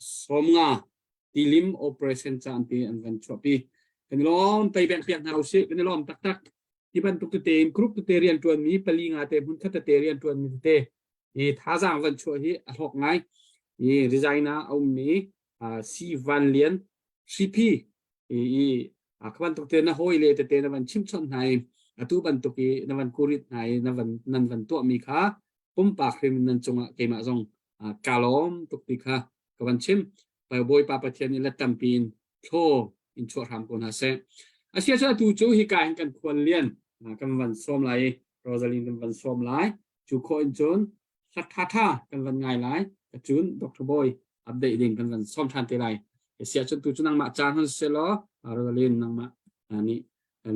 C: tilim operation caan te an van chuahpi kan i lawm pei bek piak hna usih kan i lawm taktak hi bantuk tete in group tete rian tuan mi pali nga te hmun khat tete rian tuan mi tete hi thazaang van chuah hi a hlawk ngai i resign a ummi si Van Lian Hripi i kha bantuk te na hawi le tete na van chimchawnh hna i atu bantuk i na van kurit hna i na van nan van tuahmi kha pumpak hrim nan cungah keimah zong ka lawm tuk ti kha ka van chim Bawipa Pathian in let tampi in thlaw in chuah hram ko hna seh asia cu atu cu hika hin kan khual lian kan van sawm lai i Rosalind kan van sawm lai cu khawh in cun hla tha tha kan van ngai lai cun Dr. Boy update ding kan van sawm than te lai sia cun tu cu nangmah caan hon se law Rosalind nangmah nih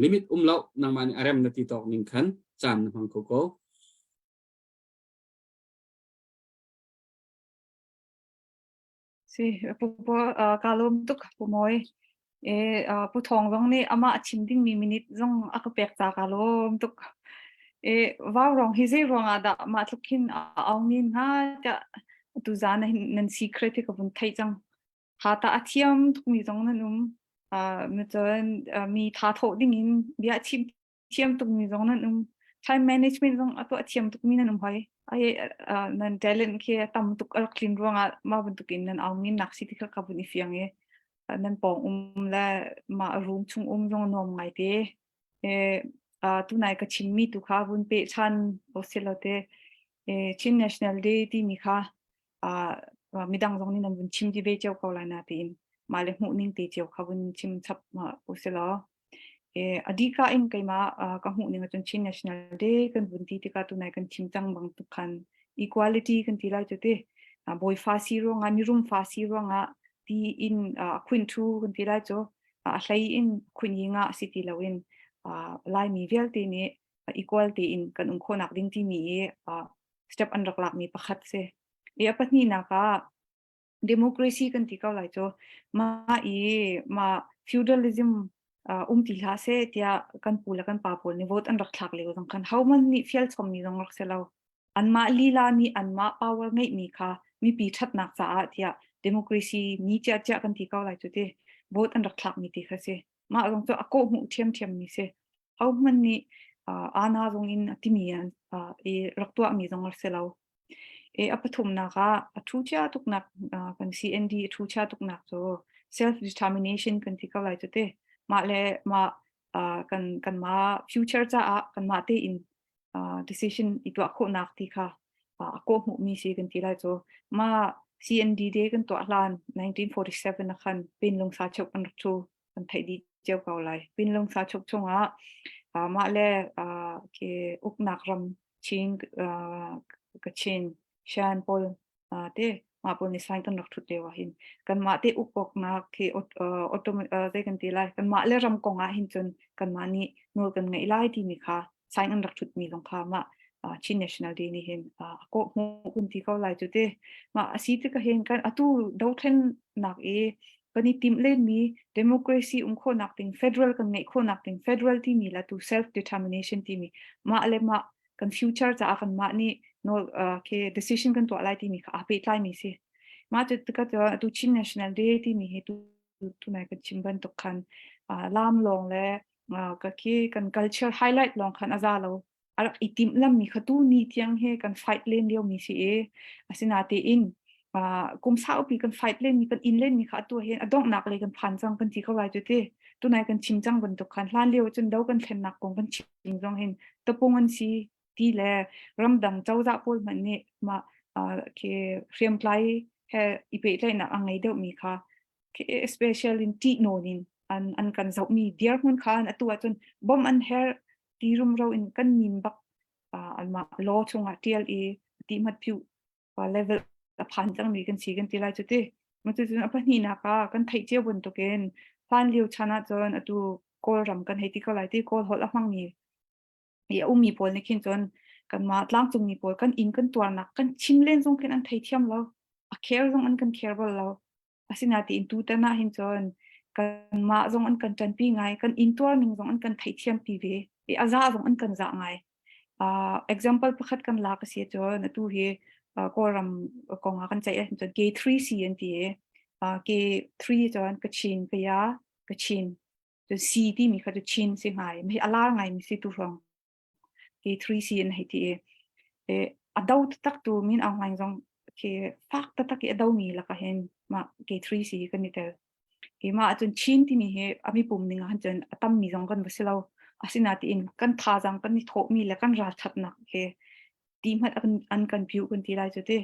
C: limit um lo nangmah nih arem na ti tawk ning khan caan na hmang ko ko
E: Si pu pu ka lawm tuk pu Mawi. E pu Thawng zong nih amah a chim dingmi minute zong a ka pek ca ka lawm tuk. E vaurawng hi zei ruangah dah mah tluk hin a aung hnga tiah tuzan nan secret hi ka vun theih cang. Ha ta a thiam tukmi zong nan um. Uh, cun mi tha thawh dingin bia chim thiam tukmi zong nan um time management zong a tuah thiam tukmi nan um hoi ai nan talent khi tam tuk a rak tlin ruangah mah bantukin nan au min nak si ti kha ka vun i fiang i nan pawng um le mah room chung um zong nuam ngai te e tunai ka chimmi tu kha vun pe chan osilo te Chin National Day timi kha midang zong nih nan vun chim di ve cio ko lai na tiin mah le hmuh ning te cio kha vun chim chap usilo A dika in keimah ka hmuh ning ahcun Chin National Day kan vun ti tikah tunai kan chim cang bantuk khan. Equality kan ti lai cu ti. Bawifa si ruangah mirum fa si ruangah ti in khuin thu kan ti lai cu a hlei in khuin yi nga si ti loin Laimi vialte nih equal tein kan um khawhnak ding timi i step an rak lakmi pakhat si. I a pahnihnak ah democracy kan ti ko lai cu mah i mah feudalism um ti hlah seh tiah kan pu le kan pa pawl nih vote an rak thlak lio zong khan hohmanh nih fial chommi zong rak si lo. Anmah lila nih anmah power ngeihmi kha mipi ṭhatnak caah tiah democracy ni ciahciah kan ti ko lai cu ti vote an rak thlakmi ti kha si. Mah zong cu a kawhhmuh ṭhiamṭhiammi si. Hohmanh nih ana zong in a timi an i rak tuahmi zong rak si lo. E a pathumnak ah a thu chia tuknak kan CND a thu chia tuknak cu self determination kan ti ko lai cu te. Mah le mah kan kan mah future caah kan mah tein decision i tuah khawhnak ti kha a kawhhmuhmi si kan ti lai cu. Mah CND Day kan tuah hlan 1947 ah khan Pinlung sa chuk an rak thu kan theih dih cio ko lai. Pinlung sa chuk chungah mah le ke uknak ram Chin Kachin Shan pawl te mah pawl nih sign kan rak thut lio ah hin kanmah te ukawknak khi zei kan ti lai kanmah le ram kong ah hin cun kanmah nih nawl kan ngeih lai timi kha sign an rak thutmi zong kha mah Chin National Day nih hin a kawh hmuh kun ti ko lai cu te mah a si tikah hin kan atu dothlennak i kan i timh lenmi democracy um khawhnak ding federal kan ngeih khawhnak ding federal timi la tu self determination timi mah le mah kan future caah kan mah nih nawl ke decision kan tuah lai timi kha aa pehtlai mi si mah cu tikah cu atu Chin National Day timi hi tu tunai kan chim bantuk khan lam lawng le ka khi kan culture highlight lawng khan a za lo a rak i timh lammi kha tu ni tiang he kan fight len lio mi si i asinatein kum saupi kan fight len mi kan in len mi kha atu hin a donghnak lei kan phan cang kan ti ko lai cu ti tunai kan chim cang bantuk khan hlan lio cun do kan thlennak kong kan chim zong hin tapung an si ti le ramdang cozah pawl hmanh nih mah ke hriamtlai he i pehtlaihnak a ngei deuh mi kha special in ṭih nawn in an an kan zohmi dirhmun kha atu ahcun bom an her ti rumro in kan min bak anmah law chungah ṭial i ti hmat phiu level a phan cangmi kan si kan ti lai cu ti. Cucun a pahnihnak ah kan theih cio bantukin hlan lio chan ahcun atu Kawlram kan hei ti ko lai ti Kawl holh a hmangmi i a ummi pawl nih khin cun kanmah tlangcungmi pawl kan inn kan tuarnak kan chim len zong khin an theithiam lo. A care zong an kan care bal lo. Asinain tutan ah hin cun kanmah zong an kan ṭanpi ngai, kan intuar ning zong an kan theihthiampi ve i a zah zong an kan zah ngai. Uh, example pakhat kan lak a si cun atu hi uh, Kawlram kong ah kan ceih ahhin cun K3C an ti i uh, K3 cun Kachin, Kaya, Kachin cun C timi kha cu Chin si ngai. Hi a lar ngai mi si tu hrawng. K3C an hei ti i e, a do taktak tu Min Aung Hlaing zong khi fak taktak i a domi lakah hin mah K3C kan i tel. Hi mah ahcun Chin timi hi a mipum ning ah cun a tammi zong kan va si lo. Asinain kan thazaang kan i thawhmi le kan ralṭhatnak he ti hmanh an kan piu kan ti lai cu ti.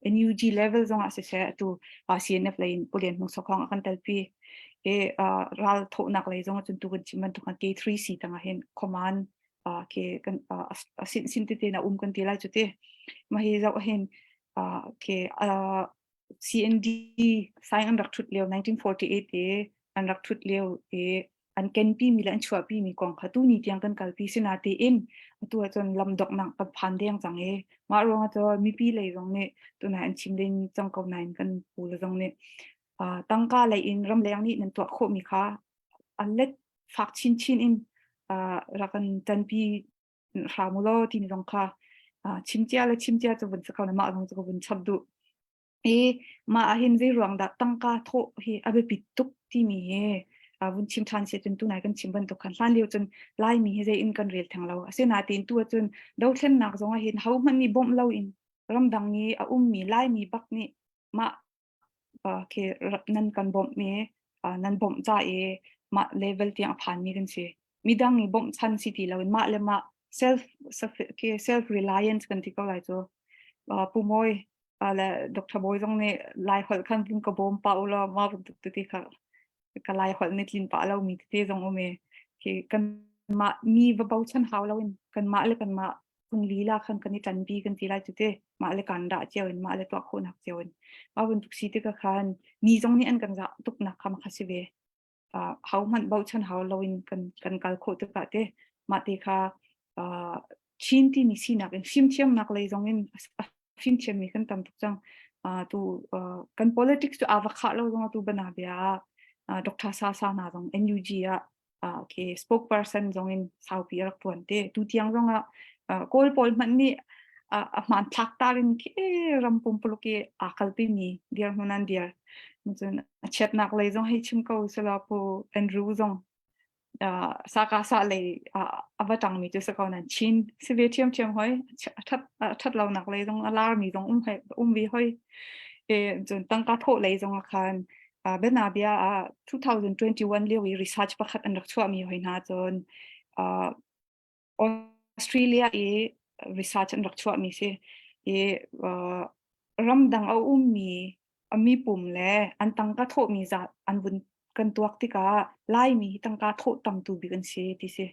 E: NUG level zong ah siseh atu CNF lei in Pulian Hmung Sokhong a kan telpi e ral thawhnak lei zong cun tu kan chim bantuk kan K3C tangah hin command ke kan sin sin tete na um kan ti lai chu ti ma hi zau hin ke CND sign an rak thut lio 1948 e an rak thut lio e an kenpi mi le an chuahpi mi kong kha tu ni tiang kan kalpi sinatein atu ahcun lam doknak kan phan deng cang i mah ruangah cun mipi lei zong nih tunai an chim len cang ko nain kan pu le zong nih tangka lei in ramleng nih nan tuah khawh mi kha a let fak chinchin in rak kan tanpi hram u law timi zong kha chim cia le chim cia cu vun si ko na mah zong cu ka vun chap duh. I mah ahhin zeiruang dah tangka thawh hi a biapit tuk timi hi vun chim ṭhan si ahcun tunai kan chim bantuk khan hlan lio cun Laimi hi zei in kan rel theng lo. Asinain tu ahcun dothlennak zong ahhin hohmanh nih bawmh loin ramdang i a ummi Laimi bak nih mah khi nan kan bawmh i nan bawmh ca i mah level tiang a phanmi kan si. Midang i bawmhchan si ti loin mah le mah self self reliance kan ti ko lai cu. Pu Mawi le Dr. Bawi zong nih Lai holh khan vun ka bawm pah u law mah bantuk tete kha ka Lai holh nih tlin pah lomi tete zong um i khi kanmah mi va bochan hau loin kanmah le kanmah phun lila khan kan i ṭanpi kan ti lai cu te mah le kan dah cio in mah le tuah khawhnak cio in mah bantuk si tikah khan mi zong nih an kan zah tuknak kha kha si ve uh, ho hmanh bochan hau loin kan kan kal khawh tikah te mah te kha uh, Chin timi sinak in fimthiamnak lei zong in a fimthiammi kan tam tuk cang. Uh, tu uh, kan politics cu ava khah lo zong tu bana bia uh, Dr. Sa Sa na zong NUG ah uh, okay, spokesperson zong in saupi rak tuan te tu tiang zong ah uh, Kawl pawl hmanh nih uh, a hmaan thlak tar in khi ram pumpuluk i aa kalpi mi dirhmun an dir. Cun a chiatnak lei zong hei chim ko sila pu Andrew zong uh, saka sa lei uh, a va tangmi cu si ko nan Chin si ve ṭhiamṭhiam hoi a ṭhat a ṭhat lonak lei zong a larmi zong um hoi um ve hoi e cun tangka thawh lei zong ah khan uh, bianabia ah 2021 lio i research pakhat an rak chuahmi hoi hna cun uh, Australia i research an rak chuahmi si i uh, ramdang a ummi a mipum le an tangka thawhmi zat an vun kan tuak tikah Laimi hi tangka thawh tamtu bik an si ti si.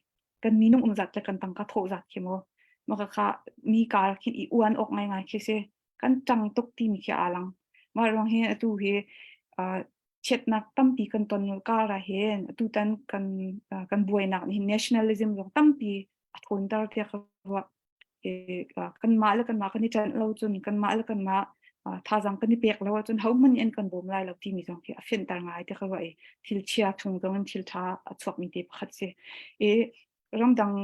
E: Kan minung um zat le kan tangka thawh zat khi mu. Maka kha mi kar khin i uan awk ngaingai khi si. Kan ṭang tuk timi khi aa lang. Mah ruang hi atu hi uh, chiatnak tampi kan ton kar ah hin atutan kan uh, kan buainak nih hin nationalism zong tampi a ṭhawnter tiah ka ruah. Kanmah le kanmah kan i ṭanh lo cun kanmah le kanmah thazaang kan i pek lo ahcun hohmanh nih an kan bawm lai lo timi zong khi a fianter ngai ti ka ruah i thil chia chung zong in thil ṭha a chuakmi te pakhat si. I ramdang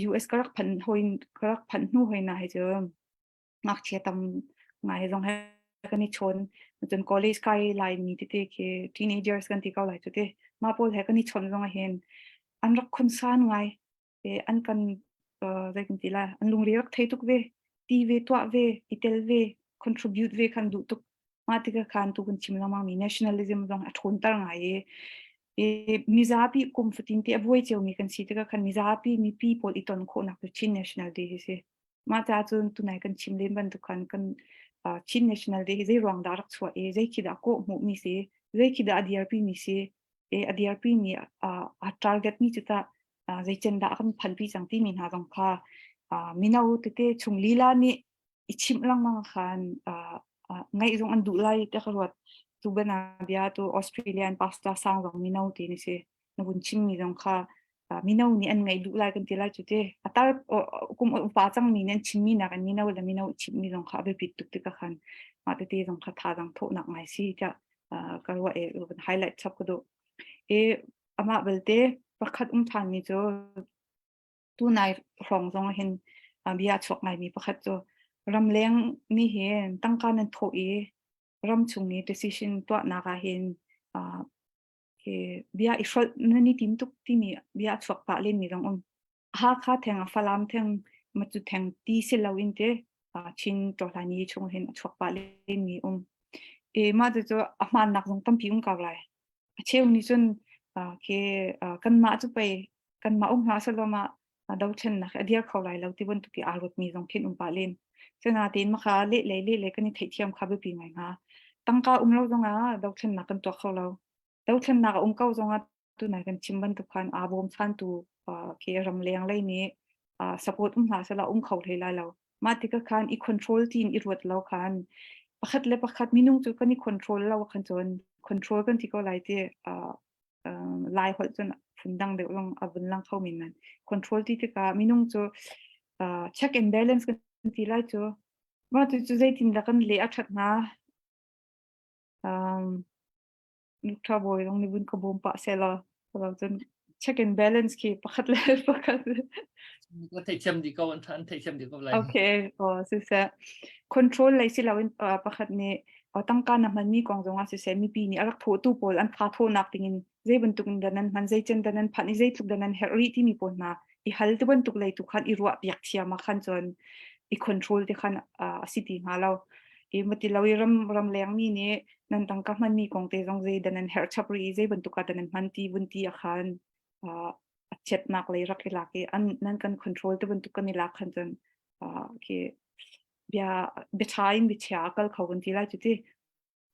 E: US ka rak phanh hoi ka rak phanh hnu hoi na hi cu ngakchia tam ngai zong he kan i chawn cun college kai laimi tete khi teenagers kan ti ko lai cu te mah pawl he kan i chawn zong ah hin an rak concern ngai an kan zei kan ti lai an lungre rak thei tuk ve ti ve tuah ve i tel ve contribute ve khan duh tuk mah tikah khan tu kan chim lengmang mi nationalism zong a ṭhawnter ngai i i mizapi kum fatin te a buai ciomi kan si tikah khan mizapi mipi pawl i ton khawhnak cu Chin National Day hi si mah ca cun tunai kan chim len bantuk khan kan Chin National Day hi zei ruang dah rak chuah i zei khi dah kawh hmuh mi si zei khi dah a dirpi mi si e a dirpi mi a target mi cu tah zeicen dah kan phanpi cang timi hna zong kha mino tete chung lila nih i chimh lengmang khan ngaih zong an duh lai ti ka ruat tu bana bia tu Australian pastor sang zong mino ti ni si na vun chimmi zong kha mino nih an ngaih duh lai kan ti lai cu te atar kum upa cang mi nih an chimmi nak in mino le mino chimmi zong kha a biapit tuk tikah khan mah tete zong kha thazaang thawhnak ngai si tiah ka ruah i highlight chap ka duh i Amah belte pakhat um ṭhanmi cu tunai hrawng zong hin bia a chuak ngaimi pakhat cu ramleng nih hin tangka nan thawh i ramchung i decision tuahnak ah hin bia i hrolh nan i tim tuk timi bia a chuak pah lenmi zong um. Hakha theng, Falam theng, Matu theng ti si loin te Chin ṭawhlani chung hin a chuak pah lenmi um. E mah cucu a hmaannak zong tampi um ko lai. A cheu nih cun khi kanmah cu pei kanmah um hlah sehlaw mah dothlennak hi a dir kho lai lo ti bantuk i aa ruatmi zong khin um pah len. Sinain maka lehlei lehlei kan i theihthiam kha biapi ngai hnga. Tangka um lo zongah dothlennak kan tuah kho lo. Dothlennak a um ko zongah tunai kan chim bantuk khan aa bawmchantu khi ramleng lei nih support um hlah sehlaw um kho hlei lai lo. Mah tikah khan i control tiin i ruat lo khan pakhat le pakhat minung cu kan i control lo khan cun control kan ti ko lai ti lai holh cun phundang deuh zong a vun lang kho men nan control ti tikah minung cu check and balance kan ti lai cu mah cu cu zeitindah kan leh a ṭhat hnga um, Ṭha bawi zong nih vun ka bawm pah sehlaw cun check and balance khi pakhat le pakhat.
B: Ka theihthiam dih ko, an theihthiam dih ko lai.
E: Okay, oh siseh. Control lei si loin pakhat nih tangka na hmanmi kong zong ah siseh mipi nih a rak thawhtu pawl an tha thawhnak dingin zei bantuk in dah nan hman, zei cen dah nan phanh i zeitluk dah nan herh rih timi pawl hna i hal ti bantuk lei tu khan i ruah piak thiam ah khan cun i control ti khan a si ti hnga lo. I mati lo i ram ram lengmi nih nan tangka hmanmi kong te zong zei dah nan herh chap rih i zei bantuk ah dah nan hman ti vun ti ah khan a chiatnak lei rak i lak i an nan kan control te bantuk kan i lak khan cun khi bia bia ṭha in bia chia a kal kho kan ti lai cu ti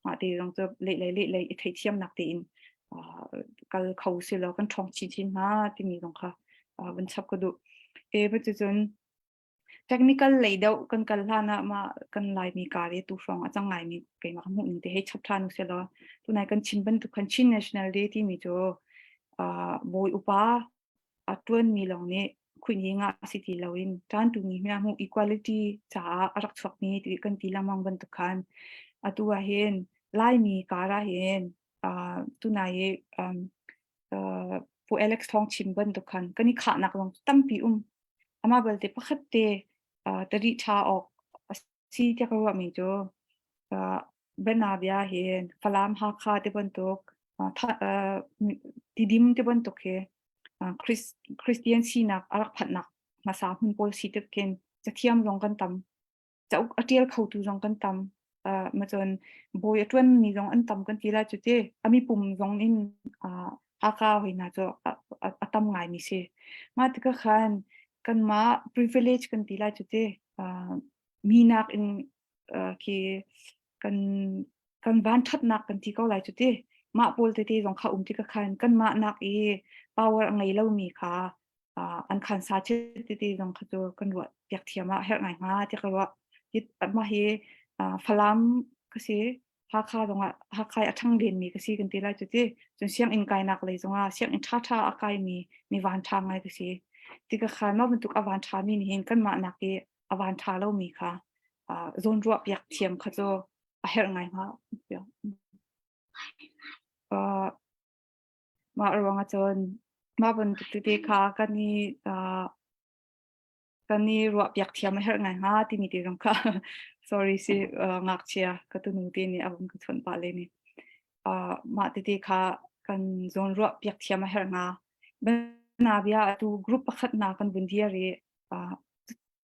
E: mah te zong cu leh lei leh lei i theihthiamnak tein kal kho si law kan ṭhawng chinchin hnga timi zong kha vun chap ka duh. E ba cun. Technical lei deuh kan kal hlan ah mah kan Laimi ka le tu hrawng a cang ngaimi keimah ka hmuh ning te hei chap ṭhan usih law tunai kan chim bantuk khan Chin National Day timi cu uh, bawi upa a ṭuanmi lawng nih khuini ngah si ti loin ṭantu mi hna hmuh equality caah a rak chuakmi ti kan ti lengmang bantuk khan atu ah hin Laimi kar ah hin uh, tunai i um, uh, Pu Alex Thawng chim bantuk khan kan i khahnak zong tampi um. Amah balte pakhat te uh, tari ṭha awk a si tiah ka ruahmi cu uh, bianabia hin Falam Hakha ti bantuk uh, uh, Tidim ti bantuk hi uh, Christian sinak a rak phanhnak hmasa hmun pawl si tik khin cathiam zong kan tam cauk a ṭial khotu zong kan tam. Uh, macun bawi a ṭuanmi zong an tam kan ti lai cu ti. A mipum zong in uh, Hakha hoi hna cu a, a, a tam ngaimi si. Mah tikah khan kanmah privilege kan ti lai cu ti. Uh, minak in uh, khi kan kan van ṭhatnak kan ti ko lai cu ti. Mah pawl tete zong kha um tikah khan kanmah nak i power a ngei lomi kha an khan sa thil tete zong kha cu kan ruah piak thiam ah herh ngai hnga ti ka ruah. Mah hi Falam ka si Hakha zongah Hakha a ṭhang lenmi ka si kan ti lai cu ti. Cun sianginn kainak lei zongah sianginn ṭhaṭha a kaimi mi van ṭha ngai ka si. Ti ka khan mah bantuk a van ṭhami nih hin kanmah nak i a van ṭha lomi kha zawnruah piak thiam kha cu a herh ngai hnga. Mah ruangah cun mah bantuk tete kha kan i uh, kan i ruahpiak thiam a herh ngai hnga timi te zong kha sorry si uh, ngakchia ka tunu te nih a vun ka chawnh pah le ni. Uh, mah tete kha kan zawn ruahpiak thiam a herh hnga. Banabia atu group pakhat na kan vun dir i uh,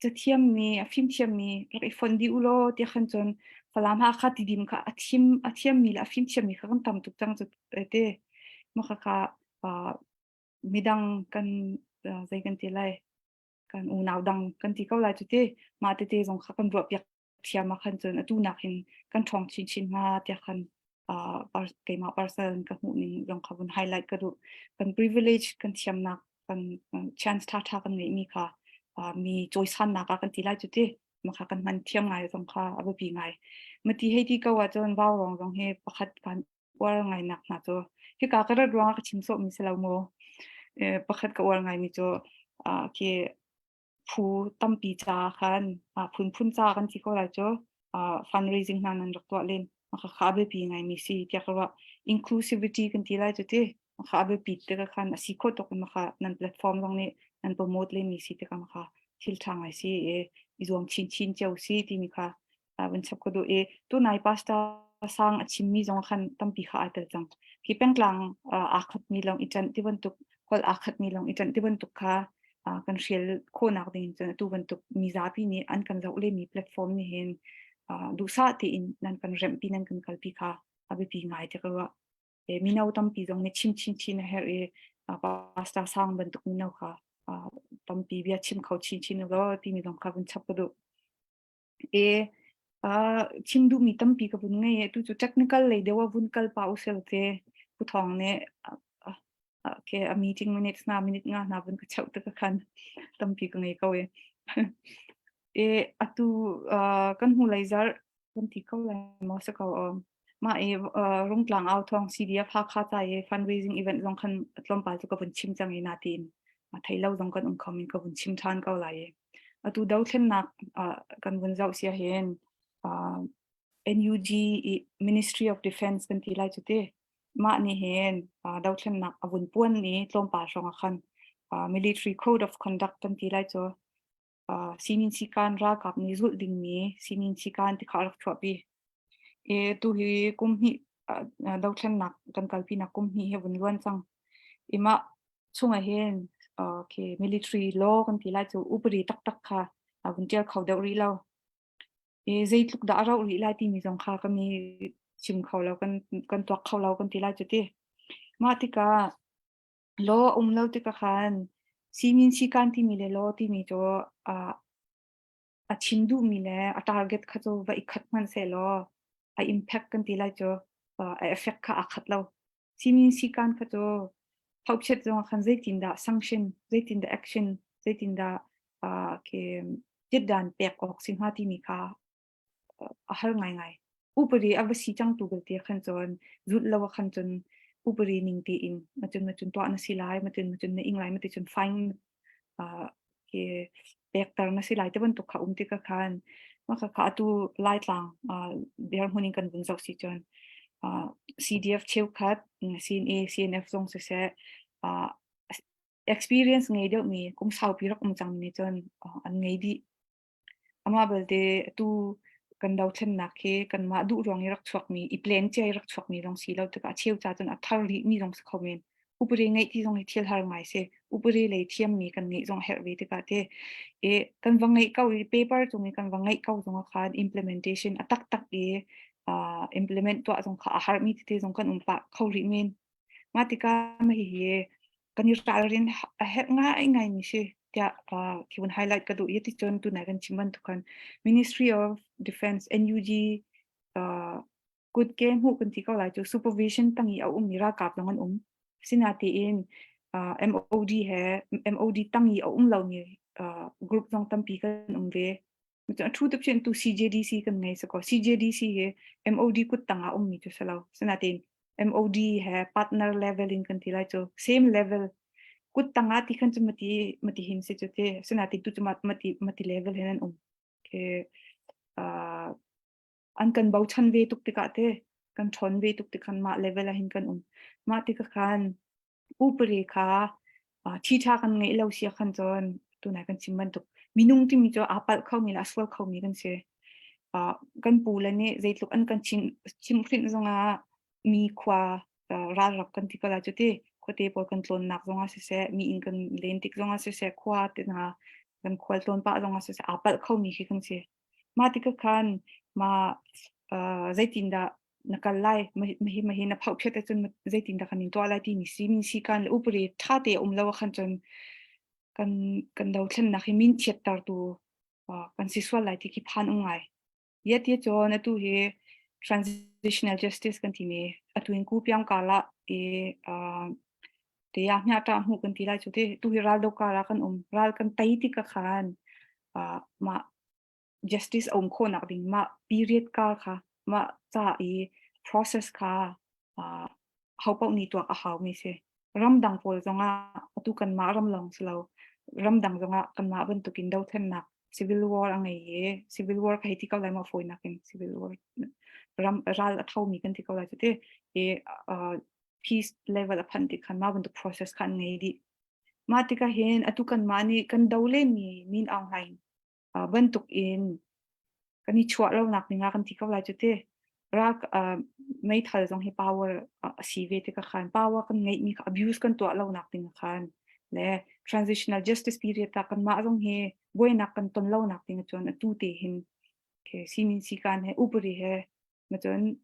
E: cathiammi a fimthiammi rak i fonh dih u law tiah khan cun Falam Hakha Tidim kha a thim a thiammi le a fimthiammi kha kan tam tuk cang cu te mah khakha midang kan zei kan ti lai kan unau dang kan ti ko lai cu ti mah tete zong kha kan ruahpiak thiam ah khan cun atu nak hin kan ṭhawng chinchin hnga tiah khan uh, keimah parcel ka hmuh ning zong kha vun highlight ka duh. Kan privilege kan thiamnak kan chance ṭha ṭha kan ngeihmi kha uh, mi cawisannak ah kan ti lai cu ti makha kan hman thiam ngai zong kha a biapi ngai. Mati hei ti ko ahcun vaurawng zong hi pakhat kan uar ngai nak hna cu hika ka rat ruangah ka chim sawhmi si lo mu. Eh, pakhat ka uar ngaimi cu uh, khi phu tampi ca khan phunphun ca kan ti ko lai cu fundraising hna nan rak tuah len kha kha biapi ngaimi si tiah ka ruah inclusivity kan ti lai cu ti kha biapi te ka khan a si kho tuk in kha nan platform zong nih nan promote len mi si te ka kha thil tha ngai si e i zuam chin chin cio si timi kha van chap ka duh i tunai pastor sang a chimmi zong khan tampi kha ai tel cang hi pengtlang aa khatmi lawng i ṭanh ti bantuk holh aa khatmi lawng i ṭanh ti bantuk kha kan hrial khawhnak ding cun atu bantuk mizapi nih an kan zoh lemi platform nih hin duhsah tein nan kan remhpi nan kan kalpi kha a biapi ngai ti ka ruah mino tampi zong nih chim chin chin a herh i pastor sang bantuk mino kha tampi bia chim kho chin chin law timi zong kha vun chap ka duh E chim duhmi tampi ka vun ngei i tu cu technical lei deuh ah vun kal pah usih te Pu Thawng nih okay, a meeting minutes na minute nga hna vun ka cheuh tik khan tampi ka ngei ko e. E atu kan hnu lei zarh kan ti ko lai maw si ko mah i Rungtlang au thawng CDF Hakha ca i fundraising event zong khan tlawmpal cu ka vun chim cang i natin thei lo zong kan um kho min ka vun chim ṭhan ko lai i. Atu dothlennak kan vun zoh sia hin NUG i Ministry of Defense kan ti lai cu ti. Mah nih hin dothlennak a vun puan i tlawmpal hrawng ah khan military code of conduct kan ti lai cu sinin sikan ralkap nih zulh dingmi sinin sikan ti kha a rak chuahpi. E tu hi kum hnih dothlennak kan kalpinak kum hnih he vun luan cang. I mah chungah hin okay, military law kan ti lai cu upadi taktak kha vun ṭial kho deuh rih lo. I zeitluk dah a rauh rih lai timi zong kha kan i chim kho lo, kan, kan tuak kho lo kan ti lai cu ti. Mah tikah law a um lo tikah khan simin sikan timi le law timi cu uh, a chim duhmi le a target kha cu va i khat hmanh sehlaw a impact kan ti lai cu uh, a effect kha aa khat lo. Simin sikan kha cu phauchiat zong ah khan zeitindah sanction, zeitindah action, zeitindah uh, ke. Tit-dan pek awk si hnga timi kha a har ngaingai. Upadi a va si cang tu belte khan cun zulh lo ah khan cun upadi ning tein macun macun tuah na si lai, macun macun na ing lai, mati cun fine uh, ke pekter na si lai te bantuk kha um tikah khan maka kha atu Laitlang uh, dirhmun in kan vun zoh si cun uh, CDF cheukhat CNA CNF zong siseh uh, experience ngei deuhmi kum saupi rak um cangmi cun uh, an ngei dih. Amah belte atu kan dothlennak hi kanmah duh ruang i rak chuakmi, i plan cia i rak chuakmi zong si lo tikah a cheu ca cun a thar rihmi zong si kho men. Upadi ngeih ti zong hi thil har ngai si. Upadi lei thiammi kan ngeih zong a herh ve tikah te i kan va ngeih ko i paper cung i kan va ngeih ko zong ah khan implementation a taktak i uh, implement tuah zong kha a harmi tete zong kan um pah kho rih men. Mah tikah mah hihi kan i ralrin a herh ngaingaimi si tiah uh, khi vun highlight ka duh i ti cun tunai kan chim bantuk khan Ministry of Defense NUG uh, kutke hmuh kan ti ko lai cu supervision tang i a ummi ralkap zong an um sinatein uh, MOD he MOD tang i a um lomi uh, group zong tampi kan um ve A thu tuk chin tu CJDC kan ngei sako. CJDC hi MOD kut tang ah ummi cu si lo. Sinain MOD he partner level in kan ti lai cu same level kut tang ah ti khan cu mati mati hin si cu te. Sinain tu cu mati mati level hin an um. Ke uh, an kan bochan ve tuk tikah te kan ṭhawn ve tuk tikhan mah level ah hin kan um. Mah tikah khan upari kha ṭhiṭha kan ngeih lo si ahkhan cun tunai kan chim bantuk minung timi cu aa palh khomi le a sual khomi kan si. Kan pu le nih zeitluk an kan chimhhrinh zongah mi khua ralrap kan ti ko lai cu ti khuate pawl kan tlawnnak zongah siseh mi inn kan len tik zongah siseh khua te hna kan khual tlawn pah zongah siseh aa palh khomi khi kan si. Mah tikah khan mah zeitindah na kal lai mahi mahi na phauhphiat ahcun zeitindah kan in tuah lai timi simin sikan le upadi ṭha te a um lo ahkhan cun kan kan dothlennak hi min chiattertu kan si sual lai ti khi phan um ngai. Yet ye cun atu hi transitional justice kan timi atu in ku piang kala i te ya hnya ta hmu kan ti lai chu te tu hi ral do kala kan um ral kan tai ti ka khan mah justice a um khawhnak ding mah period kar kha mah ca i process kha uh, ho paoh nih tuak a haumi si. Ramdang pawl zongah atu kanmah ram lawng si lo ramdang zongah kanmah bantukin dothlennak civil war a ngei i civil war ka hei ti ko lai maw fawinak in civil war ram ral a thomi kan ti ko lai cu ti i uh, peace level a phanh tik khan mah bantuk process kha an ngei dih. Mah tikah hin atu kanmah nih kan do lenmi Min Aung Hlaing bantuk in kan i chuah lonak ding ah kan ti ko lai cu ti. Rak meithal zong hi power a si ve tikah khan power kan ngeihmi kha abuse kan tuah lonak ding khan le transitional justice period ah kanmah zong hi buainak kan ton lonak ding cun atu te hin simin sikan he upari he Macun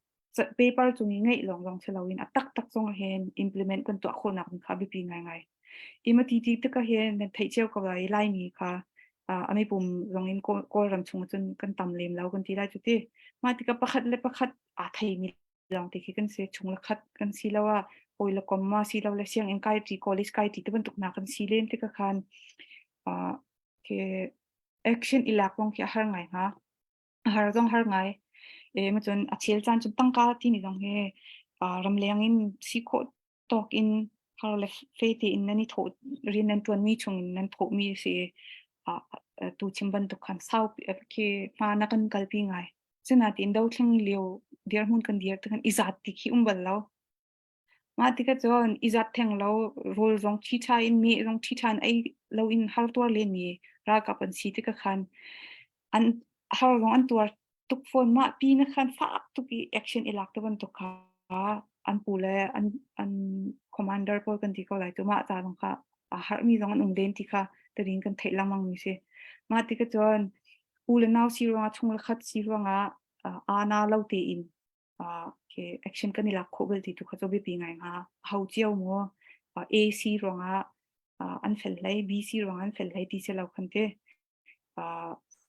E: paper cung i ngeih lawng zong si loin a taktak zong ah hin implement kan tuah khawhnak ding kha a biapi ngaingai. I mati ti tikah hin nan theih cio ko lai Laimi kha a mipum zong in Kawlram chung cun kan tam lem lo kan ti lai cu ti. Mah tikah pakhat le pakhat aa theimi lawng te khi kan si chung le khat kan si lo ah hawi le kom ma si lo le sianginn kai ṭi college kai ṭi ti bantuk hna kan si len tikah khan khi action i lak zong khi a har ngai hnga. A har zong har ngai. E ma cun a chel caan cun tangka timi zong hi ramleng in si khawh tawk in har le fe tein nan i thawh rian nan ṭuanmi chung in nan thawhmi si tu chim bantuk khan sau khi hma na kan kalpi ngai. Sinain dothling lio dirhmun kan dir tikhan i zat ti khi um bal lo. Mah tikah cun i zat theng lo, rawl zong ṭhiṭha in meh zong ṭhiṭha in ei loin har tuar lenmi ralkap an si tikah khan an har zong an tuar tuk fawn. Mah pin ah khan fak tuk i action i lak ti bantuk kha an pu le an, an commander pawl kan ti ko lai cu mah ca zong kha aa harhmi zong an um len ti kha tarin kan theih lengmang mi si. Mah tikah cun u le nau si ruangah chung le khat si ruangah aa-na lo tein okay, action kan i lak khawh bal ti tu kha cu biapi ngai hnga. Ho cio mu A C ruangah an fel hlei, B C ruangah an fel hlei ti si lo khan ti.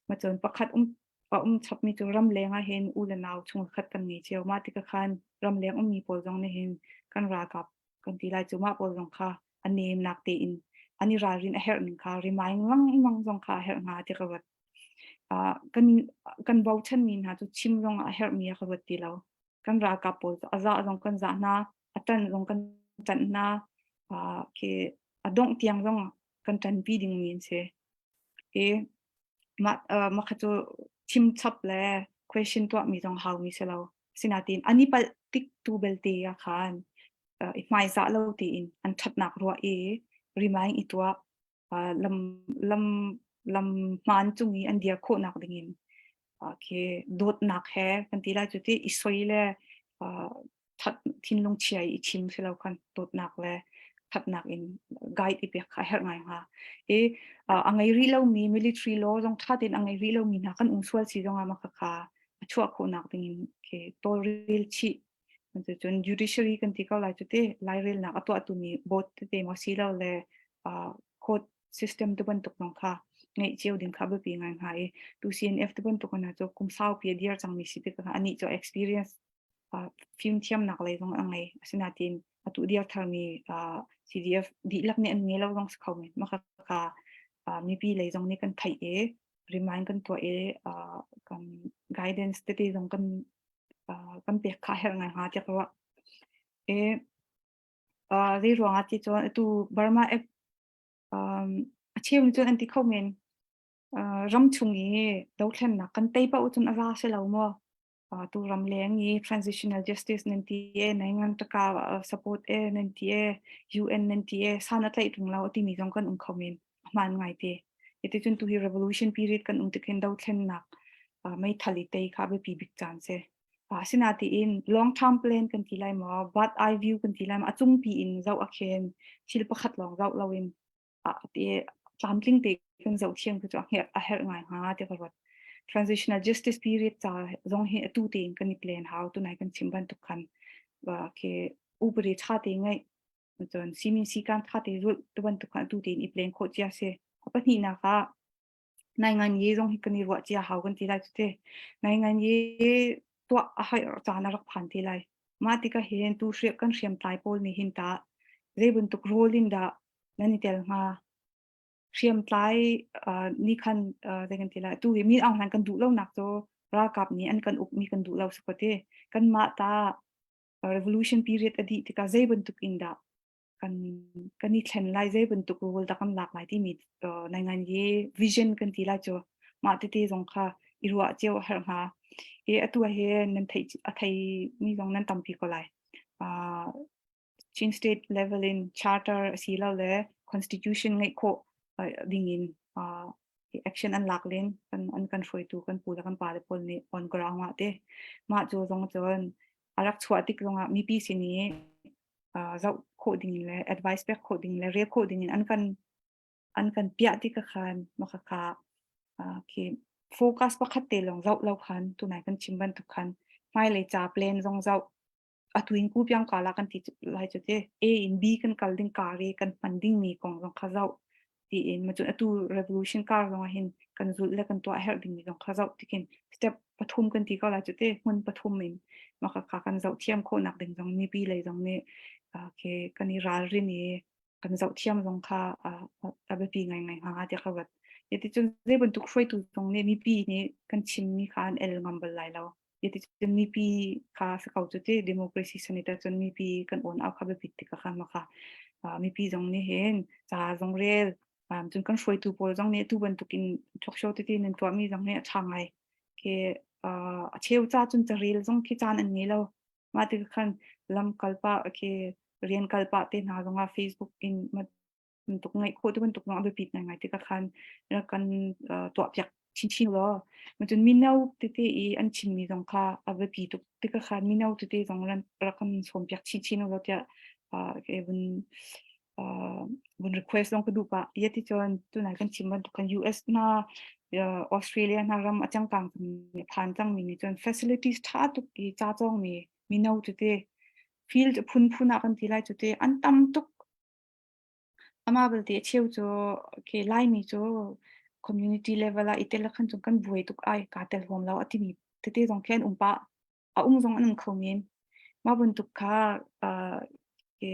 E: Ma cun pakhat um um chapmi cu ramleng ah hin u le nau chung khat kan ngei cio. Mah tikah khan ramleng ummi pawl zong nih hin kan ralkap kan ti lai cu mah pawl zong kha a nemnak tein an i ralrin a herh ning kha remind lengmang zong kha a herh hnga ti ka ruat. Kan kan bochanmi hna cu chim zong ah a herhmi ah ka ruat ti lo. Kan ralkap pawl cu a zah zong kan zah hna, a ṭan zong kan ṭanh hna, khi a dongh tiang zong kan ṭanpi dingmi an si. I mah mah kha cu chim chap le question tuahmi zong haumi si lo. Sinain an i palh tik tu belte ah khan i hmaizah lo tein an ṭhatnak ruah i remind i tuah lam lam lam hmaan cung i an dir khawhnak dingin khi dawtnak he kan ti lai cu ti i soi le that thinlung chia i chim si lo khan dawtnak le thatnak in guide i pek kha a herh ngai hnga. I a ngei rih lomi military law zong tha tein a ngei rih lomi hna kan um sual si zong ah mah khakha a chuah khawhnak dingin khi tawlrel chih. Cun judiciary kan ti ko lai cu ti lairelnak a tuahtu mi board tete maw si lo le court system tu bantuk zong kha ngeih cio ding kha biapi ngai hnga i tu CNF tu bantuk hna cu kum saupi a dir cangmi si tik ah anih cu experience fimthiamnak lei zong a ngei. Asinain atu dir tharmi CDF dihlak nih an ngei lo zong si kho men. Mah kha mipi lei zong nih kan theih i remind kan tuah i kan guidance tete zong kan kan pek kha a herh ngai hnga tiah ka ruah. I zei ruangah ti cun atu Burma Act a cheu nih cun an ti kho men. Ram chung i dothlennak kan tei paoh cun a za si lo maw? Tu ramleng i transitional justice nan ti e nai ngan taka support e nan ti e UN nan ti e san a tlaih tung lo timi zong kan um kho men hmaan ngai te iti cun tu hi revolution period kan um tikhin dothlennak meithal i tei kha biapi bik caan si asinatiin long term plan kan ti lai maw bird eye view kan ti lai maw a cungpi in zoh a khen thil pakhat lawng zoh loin tlamtling te kan zoh thiam cu a herh ngai hnga ti ka ruat. Transitional justice period ca zong hi atu tein kan i plan hau tunai kan chim bantuk khan ke upadi tha te ngai cun simin sikan tha te zulh tu bantuk khan atu tein i plan khawh cia si. A pahnihnak ah nai ngan ye zong hi kan i ruah cia hau kan ti lai cu te. Nai ngan ye tuah a hai caan a rak phan te lai. Mah tikah hin tu kan hriamtlai pawl nih hin tah zei bantuk role in dah nan i tel hnga? Hriamtlai nih khan zei kan ti lai tu hi Min Aung Hlaing kan duh lonak cu ralkap nih an kan ukmi kan duh lo si ko ti. Kanmah ta revolution period a dih tikah zei bantuk in dah kan kan i thlen lai zei bantuk role dah kan lak lai timi nai ngan ye vision kan ti lai cu mah tete zong kha i ruah cio a herh hnga. I atu ah hin nan theih a thei mi zong nan tampi ko lai. Chin state level in charter asilole constitution ngeih khawh ding in action an lak len kan an kan hruaitu kan pu le kan pa le pawl nih on ground ah te mah cu zong cun a rak chuah tik zongah mipi sin i zoh khawh ding le advice pek khawh ding le rel khawh ding in an kan an kan piah ti ka khan maka ka khi focus pakhat te lawng zoh lo khan tunai kan chim bantuk khan hmailei ca plan zong zoh atu in ku piang kala kan ti lai cu te A in B kan kal ding kar i kan hman ding mi kong zong kha zoh ti in ma cun atu revolution kar zong ah hin kan zulh le kan tuah herh ding mi zong kha zoh tikin step pathum kan ti ko lai cu te hmun pathum in maka kha kan zoh thiam khawhnak ding zong mipi lei zong nih ke kan i ralrin i kan zoh thiam zong kha a biapi ngaingai hnga tiah ka ruat. Ti cun zei bantuk hruaitu zong nih mipi nih kan chimmi kha an el ngam bal lai lo. Ti cun mipi kha si ko cu ti democracy senator cun mipi kan awn au kha biapit tik kha maka mipi zong nih hin ca zong rel cun kan hruaitu pawl zong nih tu bantukin talk show tete nan tuahmi zong nih a ṭha ngai. Ke a cheu ca cun carel zong khi caan an ngei lo. Mah tik khan lam kal pah khi rian kal pah te hna zongah Facebook in bantuk ngaih khawh tu bantuk zong a biapit ngaingai tikah khan rak kan tuahpiak chinchin law cun mino tete i an chimmi zong kha a biapi tuk tikah khan mino tete zong rak kan sawmpiak chinchin law tiah vun vun request zong ka duh pah. Ia ti cun tunai kan chim bantuk kan US na Australia hna ram a cangkang phan cangmi nih cun facilities ṭha tuk i ca cawngmi mino tete field phunphun ah kan ti lai cu te an tam tuk. Amah belte a cheu cu okay, Laimi cu community level ah i tel khan cun kan buai tuk ai kaa tel huam lo a timi tete zong khi an um pah. A um zong an um kho men. Mah bantuk kha uh, ke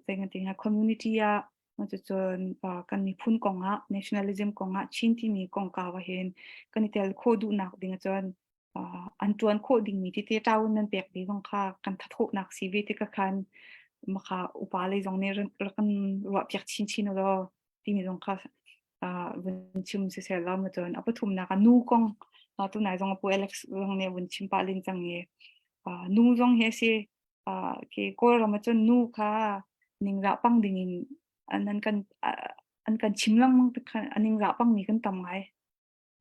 E: zei ngan ti community ah. Cucun kan miphun kongah nationalism kongah Chin timi kongkau ah hin kan i tel khawh duhnak ding ahcun an ṭuan khawh dingmi tete ṭau in nan pek ve zong kha kan thathawhnak si ve tikah khan maka upa lei zong nih rak kan ruahpiak chinchin ulaw timi zong kha vun chim siseh law ma cun a pathumnak ah nu kong tunai zong pu Alex zong nih vun chim pah len cang i nu zong hi a si khi Kawlram ah cun nu kha ningzah pang ding in an kan an kan chim lengmang tik khan a ningzah pangmi kan tam ngai.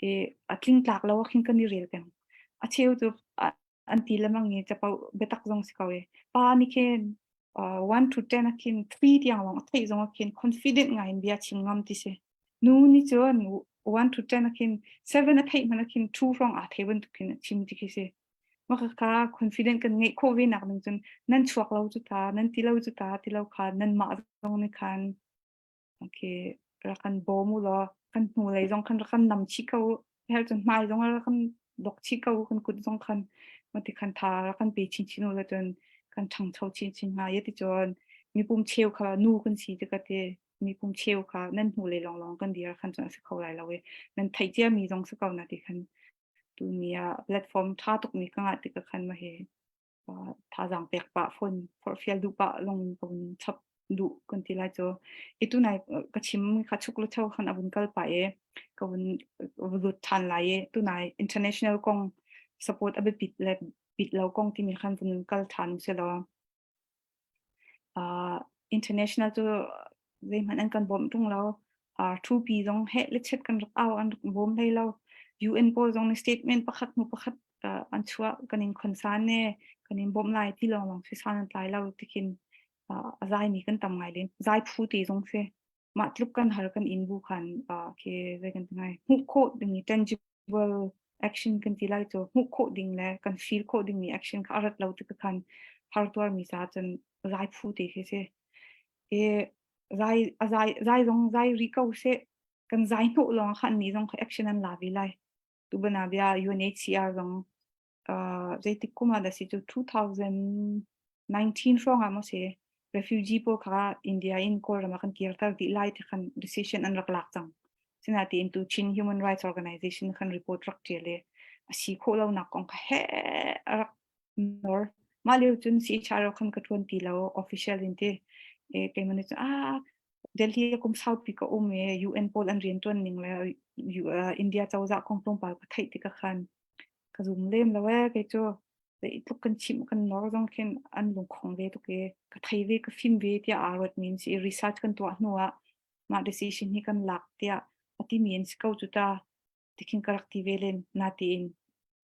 E: I a tlingtlak lo ah khin kan i rel peng. A cheu cu an ti lengmang i capo biatak zong si ko i pa nih khin 1 to 10 ah khin 3 tiang lawng a theih zong ah khin confident ngai in bia chim ngam ti si. Nu nih cun 1 to 10 ah khin 7 a theih hmanh ah khin 2 hrawng aa thei bantuk khin a chim ti khi si. Mah kha confident kan ngeih khawh ve nak ding cun nan chuak lo cu ta, nan ti lo cu ta, ti lo kha nanmah zong nih khan okay rak kan bawm u law kan hnulei zong khan rak kan nam chih ko u. Hell cun hmai zong rak kan dok chih ko u, kan kut zong khan mati khan tha rak kan pe chinchin u la cun kan ṭhangcho chinchin hnga. Ye ti cun mipum cheu kha nu kan si tikah te mipum cheu kha nan hnulei lawnglawng kan dir khan cun a si kho lai lo i nan theih ciami zong si ko na ti khan tuni ah platform ṭha tukmi ka ngah tikah khan mah hi thazaang pek pah phone forhfial duh pah lawng ka vun chap duh kan ti lai cu. I tunai ka chim kha chuk le cheu khan a vun kal pah i ka vun lut ṭhan lai i tunai international kong support a biapit le bit lo kong timi khan vun kal ṭhan usih law International cu zeihmanh an kan bawmh ṭung lo. Thupi zong heh le chet kan rak au an rak bawm hlei lo. UN pawl zong nih statement pakhat hnu pakhat an chuah kan in khonsan ne kan in bawmh lai ti lawnglawng si san an tlai lo tikhin a zaimi kan tam ngai len. Zai phu te zong si. Mah tluk kan har kan in bu khan khi zei kan ti ngai hmuh khawh ding i tangible action kan ti lai cu hmuh khawh ding le kan feel khawh ding mi action kha a rat lo tik khan har tuar mi ca cun zai phu te khi si. E zai a zai zai zong zai ri ko se kan zai hnawh lawng khan ni zong kha action an la ve lai. Tu bana bia UNHCR zong zeitik kum ah dah si cu 2019 hrawng ah maw si refugee pawl kha India in Kawlram ah kan kirter dih lai ti khan decision an rak lak cang. Sinain tu Chin Human Rights Organization khan report rak ṭial i a si khawh lonak kong kha heh a rak nor. Mah lio cun CHRO khan ka ṭuan ti lo official in ti. E, keimah nih cun ah Delhi kum saupi ka um i UN pawl an rian ṭuan ning le India cozah kong tlawmpal ka theih tikah khan Ka zum lem lo ee kei cu. Zeitluk kan chimh kan nor zong khin an lungkhong ve tuk i ka thei ve ka fim ve tiah aa ruatmi an si i research kan tuah hnu ah mah decision hi kan lak tiah a timi an si ko cu ta tikhin ka rak ti ve len natein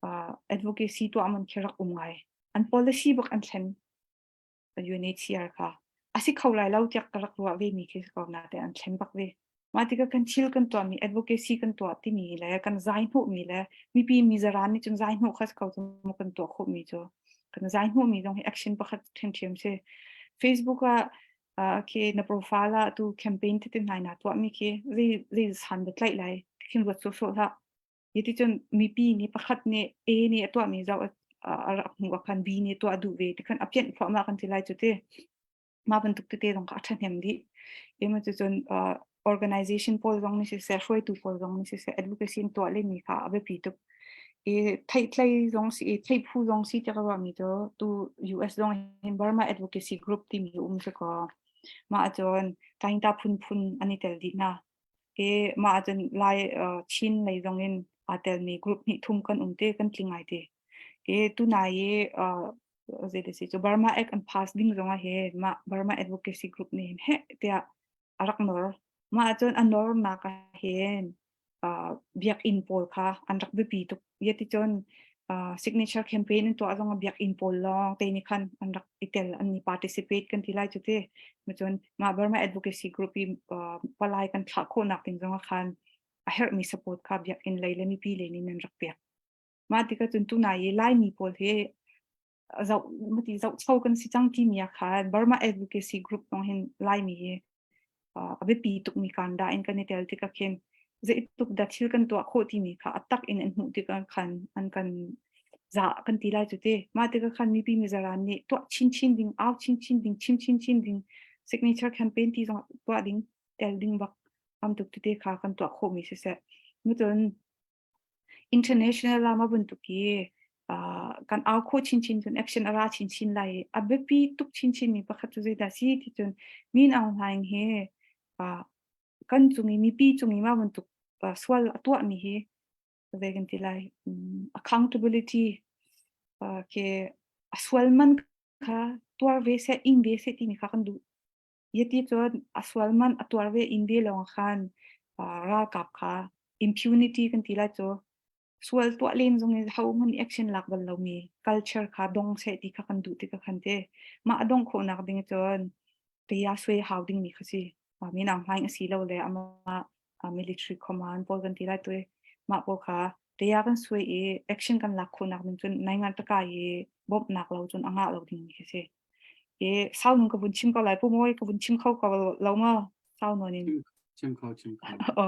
E: uh, advocacy tuah man khi rak um ngai. An policy bak an thlen. UNHCR kha a si kho lai lo tiah ka rak ruah ve mi khi si ko natein an thlen bak ve. Mah tikah kan thil kan tuahmi advocacy kan tuah timi le kan zai hnawhmi le mipi mizaran nih cun zai hnawh kha si ko cu maw kan tuah khawhmi cu kan zai hnawhmi zong hi action pakhat ṭhiamṭhiam si. Facebook ah uh, khi na profile ah tu campaign tete hna na tuahmi khi zei zei san da tlaih lai khin ruat sawhsawh hlah. Hiticun mipi nih pakhat nih A nih a tuahmi zoh a rak hmuh ah khan B nih tuah duh ve ti khan a pianh thluahmah kan ti lai cu ti. Mah bantuk tete zong kha a ṭhahnem dih. Ema cucun uh, organization pawl zong nih siseh, hruaitu pawl zong nih siseh, advocacy in tuah lemmi kha a biapi tuk. I theihtlei zong si i theiphu zong si ti ka ruahmi cu tu US zong hin Burma Advocacy Group timi um si kaw mah ahcun taingta phunphun an i tel dih hna. I mah ahcun Lai uh, Chin lei zong in aa telmi group hnih thum kan um te kan tling ngai te. I tunai i uh, zei si cu Burma Act an pass ding zong ah hin mah Burma Advocacy Group nih hin heh tiah a rak nor. Mah ahcun a nornak ah hin uh, biakinn pawl kha an rak biapi tuk. Yaticun uh, signature campaign an tuah zong ah biakinn pawl lawng te nih khan an rak i tel an i participate kan ti lai cu ti. Cun mah Burma Advocacy Group i uh, palai kan thlah khawhnak ding zong ah khan a herhmi support kha biakinn lei le mipi lei nih nan rak pek. Mah tikah cun tunai i Laimi pawl hi zoh mati zohcho kan si cang timi ah khan Burma Advocacy Group zong hin Laimi hi a biapi tukmi kan dah in kan i tel tikah khin zeitluk dah thil kan tuah khawh timi kha a tak in an hmuh tikah khan an kan zah kan ti lai cu ti. Mah tikah khan mipi mizaran nih tuah chinchin ding, au chinchin ding, chim chinchin ding, signature campaign ti zong tuah ding. tel ding bak am tuk tete kha kan tuah khawhmi siseh. Cun international ah ma bantuk i kan au khawh chinchin cun action a ra chinchin lai i a biapi tuk chinchin mi pakhat cu zeidah si ti cun Min Aung Hlaing hi kan cung i mipi cung i ma bantuk sual a tuahmi hi zei kan ti lai accountability ke a sual man kha tuar ve seh ing ve seh timi kha kan duh. Yati cun a sual man a tuar ve ing ve lawng khan ralkap kha impunity kan ti lai cu sual tuah len zong in ho hmanh action lak bal lomi culture kha dong seh ti kha kan duh ti ka khan te mah a dong khawhnak ding cun tia sui hau ding mi kha si Min Aung Hlaing a si lo le amah military command pawl kan ti lai tu mah pawl kha tia kan sui i action kan lak khawhnak ding cun nai ngan taka i bawmhnak lo cun a ngah lo ding mi khi si. I sau nung ka vun chim ko lai pu mawi ka vun chim kho ko lo ma sau nawn in.
C: Chim kho chim kho.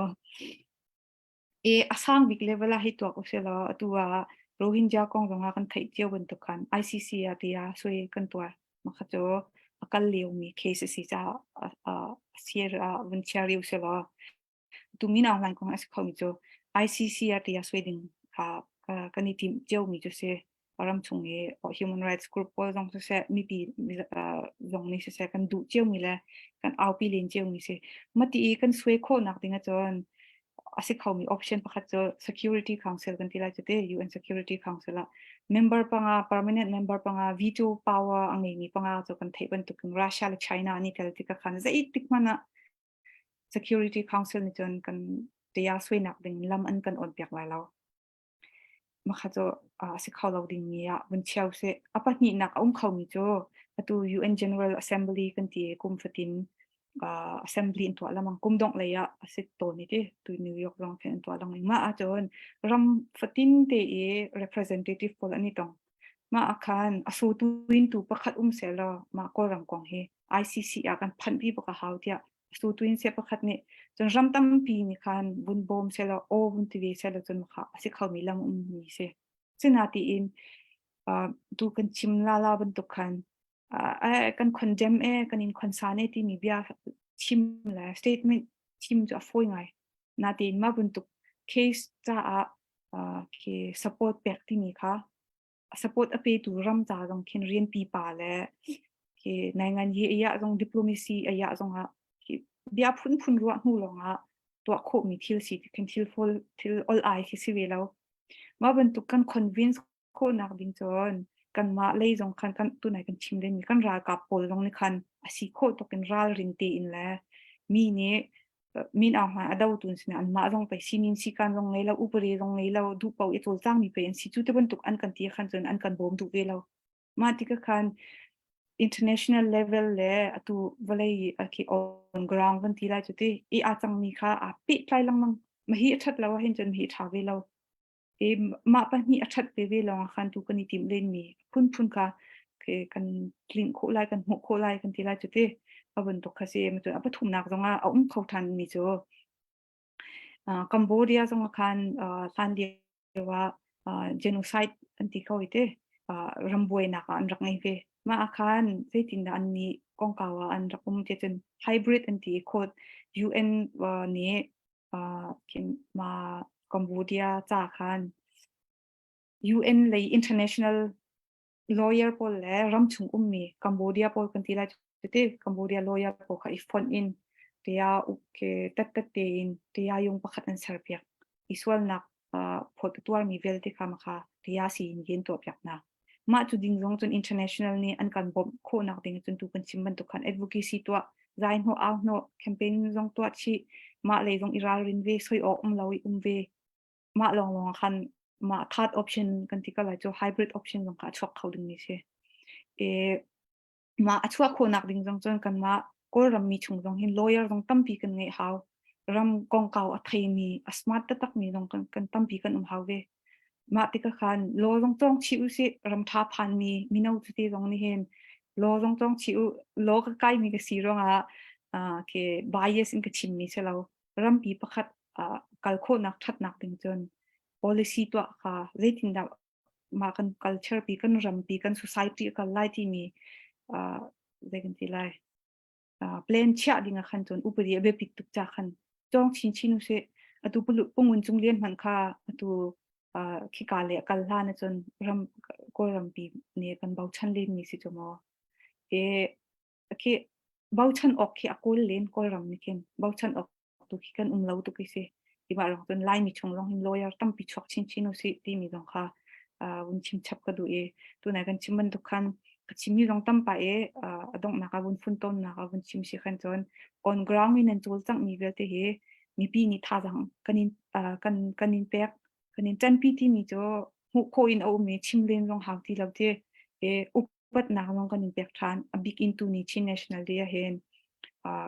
E: I a sang bik level ah hei tuak usilaw atu ah Rohingya kong zongah kan theih cio bantuk khan ICC ah tiah sui kan tuar. Mah kha cu a kal liomi case a si caah a sir ah vun chia rih usilaw tu Min Aung Hlaing kong a si khomi cu ICC ah tiah sui ding kha kan i timh ciomi cu si. Ram chung i human rights group pawl zong siseh mipi zong nih siseh kan duh ciomi le kan aupi len ciomi si. Mati i kan suai khawhnak ding ahcun a si khomi option pakhat cu Security Council kan ti lai cu te UN Security Council ah member panga permanent member panga veto power a ngeimi panga cu kan theih bantukin Russia le China an i tel tikah khan zeitik hmanh ah Security Council nih cun kan tia suainak ding lam an kan on piak lai lo. Mah cu a si kho lo dingmi ah vun chia usih. A pahnihnak a um khomi cu atu UN General Assembly kan ti i kum fatin uh, assembly an tuah lengmang. Kum dongh lei ah a si tawn i ti tu New York zong khin an tuah lengmang. Mah ahcun ram fatin te i representative pawl an i tong. Mah ah khan a sotu in tu pakhat um sehlaw mah Kawlram kong hi ICC ah kan phanh pi bak a hau tiah tu in seh pakhat nih cun ram tampi nih khan vun bawm selaw aw vun ti ve selaw cun kha a si khomi lam um mi si sinatiin tu kan chim la la bantuk khan kan condemn e kan in concern e timi bia chim le statement chim cu a fawi ngai natein mah bantuk case caah khi support pek timi kha support a petu ram ca zong khin rian pipa le khi naingan yi aya zong diplomacy aya zong ah khi bia phunphun ruah hnu lawng ah tuah khawhmi thil si khin thil fol thil ol ai khi si ve lo mah bantuk kan convince khawhnak ding cun kanmah lei zong khan kan tunai kan chim len mi kan ralkap pawl zong nih khan a si khawh tuk in ralrin tein le mi nih Min Aung Hlaing a dotu an si nain anmah zong pei sinin sikan zong ngei lo, upadi zong ngei lo, duh paoh i cawlcangmi pei an si. Cu ti bantuk an kan ti khan cun an kan bawm duh ve lo. Mah tikah khan international level le atu vawlei khi on ground kan ti lai cu ti i aa cangmi kha aa pehtlai lengmang. Mahi a ṭhat lo ahhin cun mahi a ṭha ve lo. I mah pahnih a ṭhat veve lawngah khan tu kan i timh lenmi phunphun kha kan tlinh khawh lai, kan hmuh khawh lai kan ti lai cu ti. A bantuk kha si. Cun a pathumnak zongah a um kho ṭhanmi cu Cambodia zongah khan hlan lio ah genocide an ti ko i ti ram buainak ah an rak ngei ve. Mah ah khan zeitindah annih kongkau ah an rak um ti cun hybrid an ti i court UN nih mah Cambodia ca khan UN lei international lawyer pawl le ramchung ummi Cambodia pawl kan ti lai ti Cambodia lawyer pawl kha i fonh in tia ke tat tat tein tia yung pakhat an ser piak i sualnak phawt tuarmi vialte kha makha tia si in yen tuah piak hna. Mah cu ding zong cun international nih an kan bawmh khawhnak ding cun tu kan chim bantuk khan advocacy tuah, zai hnawh au hnawh, campaign zong tuah chih, mah lei zong i ralrin ve, soi awk um lo i um ve. Mah lawnglawng khan mah third option kan ti ko lai cu hybrid option zong kha a chuak kho ding mi si. E, Mah a chuah khawhnak ding zong cun kanmah Kawlram mi chung zong hin lawyer zong tampi kan ngeih hau. Ram kongkau a theimi, a smart taktakmi zong kan, kan tampi kan um hau ve. Mah tikah khan law zong cawng chih usih, ram ṭha phanmi mino tete zong nih hin law zong cawng chih u. Law ka kaimi ka si ruangah uh, ke bias in ka chimmi si lo. Rampi pakhat uh, kal khawhnak ṭhatnak ding cun policy tuah kha zeitindah mah kan culture pi kan ram pi kan society a kal lai timi uh, zei kan ti lai. Plan chiah ding ah khan cun upadi a biapit tuk ca khan cawng chinchin usih. Atu pungun cung lian hmanh kha atu khika le kal hlan ahcun ram Kawlrampi nih kan bochan lenmi si cu maw. E khi bochan awk khi a kawl len Kawlram nih khin bochan awk tu khi kan um lo tuk i si. Timah rong cun Laimi chung zong hin lawyer tampi chuak chinchin usih timi zong kha vun chim chap ka duh i tunai kan chim bantuk khan ka chimmi zong tampa i a donghnak ah vun funtomnak ah vun chim si khan cun on ground in nan cawlcanghmi vialte hi mipi nih thazaang kan in kan kan in pek kan in ṭanpi timi cu hmuh khawh in a um i chim len zong hau ti lo ti e upatnak zong kan in pek ṭhan. A bik in tuni Chin National Day ah hin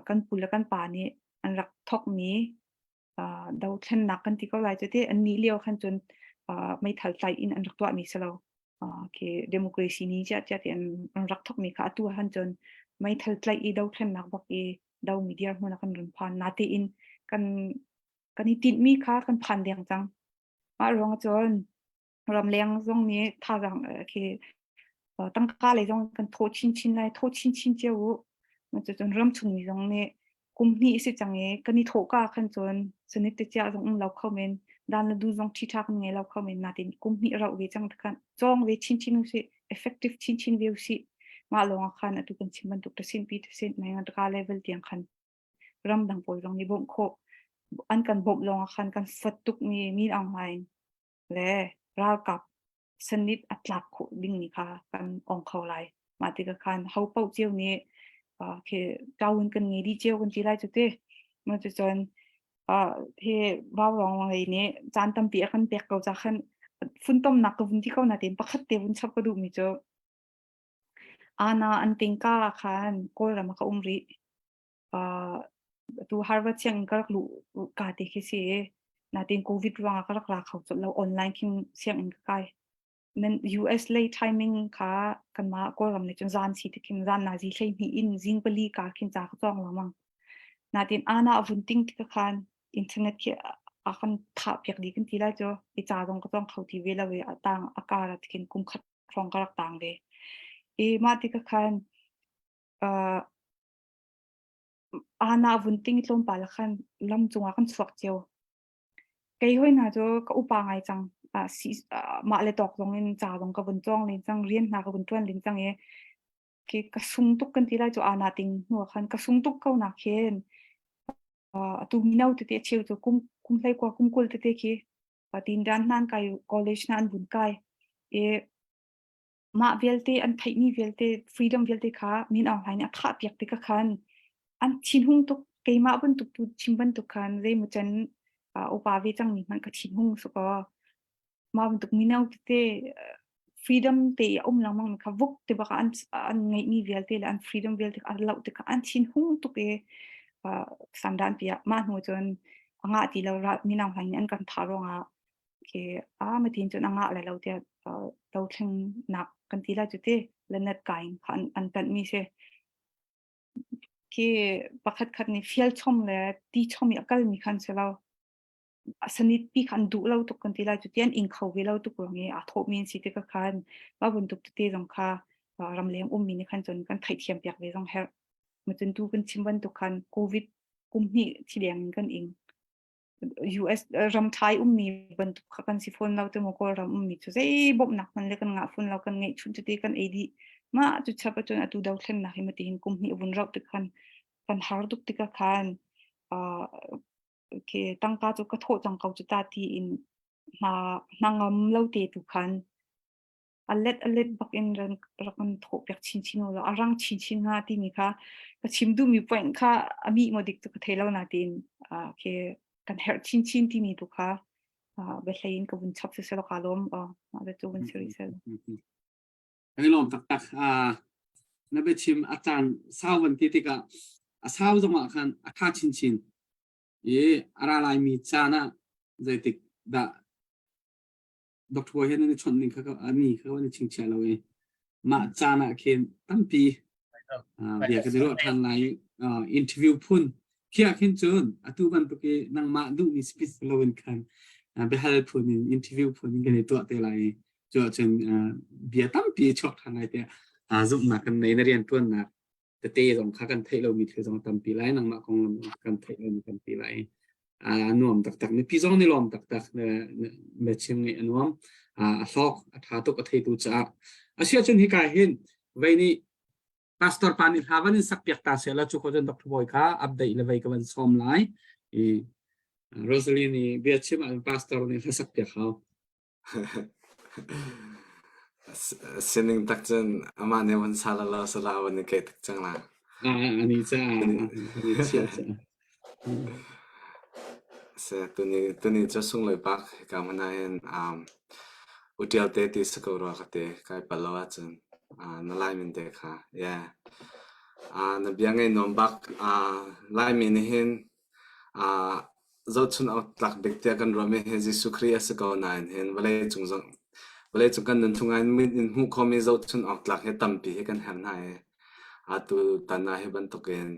E: kan pu le kan pa nih an rak thawkmi dothlennak kan ti ko lai cu ti an nih lio khan cun meithal tlai in an rak tuahmi si lo. Khi democracy ni cia cia ti an rak thawkmi kha atu han cun meithal tlaih i dothlennak bak i domi dirhmun ah kan run phan. Natein kan kan i tinhmi kha kan phan deng cang. Mah ruang cun ramleng zong nih thazaang khi tangka lei zong kan thaw chinchin lai thaw chinchin cio u cucun ramchung mi zong nih kum hnih si cang i kan i thawh ka khan cun sanit te chia zong um lo kho men dan le du zong ṭhi ṭha kan ngei lo kho men natin kum hnih rauh ve cang khan cawng ve chinchin u si effective chinchin ve u si mah lawng ah khan atu kan chim bantuk tasin pi tasin mai ngan level tiang khan ramdang pawl zong nih bawmh khawh an kan bawmh lawng ah khan kan fat tuk mi min aung hlaing le ralkap sanit a tlak khawh ding ni kha kan ong kho lai. Mah tikah khan ho paoh cio nih khi kawun kan ngei dih cio kan ti lai cu ti. Mah cucun hi vaurawng lei nih caan tampi a kan pek ko ca khan funtomnak ka vun ti ko natin pakhat te vun chap ka duhmi cu ana an tingka khan Kawlram ah ka um rih. Tu Harvard sianginn ka rak luh ka te khi si i natin COVID ruangah ka rak ra kho colh lo online khin sianginn ka kai. Nan US lei timing kha kanmah Kawlram nih cun zan si ti khin zan nazi 12 in zing pali ka khin ca ka cawng lengmang. Natin ana a vun ting tik khan internet khi a kan thah piak dih kan ti lai cu i ca zong ka cawng kho ti ve lo i a tang a kar ah khin kum khat hrawng ka rak tang ve. I mah tikah khan uh, Ana vun ting i tlawmpal ah khan lam cungah kan chuak cio. Kei hoi hna cu ka upa ngai cang. Ah, si, ah, mah le tawk zong in ca zong ka vun cawng len cang, rian hna ka vun ṭuan len cang i khi ka sung tuk kan ti lai cu ana ting hnu ah khan ka sung tuk ko nak khin uh, atu mino tete a cheu cu kum kum hlei kua kum 20 tete khi patin dan hnan kai college na an vun kai i mah vialte an theihmi vialte freedom vialte kha Min Aung Hlaing nih a thahpiak tikah khan an thinhung tuk keimah bantuk tu chim bantuk khan zeimaw can upa ve cangmi hmanh ka thinhung su kaw mah bantuk mino tete freedom te a um lengmang mi kha vuk te bak an an ngeihmi vialte le an freedom vialte kha an loh tikah an thinhung tuk i sandan pi ah mah hnu cun a ngah ti lo Min Aung Hlaing nih an kan thah ruangah khi a matin cun a ngah lai lo tiah dothlengnak kan ti lai cu ti lenet kain kha an, an tanh mi si khi pakhat khat nih fial chom le ti chom i a kal mi khan si lo sanit pi khan duh lo tuk kan ti lai cu ti an ing kho ve lo tuk ruang i aa thawh mi an si tikah khan mah bantuk tete zong kha ramleng ummi nih khan cun kan theihthiam piak ve zong herh macun tu kan chim bantuk khan covid kum hnih thi leng in kan ing US ram ṭhai ummi bantuk kha kan si fawn lo te maw Kawlram ummi cu zei bawmhnak hman le kan ngah fawn lo kan ngeih chun tete kan ei dih mah cu chap ahcun atu dothlennak hi mati hin kum hnih vun rauh tik khan kan har tuk tikah khan uh, okay, tangka cu ka thawh cang ko cu ta ti in hna hna ngam lo te tu khan a let a let bak in ran rak kan thawh piak chinchin u law a rang chinchin hnga timi kha ka chim duhmi point kha a mi maw dik cu ka thei lo na tiin khi kan herh chinchin timi tu kha biahlei in ka vun chap siselaw ka lawm mah cu vun siri sel
C: Kan i lawm taktak. Na biachim a caan sau van ti tikah a sau zongah khan a ṭha chinchin i a ra laimi caan ah zeitik dah Doctor he nan i chawnh ning kha ani kha kan i chingchiah lo i mah caan ah khin tampi bia kan i ruah ṭhan lai interview phun khi ah khin cun atu bantuk i nangmah duhmi speech lo in khan biahal phun in interview phun in kan i tuah te lai i cu ahcun bia tampi chuak ṭhan lai tiah zumhnak kan nei na rianṭuannak. tete zong kha kan theih lomi thil zong tampi lai nangmah konglam zong kan theih lomi tampi lai a nuam taktak mipi zong nih lawm taktak na chim ngeih a nuam a hlawk a tha tuk a theitu caah a si ahcun hika hin vei nih pastor pa nih hla van in sak piak ta seh la cu ko cun Dr. Bawi kha update le vei ka van sawm lai i Rosalie nih bia chim ah pastor nih hla sak piak hau
D: Sining tak cun amah nih van sa la law sala van i keih tuk cang la.
C: Ani ca ani chia ca.
D: Se tuni tuni cu sunglawi bak hika hmun ah hin um utial te ti si ko rua ka ti kai pal lo ahcun uh, na Lai min te kha yeah. Uh, na bia ngei nuam bak uh, Laimi nih hin uh, Zohchunh awk tlak bik tiah kan ruahmi hi Jesuh Khrih a si ko nain hin vawleicung zong vawleicung kan nunchung ah mit in hmuh khawhmi zohchunh awk tlak hi tampi hi kan herh hna i atu tan ah hi bantukin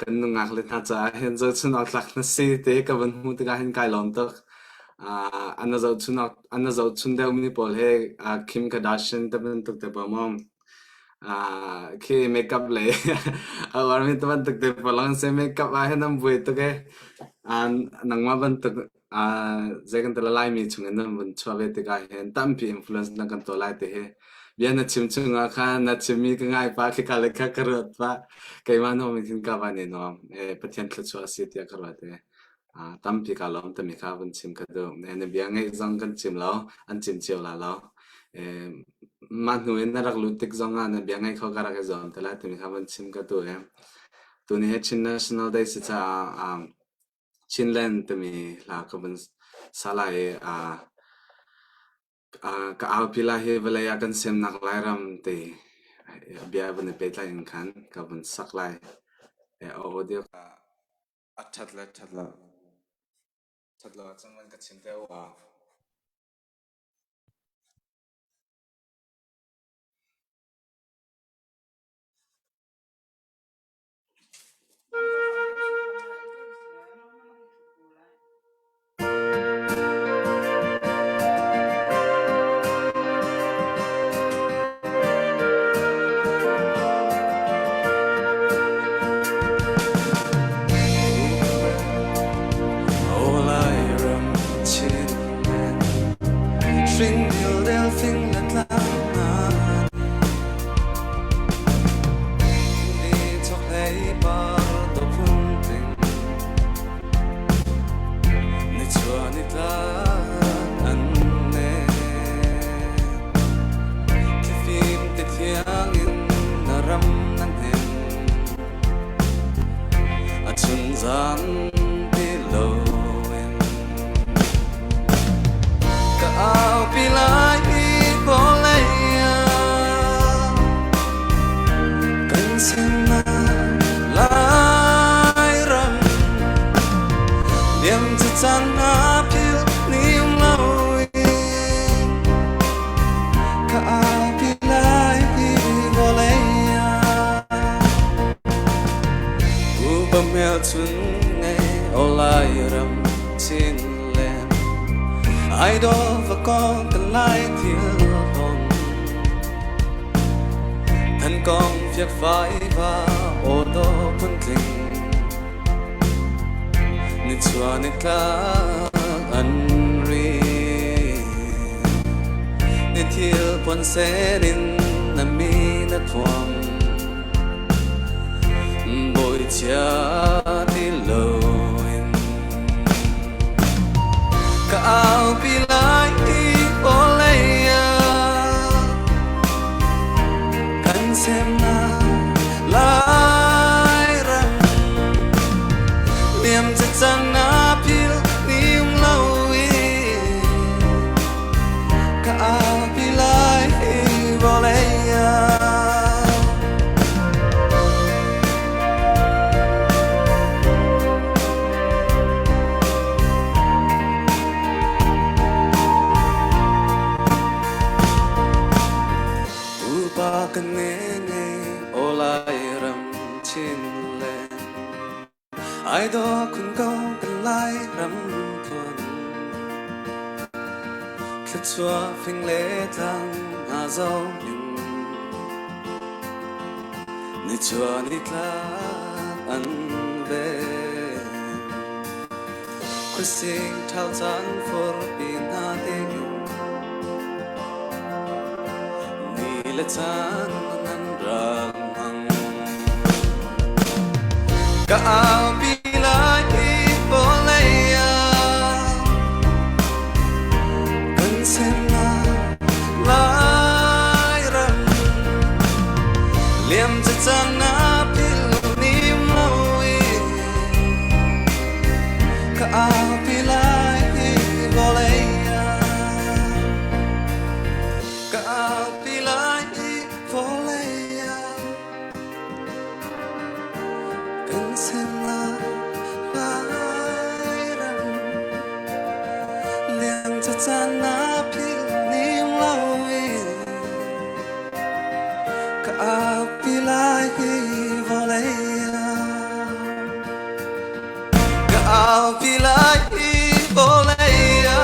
D: kan nungak le hna caah hin zohchunh awk tlak na si ti hi ka van hmuh tikah hin kai lawm tuk. An na zohchunh awk an na zohchun deuhmi pawl hi Kim Kardashian te bantuk te pawl maw Khi makeup lei a uarmi te bantuk te pawl an si. Makeup ah hin an buai tuk i nangmah bantuk zei kan ti lai Laimi chungin nan vun chuah ve tikah hin tampi influence na kan tuah lai ti hi bia na chim chungah khan na chimmi ka ngai pah khika le kha ka ruat pah. Keimah nuam in khin ka van i nuam. Pathian thluachuah a si tiah ka ruat i Tampi kaa lawm timi kha vun chim ka duh. Na bia ngaih zong kan chim lo, an chim cio la lo. Mah hnu in na rak lut tik zong ah na bia ngaih kho ka rak i zuam te lai timi kha vun chim ka duh i tuni hi Chin National Day si caah Chinland timi hla ka vun sa lai i ka aupi lai hi vawlei ah kan semnak Lairam ti bia vun i pehtlai in khan ka vun sak lai. Audio ka A ṭhat le ṭhat lo. Ṭhat lo ahcun van ka chim te u.
L: Nichuah nitlak an ven. Khuasing ṭhal caan furpi hna ding ni le caan nan rak hmang. Ka aupi lai i vawlei ah kan semnak Lairam liam cang na philh nim lo i ka aupi lai hi vawlei ah ka aupi lai hi vawlei ah kan semnak Lairam liam caan na philh ning lo in ka aupi lai hi vawlei ah ka aupi lai hi vawlei ah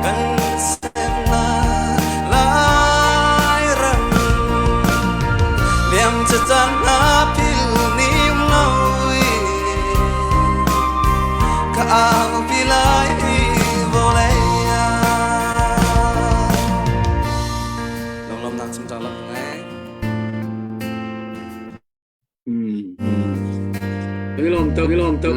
L: kan semnak Lairam liam caan na philh ning lo in ka aupi lai i vawlei ah lunglawmhnak cungcang lam ngai
C: Kan i lawm tuk, i lawm tuk.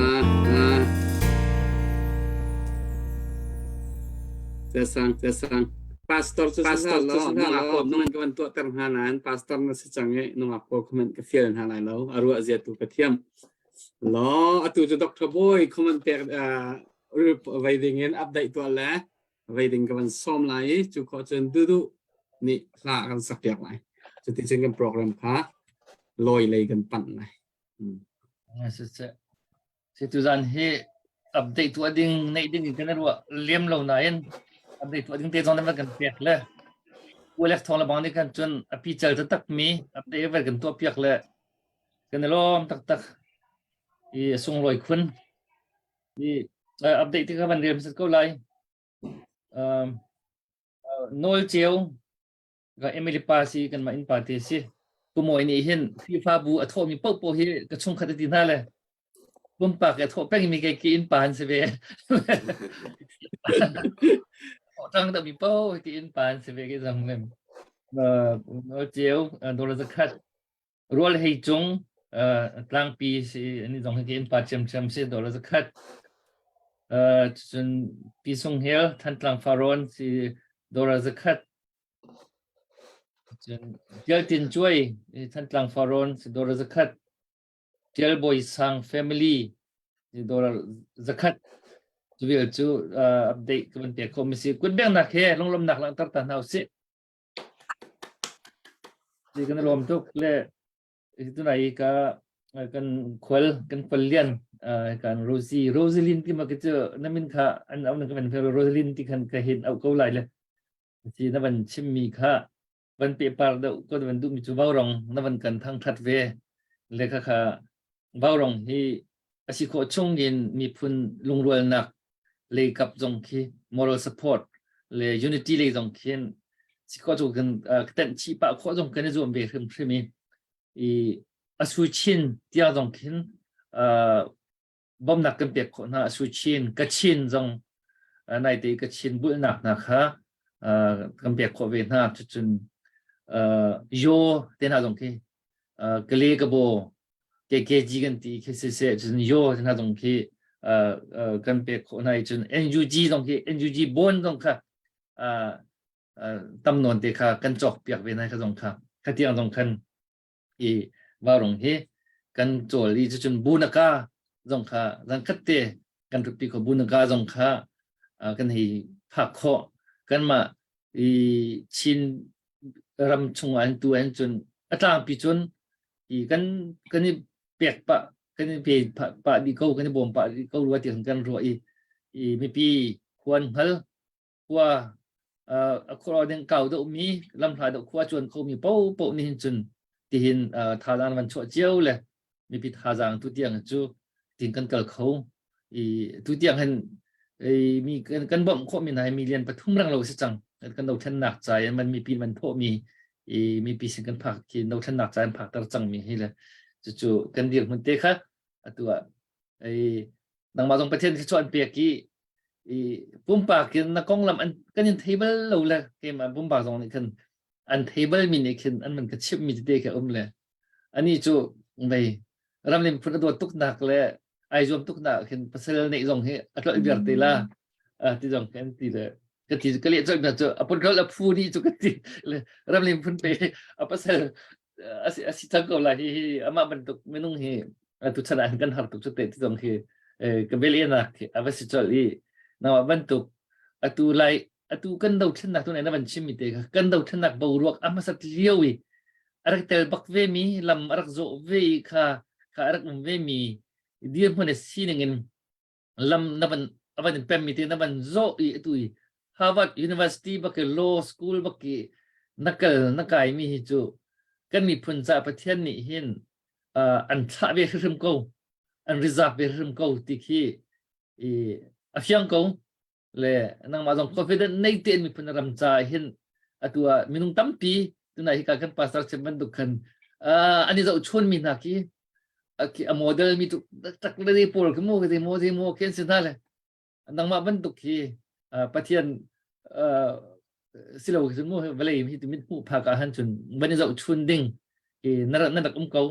C: Sang, sang. Pastor cu pastor cu nungak pawl nung ka van tuahter hna nain pastor na si cang i nungak pawl comment ka fial hna lai lo. A ruah zia tu ka thiam. Law, atu cu Dr. Boy comment pek vei ding in update tuah le vei ding ka van sawm lai i cu khawh cun dudu nih hla kan sak piak lai. Cuti cun kan program kha lawi lei kan panh lai.
B: Si tuzan hi update tuah ding neih ding in kan ruah liam lo nain update tuah ding te zong nan kan pek le Ualek thong le bang nih kan cun a pi cal taktak mi update vel kan tuah piak le Kan i lawm taktak i a sunglawi khun. I update ti kha van rel hmasat ko lai. Um, nawl ceu ka Emily pa si kan mah innpa te si. Kumawi nih hin FIFA bu a thawhmi paohpaoh hi ka chungkhat a ti hna le pumpak a thawh pengmi ke ki innpa an si ve. Tang deuhmi paoh hi ki innpa an si ve ke zong lem. Nawl ceu dollar zakhat Rual Hei Cung tlangpi si ani zong hi innpa ṭhiamṭhiam si dollar zakhat. Cun Pi Sung Hel Thantlang Farrawn si dollar zakhat. Cun Tial Tin Cuai Thantlang Farrawn si dollar zakhat. Tial Bawi Sang family si dollar zakhat. Cu vial cu update ka van pek khawh mi si. Kutbengnak he lunglawmhnak langhter ta hna usih. Ti kan i lawm tuk le tunai ka kan khual kan khual lian kan Rosie Rosalyn ti ma ka cu na min kha an au na ka van fel Rosalyn ti khan ka hin au ko lai le si na van chim mi kha van pe par deuh ko van duh mi cu vaurong na van kan thang that ve le kha kha vaurong hi a si khawh chung in miphun lungrualnak lei kap zong khi moral support le unity lei zong khin si khawh cu kan tenh chih pah khawh zong kan i zuam ve hrimhrim i i a su chin tiang zong khin bawmnak kan pek khawh hna a su chin Kachin zong naite Kachin bulhnak hna kha kan pek khawh ve hna cucun yo te hna zong khi Kale Kabo KKG kan ti khi siseh cun yo hna zong khi kan pek khawh hna i cun NUG zong khi NUG bond zong kha tam nawn te kha kan cawk piak ve hna kha zong kha kha tiang zong khan i varung hi kan cawl i cucun bunaka zong kha zan khat te kan rutpi kho bunaka zong kha kan hei phak khawh kanmah i Chin ram chung an tu an cun a tlangpi cun i kan kan i pek pah kan i pe pah dih ko kan i bawm pah dih ko rua ti kan ruah i i mipi khuan hngal khua a khua ding kau deuh mi lamhla deuh khua chuan kho mi po po ni hin cun tihin thazaang van chuah cio le mipi thazaang tu tiang cu tin kan kal kho i tu tiang hin mi kan kan bawmh khawh mi hna hi million pathum rang lo si cang kan dothlennak ca in man mipi man thawh mi. I mipi sin kan phak khi dothlennak ca an phakter cangmi hi le cucu kan dirhmun te kha atu ah ei nangmah zong Pathian thluachuah an pek i i pumpak in na konglam an kan in thei bal lo le keimah pumpak zong nih khan an thei bal mi nih khin an man ka chimh mi tete kha um le ani cu vei ramlim phun a dawt tuk nak le ai zuam tuk nak khin pasal neih zong hi a tlolh viar te la ti zong kan ti le ka ti ka leh colh cu a pun a phu ni cu ka ti le ramlim phun pe a pasal asi asi cang ko la hi hi amah bantuk minung hi atu chan ah kan har tuk cu te ti zong khi ka bel nak a va si colh i nawa bantuk atu lai atu kan dothlennak tu na van chim mi te kha kan dothlennak boruak a hmasat lio i a rak tel bak ve mi lam a rak zawh ve i kha kha a rak um ve mi dirhmun a sining in lam na van a van in pem mi te na van zawh i atu i Harvard University bak i law school bak i na kal na kai mi hi cu kan miphun ca Pathian nih hin uh, an thlah ve hrimhrim ko an reserve ve hrimhrim ko ti khi i a fiang ko le nangmah zong confident nei tein miphun ram ca hin atu ah minung tampi tunai hika kan pastor chim bantuk khan uh, an i zohchun mi hna khi a model mi tu tak le pawl khi mu khi mo mo khen sin hna le nangmah bantuk hi Pathian silo khi mu vawlei hi tu mit hmuh phak ah han cun van i zohchun ding na na rak um ko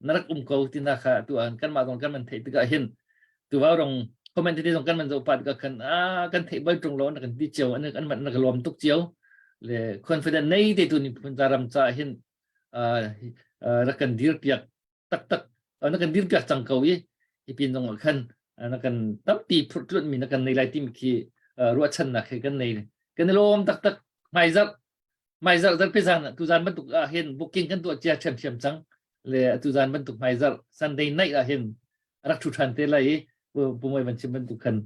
B: na rak um ko ti na kha tu an kanmah zong kan man theih tikah hin tu vau rong comment te zong kan man zoh pa tikah khan a kan theih bal tung lo na kan ti cio an an man na ka lawm tuk cio le confident nei te tu ni phun ram cha hin rak kan dir piak taktak na kan dir piak cang ko i hi pin zong ah khan na kan tampi phurhtlunh mi na kan nei lai timi khi ruahchannak he kan nei kan i lawm taktak hmaizarh hmaizarh zarhpi zan tu zan bantuk ah hin booking kan tuah cia ṭhiamṭhiam cang le tu zan bantuk hmaizarh Sunday night ah hin rak ṭhu ṭhan te lai i pumoi van chim bantuk khan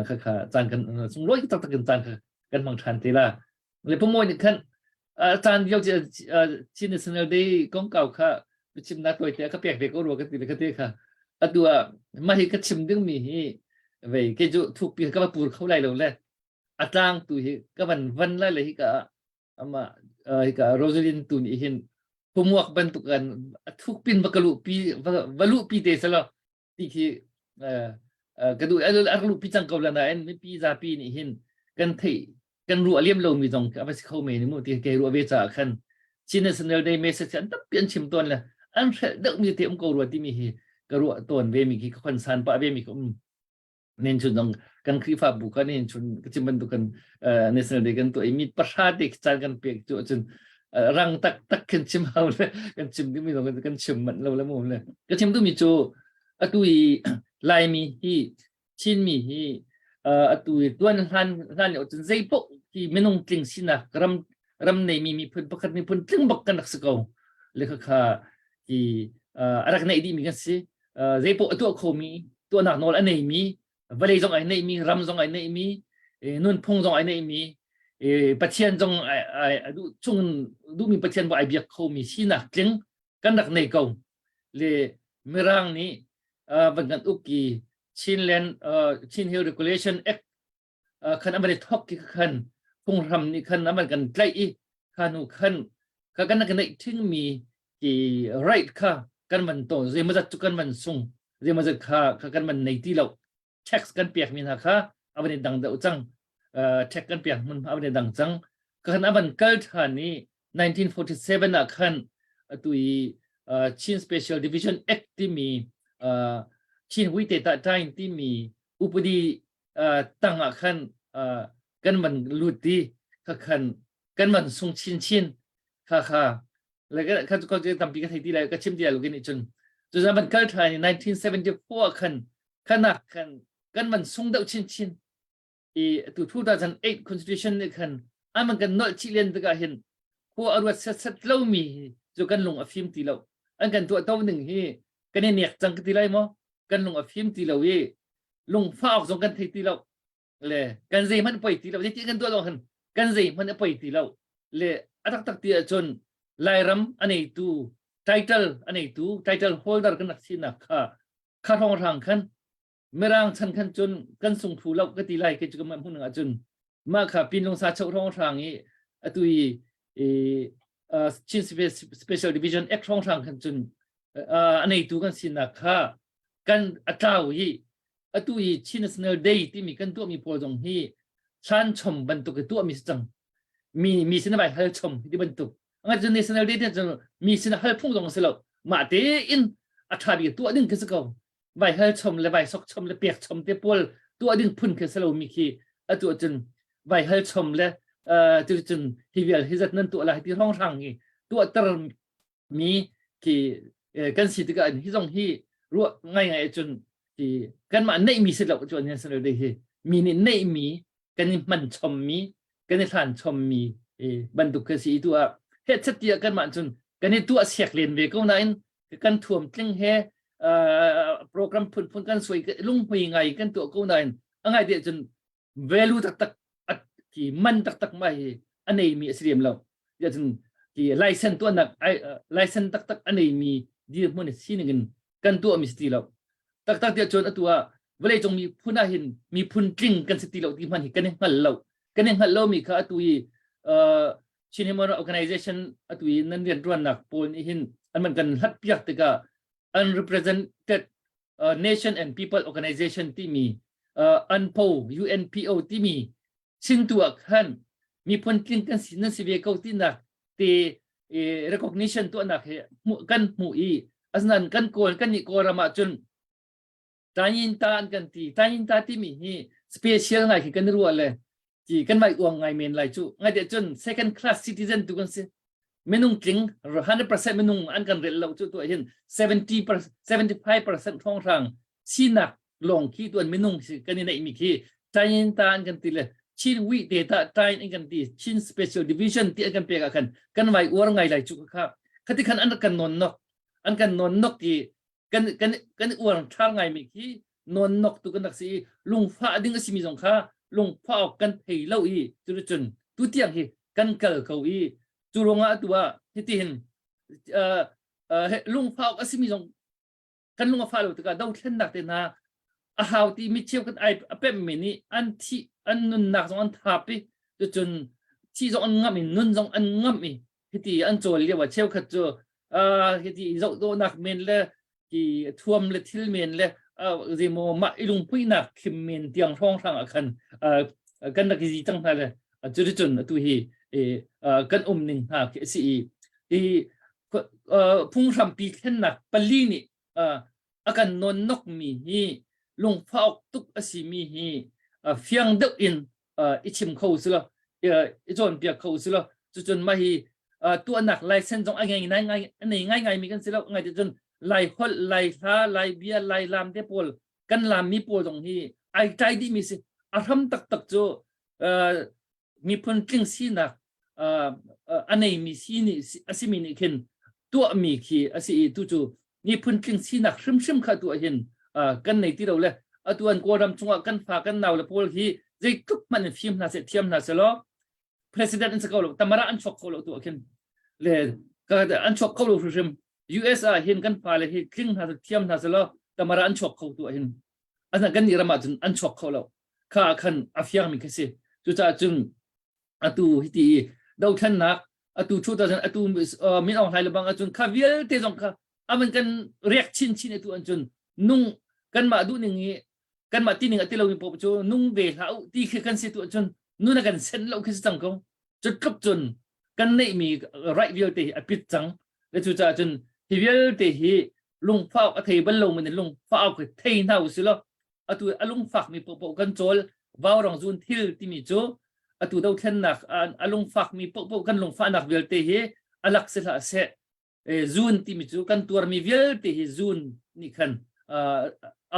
B: kha kha caan kan sunglawi taktak in caan kha kan hmang ṭhan te la le pumoi nih khan caan vial Chin National Day kongkau kha chimnak tawi te ka pek ve ko rua ka ti le ka te kha atu ah mah hi ka chim ding mi hi vei ke cu thukpi ka va pur kho lai lo le a tlang tu hi ka van van lai le hi ka ama hi ka Rosalind tu nih hin pumuak bantuk an a thukpin va ka luh pi va luh pi te selo ti khi ka duh a luh pi cang ko la nain mipi zapi nih hin kan theih kan ruah liam lomi zong a va si kho men mu ti ke ruah ve caah khan Chin National Day message an tampi an chim tawn le an hrelh deuh mi te um ko rua timi hi ka ruah tawn ve mi khi ka khon san pah ve mi ka um nen chun dong kan Khrihfabu kan nen chun ka chim bantuk kan National Day kan tuah i mi pahra te caan kan pek cu cun rang tak tak kan chim hau le kan chim ding mi zong kan chim manh lo le mu le ka chim duhmi cu atu i Laimi hi Chinmi hi atu i tuan hlan hlan lio cun zei paoh hi minung tling sinak ram ram neimi miphun pakhat miphun tling bak kan rak si ko le khakha hi a rak neih dihmi kan si zei paoh a tuah khomi tuahnak nawl a neimi vawlei zong ai neihmi ram zong ai neihmi nunphung zong ai neihmi Pathian zong ai duh chung duhmi Pathian bo ai biak khomi sinak tling kan rak nei ko le Mirang nih van kan uk i Chinland Chin Hill Regulation Act khan an van i thok ki khan phunghram nih khan an van kan tlaih i kha nu khan kha kan kan neih thingmi ki right kha kan van to zeimazat cu kan van sung zeimazat kha kha kan van nei ti lo tax kan pek mi hna kha a van i dang deuh cang tax kan pek hmun a van i dang cang khan a van kal than i 1947 ah khan atu i Chin Special Division Act timi Chin Huite Ta Tain timi upadi tang ah khan kan van lut i kha khan kan van sung chin chin kha kha le kha kha tampi ka thei ti lai ka chim ti lai lo nih cun cu zan van kal than i 1974 khan khanak khan kan van sung deuh chin chin i tu 2008 constitution nih khan an kan nolh chih len tikah hin khua a ruat set set lomi cu kan lung a fim ti lo an kan tuah to ning hi kan i nek cang ka ti lai maw kan lung a fim ti lo i lungfah awk zong kan thei ti lo le kan zei hmanh poi ti lo zeiti kan tuah zong hin kan zei hmanh a poi ti lo le a taktak ti ahcun Lairam a neitu title a neitu title holder kan rak sinak kha kha hrawnghrang khan Mirang chan khan cun kan sung phu lo ka ti lai ke cu ka hmun ah cun mah kha pinlung sa chau hrawnghrang i atu i i. Chin Special Division Act hrawnghrang khan cun a neitu kan sinak kha kan a tlau i atu i Chin National Day timi kan tuahmi pawl zong hi hlan chom bantuk i tuahmi si cang mi mi sin vai hal chom ti bantuk anga cun National Day te cun mi sin hal phung zong si lo mah tein a tha bik tuah ding khi si ko vai hal chom le vai sok chom le pek chom te pawl tuah ding phun khi si lo mi khi atu cun vai hal chom le tu cun hi vial hi zat nan tuah lai ti rong rang hi tuah ter mi khi kan si tikah hi zong hi ruah ngai ngai cun ti kanmah neih mi si lo cu an san de hi mi nih neih mi kan i hman chom mi kan i hlan chom mi bantuk khi si tu ah he chat tiah kanmah cun kan i tuah siak len ve ko nain kan thuam tling he program phunphun kan suai lunghmui ngai kan tuah ko nain a ngai te cun value taktak ki man taktak ma hi a neimi a si lem lo ya cun ki license tuahnak license taktak a neimi dirhmun sining in kan tuah mi si ti lo taktak tiah cun atu ah vawlei cung miphun ah hin miphun tling kan si ti lo ti hman hi kan i hngal lo kan i hngal lo mi kha atu i Chin Human Organization atu i nan riantuannak pawl nih hin an man kan hlat piak tikah unrepresented uh, Nation and People Organization timi uh, UNPO UNPO timi sin tu ah khan miphun tling kan si nan si ve ko tinak te eh, recognition tuahnak he kan hmu i asnan kan kawl kan nih kawlram ah cun tayin ta an kan ti tayin ta timi hi special ngai khi kan ruah le ti kan mai uang ngai men lai cu ngai de cun second class citizen tu kan si minung tling 100% minung an kan rel lo cu tu hin 70 75% thong hrang sinak long khi tuan minung si kan i neih mi khi Chin ta an kan ti le Chin wi te ta tain an kan ti Chin special division ti an kan pek ah khan kan vai uar ngai lai chu kha khati khan an kan non nok an kan non nok ti kan kan kan uar ṭha ngaimi khi nawnnok tu kan rak si i lungfah ding a simi zong kha lungfah awk kan thei lo i cuticun tu tiang hi kan kal ko i cu ruangah atu ah hitihin uh, uh, lungfah awk a simi zong kan lung a fah lo tikah dothlennak te hna a hau ti mi cheu kan ai a pemmi nih an thi an nunnak zong an thap i cucun thi zong an ngamh i nun zong an ngamh i hiti an cawl lio ah cheukhat cu uh, hiti zohdawhnak men le ki thuam le thil men le zeimaw mah i lungpuinak khim men tiang hrawng hrang ah khan kan rak i zi cang hna le cuticun atu hi kan um ning hna khi a si i hi phunghrampi thlennak pali nih a kan nawnnok mi hi lungfah awk tuk a si mi hi fiang deuh in i chim kho si lo i cawnpiak kho si lo cucun mah hi tuahnak license zong a ngei ngai ngai a nei ngai ngai mi kan si lo ngai cun lai holh lai hla lai bia lai lam te pawl kan lam mi pawl zong hi ai tlai dih mi si a hram taktak cu miphun tling sinak a neimi si nih a simi nih khin tuahmi khi a si i tu cu miphun tling sinak hrimhrim kha tuah hin kan nei ti lo le atu an Kawlram chungah kan fa kan nau le pawl hi zeitluk hmanh in fim hna seh thiam hna seh law president an si ko lo tamara an chuak kho lo tu ah khin le an chuak kho lo hrimhrim US ah hin kan fa le hi tling hna thiam hna seh law tamara an chuak kho tu ah hin asna kan nih ram ah cun an chuak kho lo kha khan a fiangmi khi si cucaah cun atu hiti dothlennak atu 2000 atu Min Aung Hlaing lebang ahcun kha vialte zong kha aman kan riak chin chin atu an cun nung kanmah duh ning i kanmah ti ning a ti lomi paoh cu nung ve hlah u ti khi kan si tu ahcun nun a kan sen lo khi si cang ko cu tluk cun kan neihmi right vialte hi a pit cang le cucaah cun hi vialte hi lungfak a thei bal lo mi lungfak thei hna u si law atu a lungfakmi paohpaoh kan cawl vaurong zun thil timi cu atu dothlennak a lungfakmi paohpaoh kan lungfahnak vialte hi a lak si hlah seh zun timi cu kan tuarmi vialte hi zun nih khan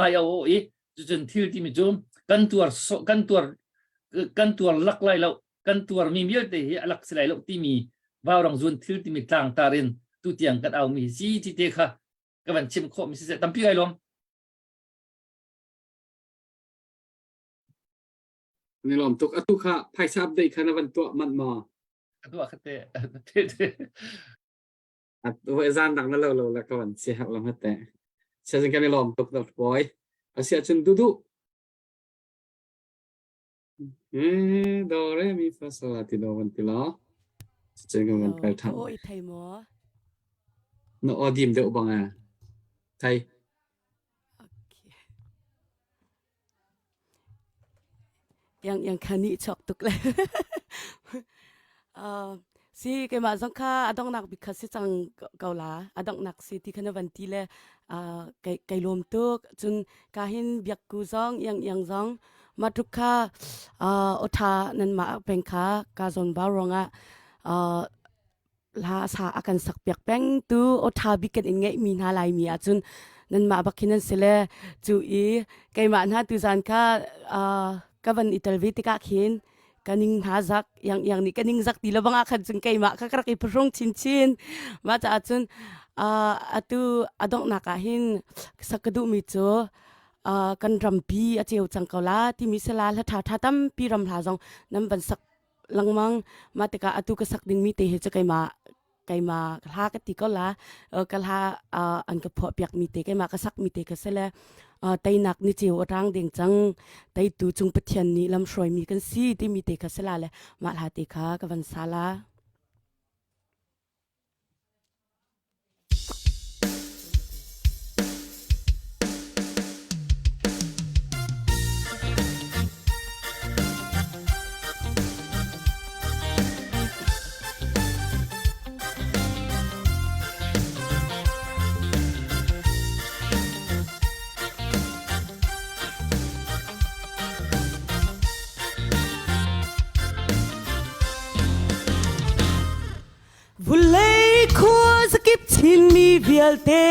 B: ai a aw i cucun thil timi cu kan tuar kan tuar kan tuar lak lai lo kan tuarmi vialte hi a lak si lai lo timi vaurong zun thil timi tlangtar in tutiang kan aumi si ti te kha ka van chim khawh mi si tampi kai lawm
C: Ni lawm tuk. Atu kha phaisa update kha na van tuah manh maw?
B: Atu ah khate.
C: Atu zan dang na lo lo la ka van si hak lo hate. Siazin kan i lawm tuk dok boy. Asia cun dudu. Eh, do re mi fa so la ti do van ti lo. Cun kan van kal ṭhan.
H: Aw i thei maw?
C: Na aw dim deuh bang eh. Thei.
H: Okay. Yang yang kha nih chok tuk le. Uh, si keimah zong kha a donghnak bik kha si cang ko la a donghnak si ti kha na van ti le uh, kai kai lawm tuk cun ka hin biak ku zong yang yang zong ma tuk kha uh, otha nan ma peng kha ka zon ba rongah uh, hla sa a kan sak piak peng tu aw ṭha bik kan in ngeih mi hna Laimi ahcun nanmah bak hin nan si le cu i keimah hna tuzan kha ka van i tel ve tikah khin ka ning hna zak yang yang nih ka ning zak ti lo bangah khan cun keimah kha ka rak i phuhrung chinchin mah caah cun atu a donghnak ah hin sak ka duhmi cu kan rampi a ceu cang ko la timi sala hla ṭha ṭha tampi ram hla zong nan van sak lengmang mah tikah atu ka sak dingmi te hi cu keimah keimah ka hla ka ti ko la ka hla an ka phuah piak mi te keimah ka sak mi te ka si le teinak ni ceu a rang ding cang teitu cung Pathian nih lam hruai mi kan si timi te kha si la le mah hla te kha ka van sa la. Vulei khuazakip Chinmi vialte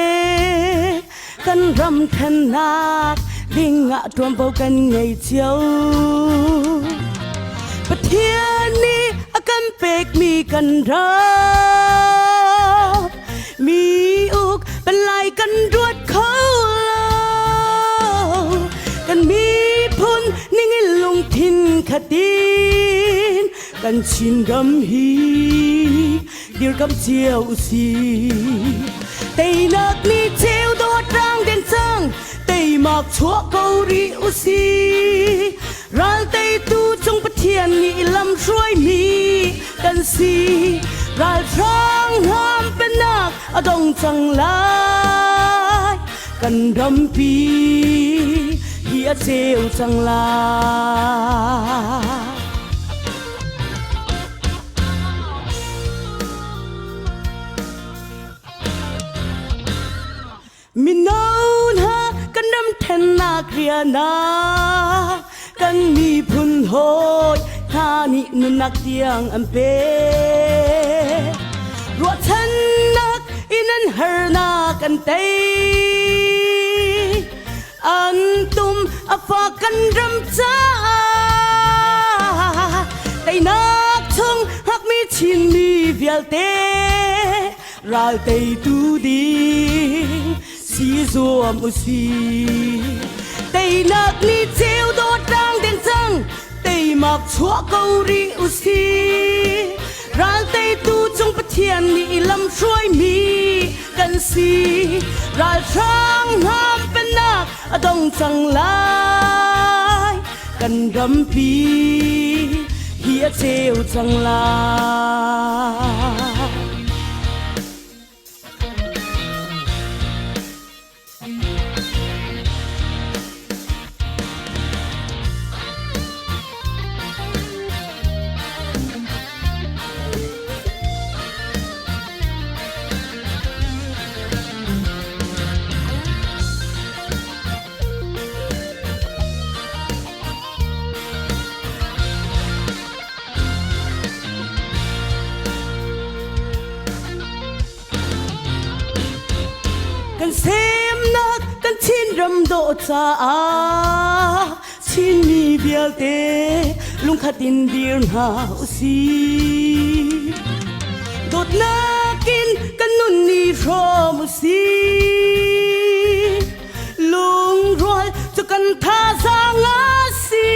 H: kan ram thennak dingah ṭuanvo kan ngei cio. Pathian nih a kan pekmi kan ram mi uk palai kan ruat kho lo. Kan miphun ningin lungthin khatin Kan Chinram hi dirkamh cio usih. Teinak ni ceu dawt rang den cang, teimak chuah ko rih usih. Ral teitu cung Pathian nih lam hruaimi kan si. Ralhrang hngam pennak a dong cang lai. Kan rampi hi a ceu cang lai. Mino hna kan ram thennak rian ah kan miphun hawi hna nih nunnak tiang an pe. Ruahchannak in an harnak an tei. An tum a fa kan ram caah teinak chung hakmi Chinmi vialte ral teitu ding si zuam usih. Teinak ni ceu dawt rang deng cang teimak chuah ko rih usih. Ral teitu cung Pathian nih lam hruaimi kan si. Ralhrang hnam pennak a dong cang lai. Kan rampi hi a ceu cang lai. Kan semnak kan Chinram dawh caah Chinmi vialte lungkhat in dir hna usih. Dawtnak in kan nun ni hrawm usih. Lungrual cu kan thazaang a si.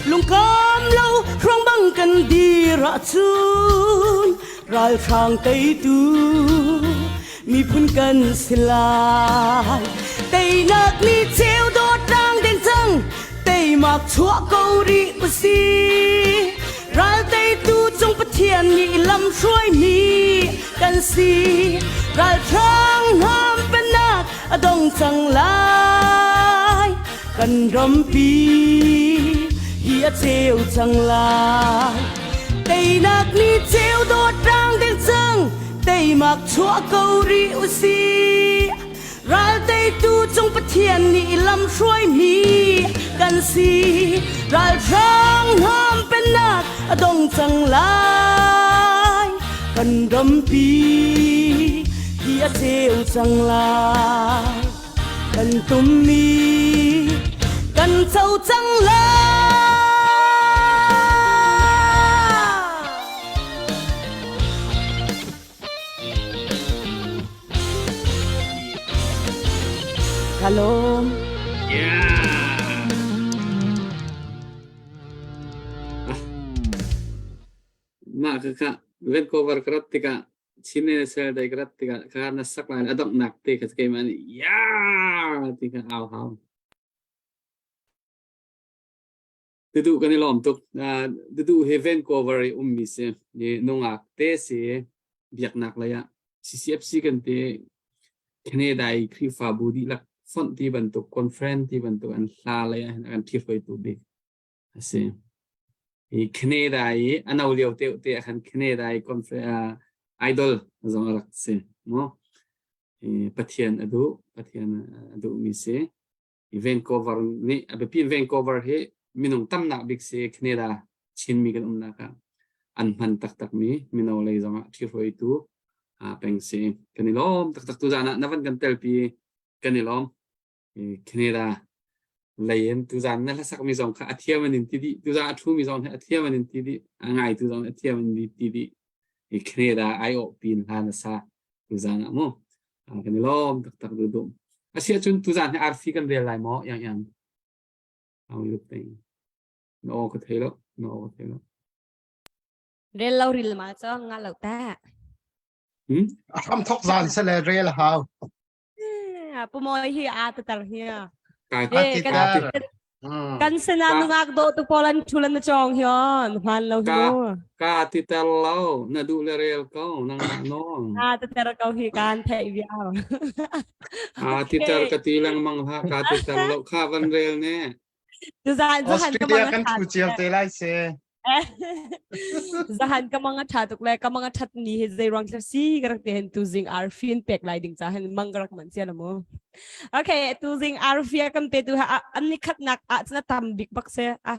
H: Lungkam lo hruang bang kan dir ahcun ralhrang teitu miphun kan si lai. Teinak ni ceu dawt rang deng cang teimak chuah ko rih usih. Ral teitu cung Pathian.
J: Pathian nih lamhruaimi kan si. Ralhrang hnam pennak a dong cang lai. Kan rampi hi a ceu cang lai. Teinak ni ceu dawt rang deng cang, teimak chuah ko rih usih. Ral teitu cung Pathian nih lamhruaimi kan si. Ralhrang hnam pennak a dong cang lai. Kan rampi hi a ceu cang lai. Kan tummi kan co cang lai. Hello.
B: Yeah.
C: Mah ka ka Vancouver ka rat tikah Chin National Day ka rat tikah ka na sak lai a donghnak te kha keimah nih yeah ti kha au hau. Dudu kan i lawm tuk. Dudu hi Vancouver i ummi si. Nungak te si biaknak lei ah CCFC kan ti Canada i Khrihfabu dihlak fonh ti bantuk conference ti bantuk an hla lei ah hin a kan ṭhihruaitu bik a si. I Canada i a no lio te te ah khan Canada i conference idol zong a rak si mu. I Pathian a duh, Pathian a duhmi si. Vancouver nih a biapi Vancouver hi minung tamnak bik si Canada Chinmi kan umnak ah an hman taktakmi mino lei zongah ṭhihruaitu peng si. Kan i lawm taktak tuzaan ah na van kan telpi kan i lawm. Canada lei in tuzaan na hlasakmi zong kha a thiam an in ti dih tuzaan a ṭhumi zong hi a thiam an in ti dih a ngaitu zong a thiam an in ti dih. Canada aiawh pin hla na sa tuzaan ah mu. Kan i lawm taktak duh Asiahcun tuzaan hi arfi kan rel lai maw yang yang? Au lut ting. Na aw ka thei lo. Na aw ka thei lo.
M: Rel lo ril ma cho nga lo ta.
C: Hmm?
G: A hram thok zan se le rel hau.
M: Pu Moi hi a tatar hi.
C: Kai
M: Eh, kan kan sena nungak do tu polan thulan na chong hion hman lo hi
C: Ka ka ti tel lo na duh le rel ko nang na no.
M: A tatar ko hi kan thei viau.
C: A ti tel ka ti lengmang ha ka ti tel lo kha van rel ne.
M: Zahan zahan ka
G: Australia kan thu cio te lai se.
M: Zahan ka mang a tha tuk le ka mang a that ni hi zei ruang thla si ka rak te hen tu zing arfi in pek lai ding cha hen mang ka rak man sia mu. Okay tu zing arfi kan pe tu ha an ni khat nak a chna tam bik bak se a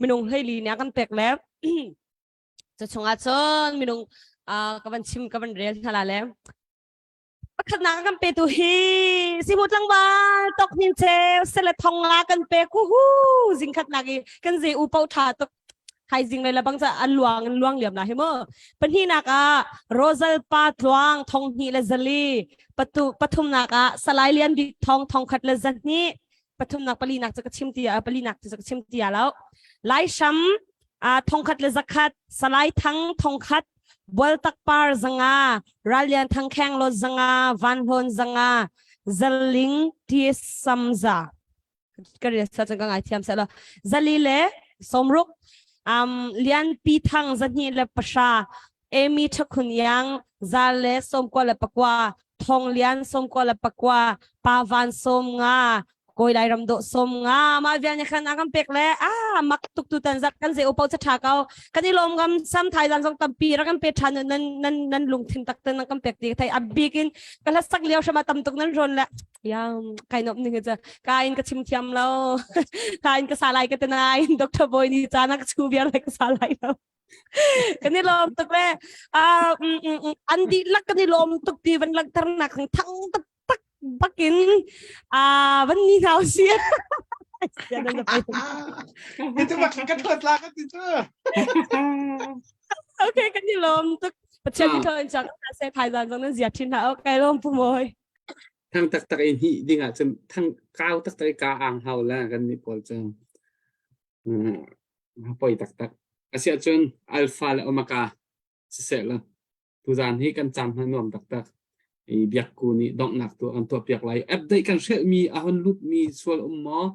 M: minung hlei li nya kan pek le chu chunga chon minung ka van chim ka van rel hna la le Pakhatnak kan petu hi simu tlangval tok hnin cheu sele thong nga kan pe ku hu zing khatnak i kan ze u pau tha tuk hai zing le labang cha an luang an luang liam la hi mu pahnihnak ah Rosal pa tluang thong hnih le zali patu pathumnak ah Salai Lian Bik thong thong khat le zahnih pathumnak palinak cu ka chim ti palinak cu ka chim ti lo Lai Sham thongkhat le zakhat Salai Thang thongkhat Bualtak par zanga Rallian Thang Kheng Lot zanga Van Hlawn zanga Zaling Ti Samza ka rian sa cang ka ngai thiam seh Zali le Somruk um, Lian Pi Thang zahnih le pahra Amy Thakhun Yang Zal le Sawmkua le pakua Thong Lian Sawmkua le pakua Pa Van Sawm nga Kawi Lai ram dawh som nga mah vial nih khan a kan pek le a mak tuk tu tan zat kan ze upo cha tha kau kan i lom ngam sam thai zan zong tampi ra kan pe than nan nan nan lungthin tak ten nan kan pek ti thai a bikin ka hla sak liao shama tam tuk nan ron le yang kai nom ning cha ka in ka chim thiam lo ka in ka sa lai ka tenai doctor boy ni cha na ka chu biar lai ka sa lai lo kan i lawm tuk le an dihlak kan i lawm tuk ti van langhter nak thang tak tak bakin van ni hna si
G: Itu mak ka thuat la ka ti cu.
M: Okay, kan i lawm tuk. Pathian ni thon chang se thai zan zong nan zia thin ha. Okay, lawm pu moi.
C: Thang tak tak in hi ding ah cun thang kau tak tak ka ang hau la kan ni pawl cu. Poi taktak. Asiahcun Alpha le Omega siseh law tuzaan hi kan caan hna nuam taktak. I biakku nih donghnak tu an tuahpiak lai. Update kan hrelhmi a hon lutmi sual um maw?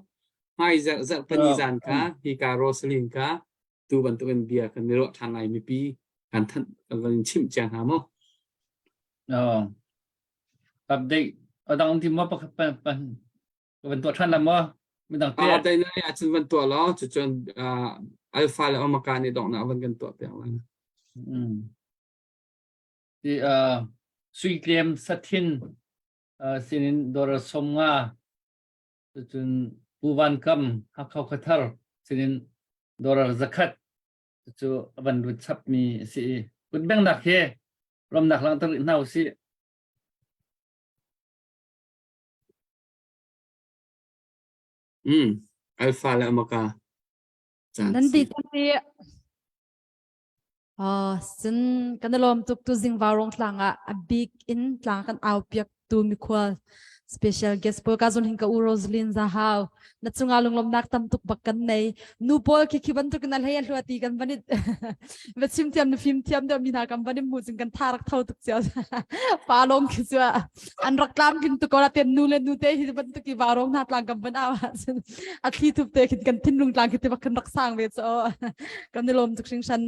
C: Hmai zarh zarh pani zan kha hi ka Rosalyn ka tu bantukin bia kan i ruah ṭhan lai mipi. Kan thanh kan van chimh cia hna mu.
B: Oh. Update adang ti mo pakhat pan pan van tuah than la mo midang te.
C: Update na ahcun van tuah law cucun alpha le omega nih donghnak van kan tuah piak lai.
B: Mm. Ti uh, sui tlem sathin uh, sinin dora somnga cun Pu Van Kam Hakha Khuathar sinin dolar zakhat cu a van lut chapmi a si i kutbengnak he ramnak langhter rih hna usih.
C: Mm, Alpha le Omega.
F: Nan ti ti Uh, sin kan lawm tuk tu zing varong tlang ah a big in tlang kan au piak tu mikhual special guest pawl ka zon hin ka u Roslyn Zahau na chunga lunglom nak tam tuk bak kan nei nu pawl khi khi bantuk in a hlei a hlua ti kan vanit va chim thiam na fim thiam deuh mi hna kan vanim mu cun kan tha rak tho tuk cio pa lawng khi chu an rak tlam kin tu ko la ten nu le nu te hi bantuk i varong hna tlang kan van aw a thli thup te khin kan thinlung tlang khi te bak kan rak sang ve cho kan ni lom tuk hring shan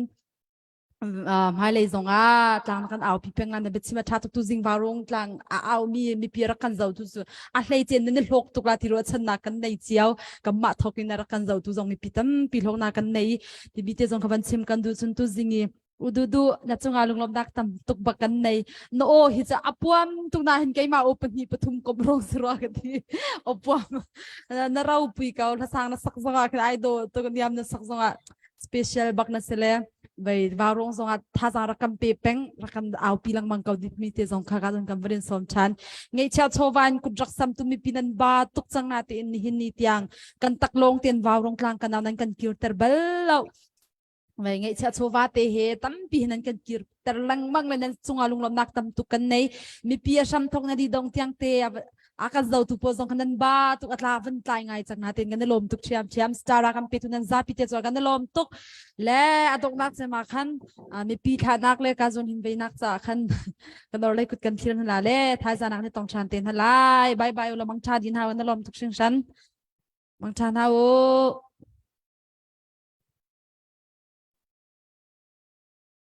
F: hmailei zong ah tlang kan au pi peng na biachim a tha tuk tu zing varung tlang a au mi mipi rak kan zo tu cu a hlei chen nan hlok tuk la ti ro chan na kan nei chiao kan mah thok in rak kan zo tu zong mipi tampi hlok na kan nei ti bi te zong ka van chim kan du chun tu zingi ududu na chunga lunglawmnak tam tuk bak kan nei na aw hi cha apuam tuk na hin keima o pahnih pathum kom rong sirwa ka ti apuam na rau pui kau hlasang na sak zonga khin ai do to niam na sak zonga special bak na sele vai warong zonga thazang rakam pe peng rakam au pi langmang kau dit mi te zong kha ka zong kam varin som chan ngei chia chowan kut rak sam tu mi pinan ba tuk chang na te in hin ni tiang kan tak long ten warong tlang kanau nan kan kir ter bal lo Mei ngaihchiah chawva te he tampi nan kan kir ter lengmang le nan cungah lunglawmnak tam tuk kan nei. Mipi a hram thok na di dong tiang te a kan zo tu pawl zong kan nan ba tuk atla van tlai ngai cang na ten kan i lawm tuk thiam thiam star a kan pe tu nan zapi te chuan kan i lawm tuk le a donghnak cem ah khan mipi thlanak le ka zun hin veinak ca khan kan or lei kut kan thlir hna le thaizanak ni tong than te hna lai bye bye ula mang tha din ha kan i lawm tuk hringhran mang tha hna u.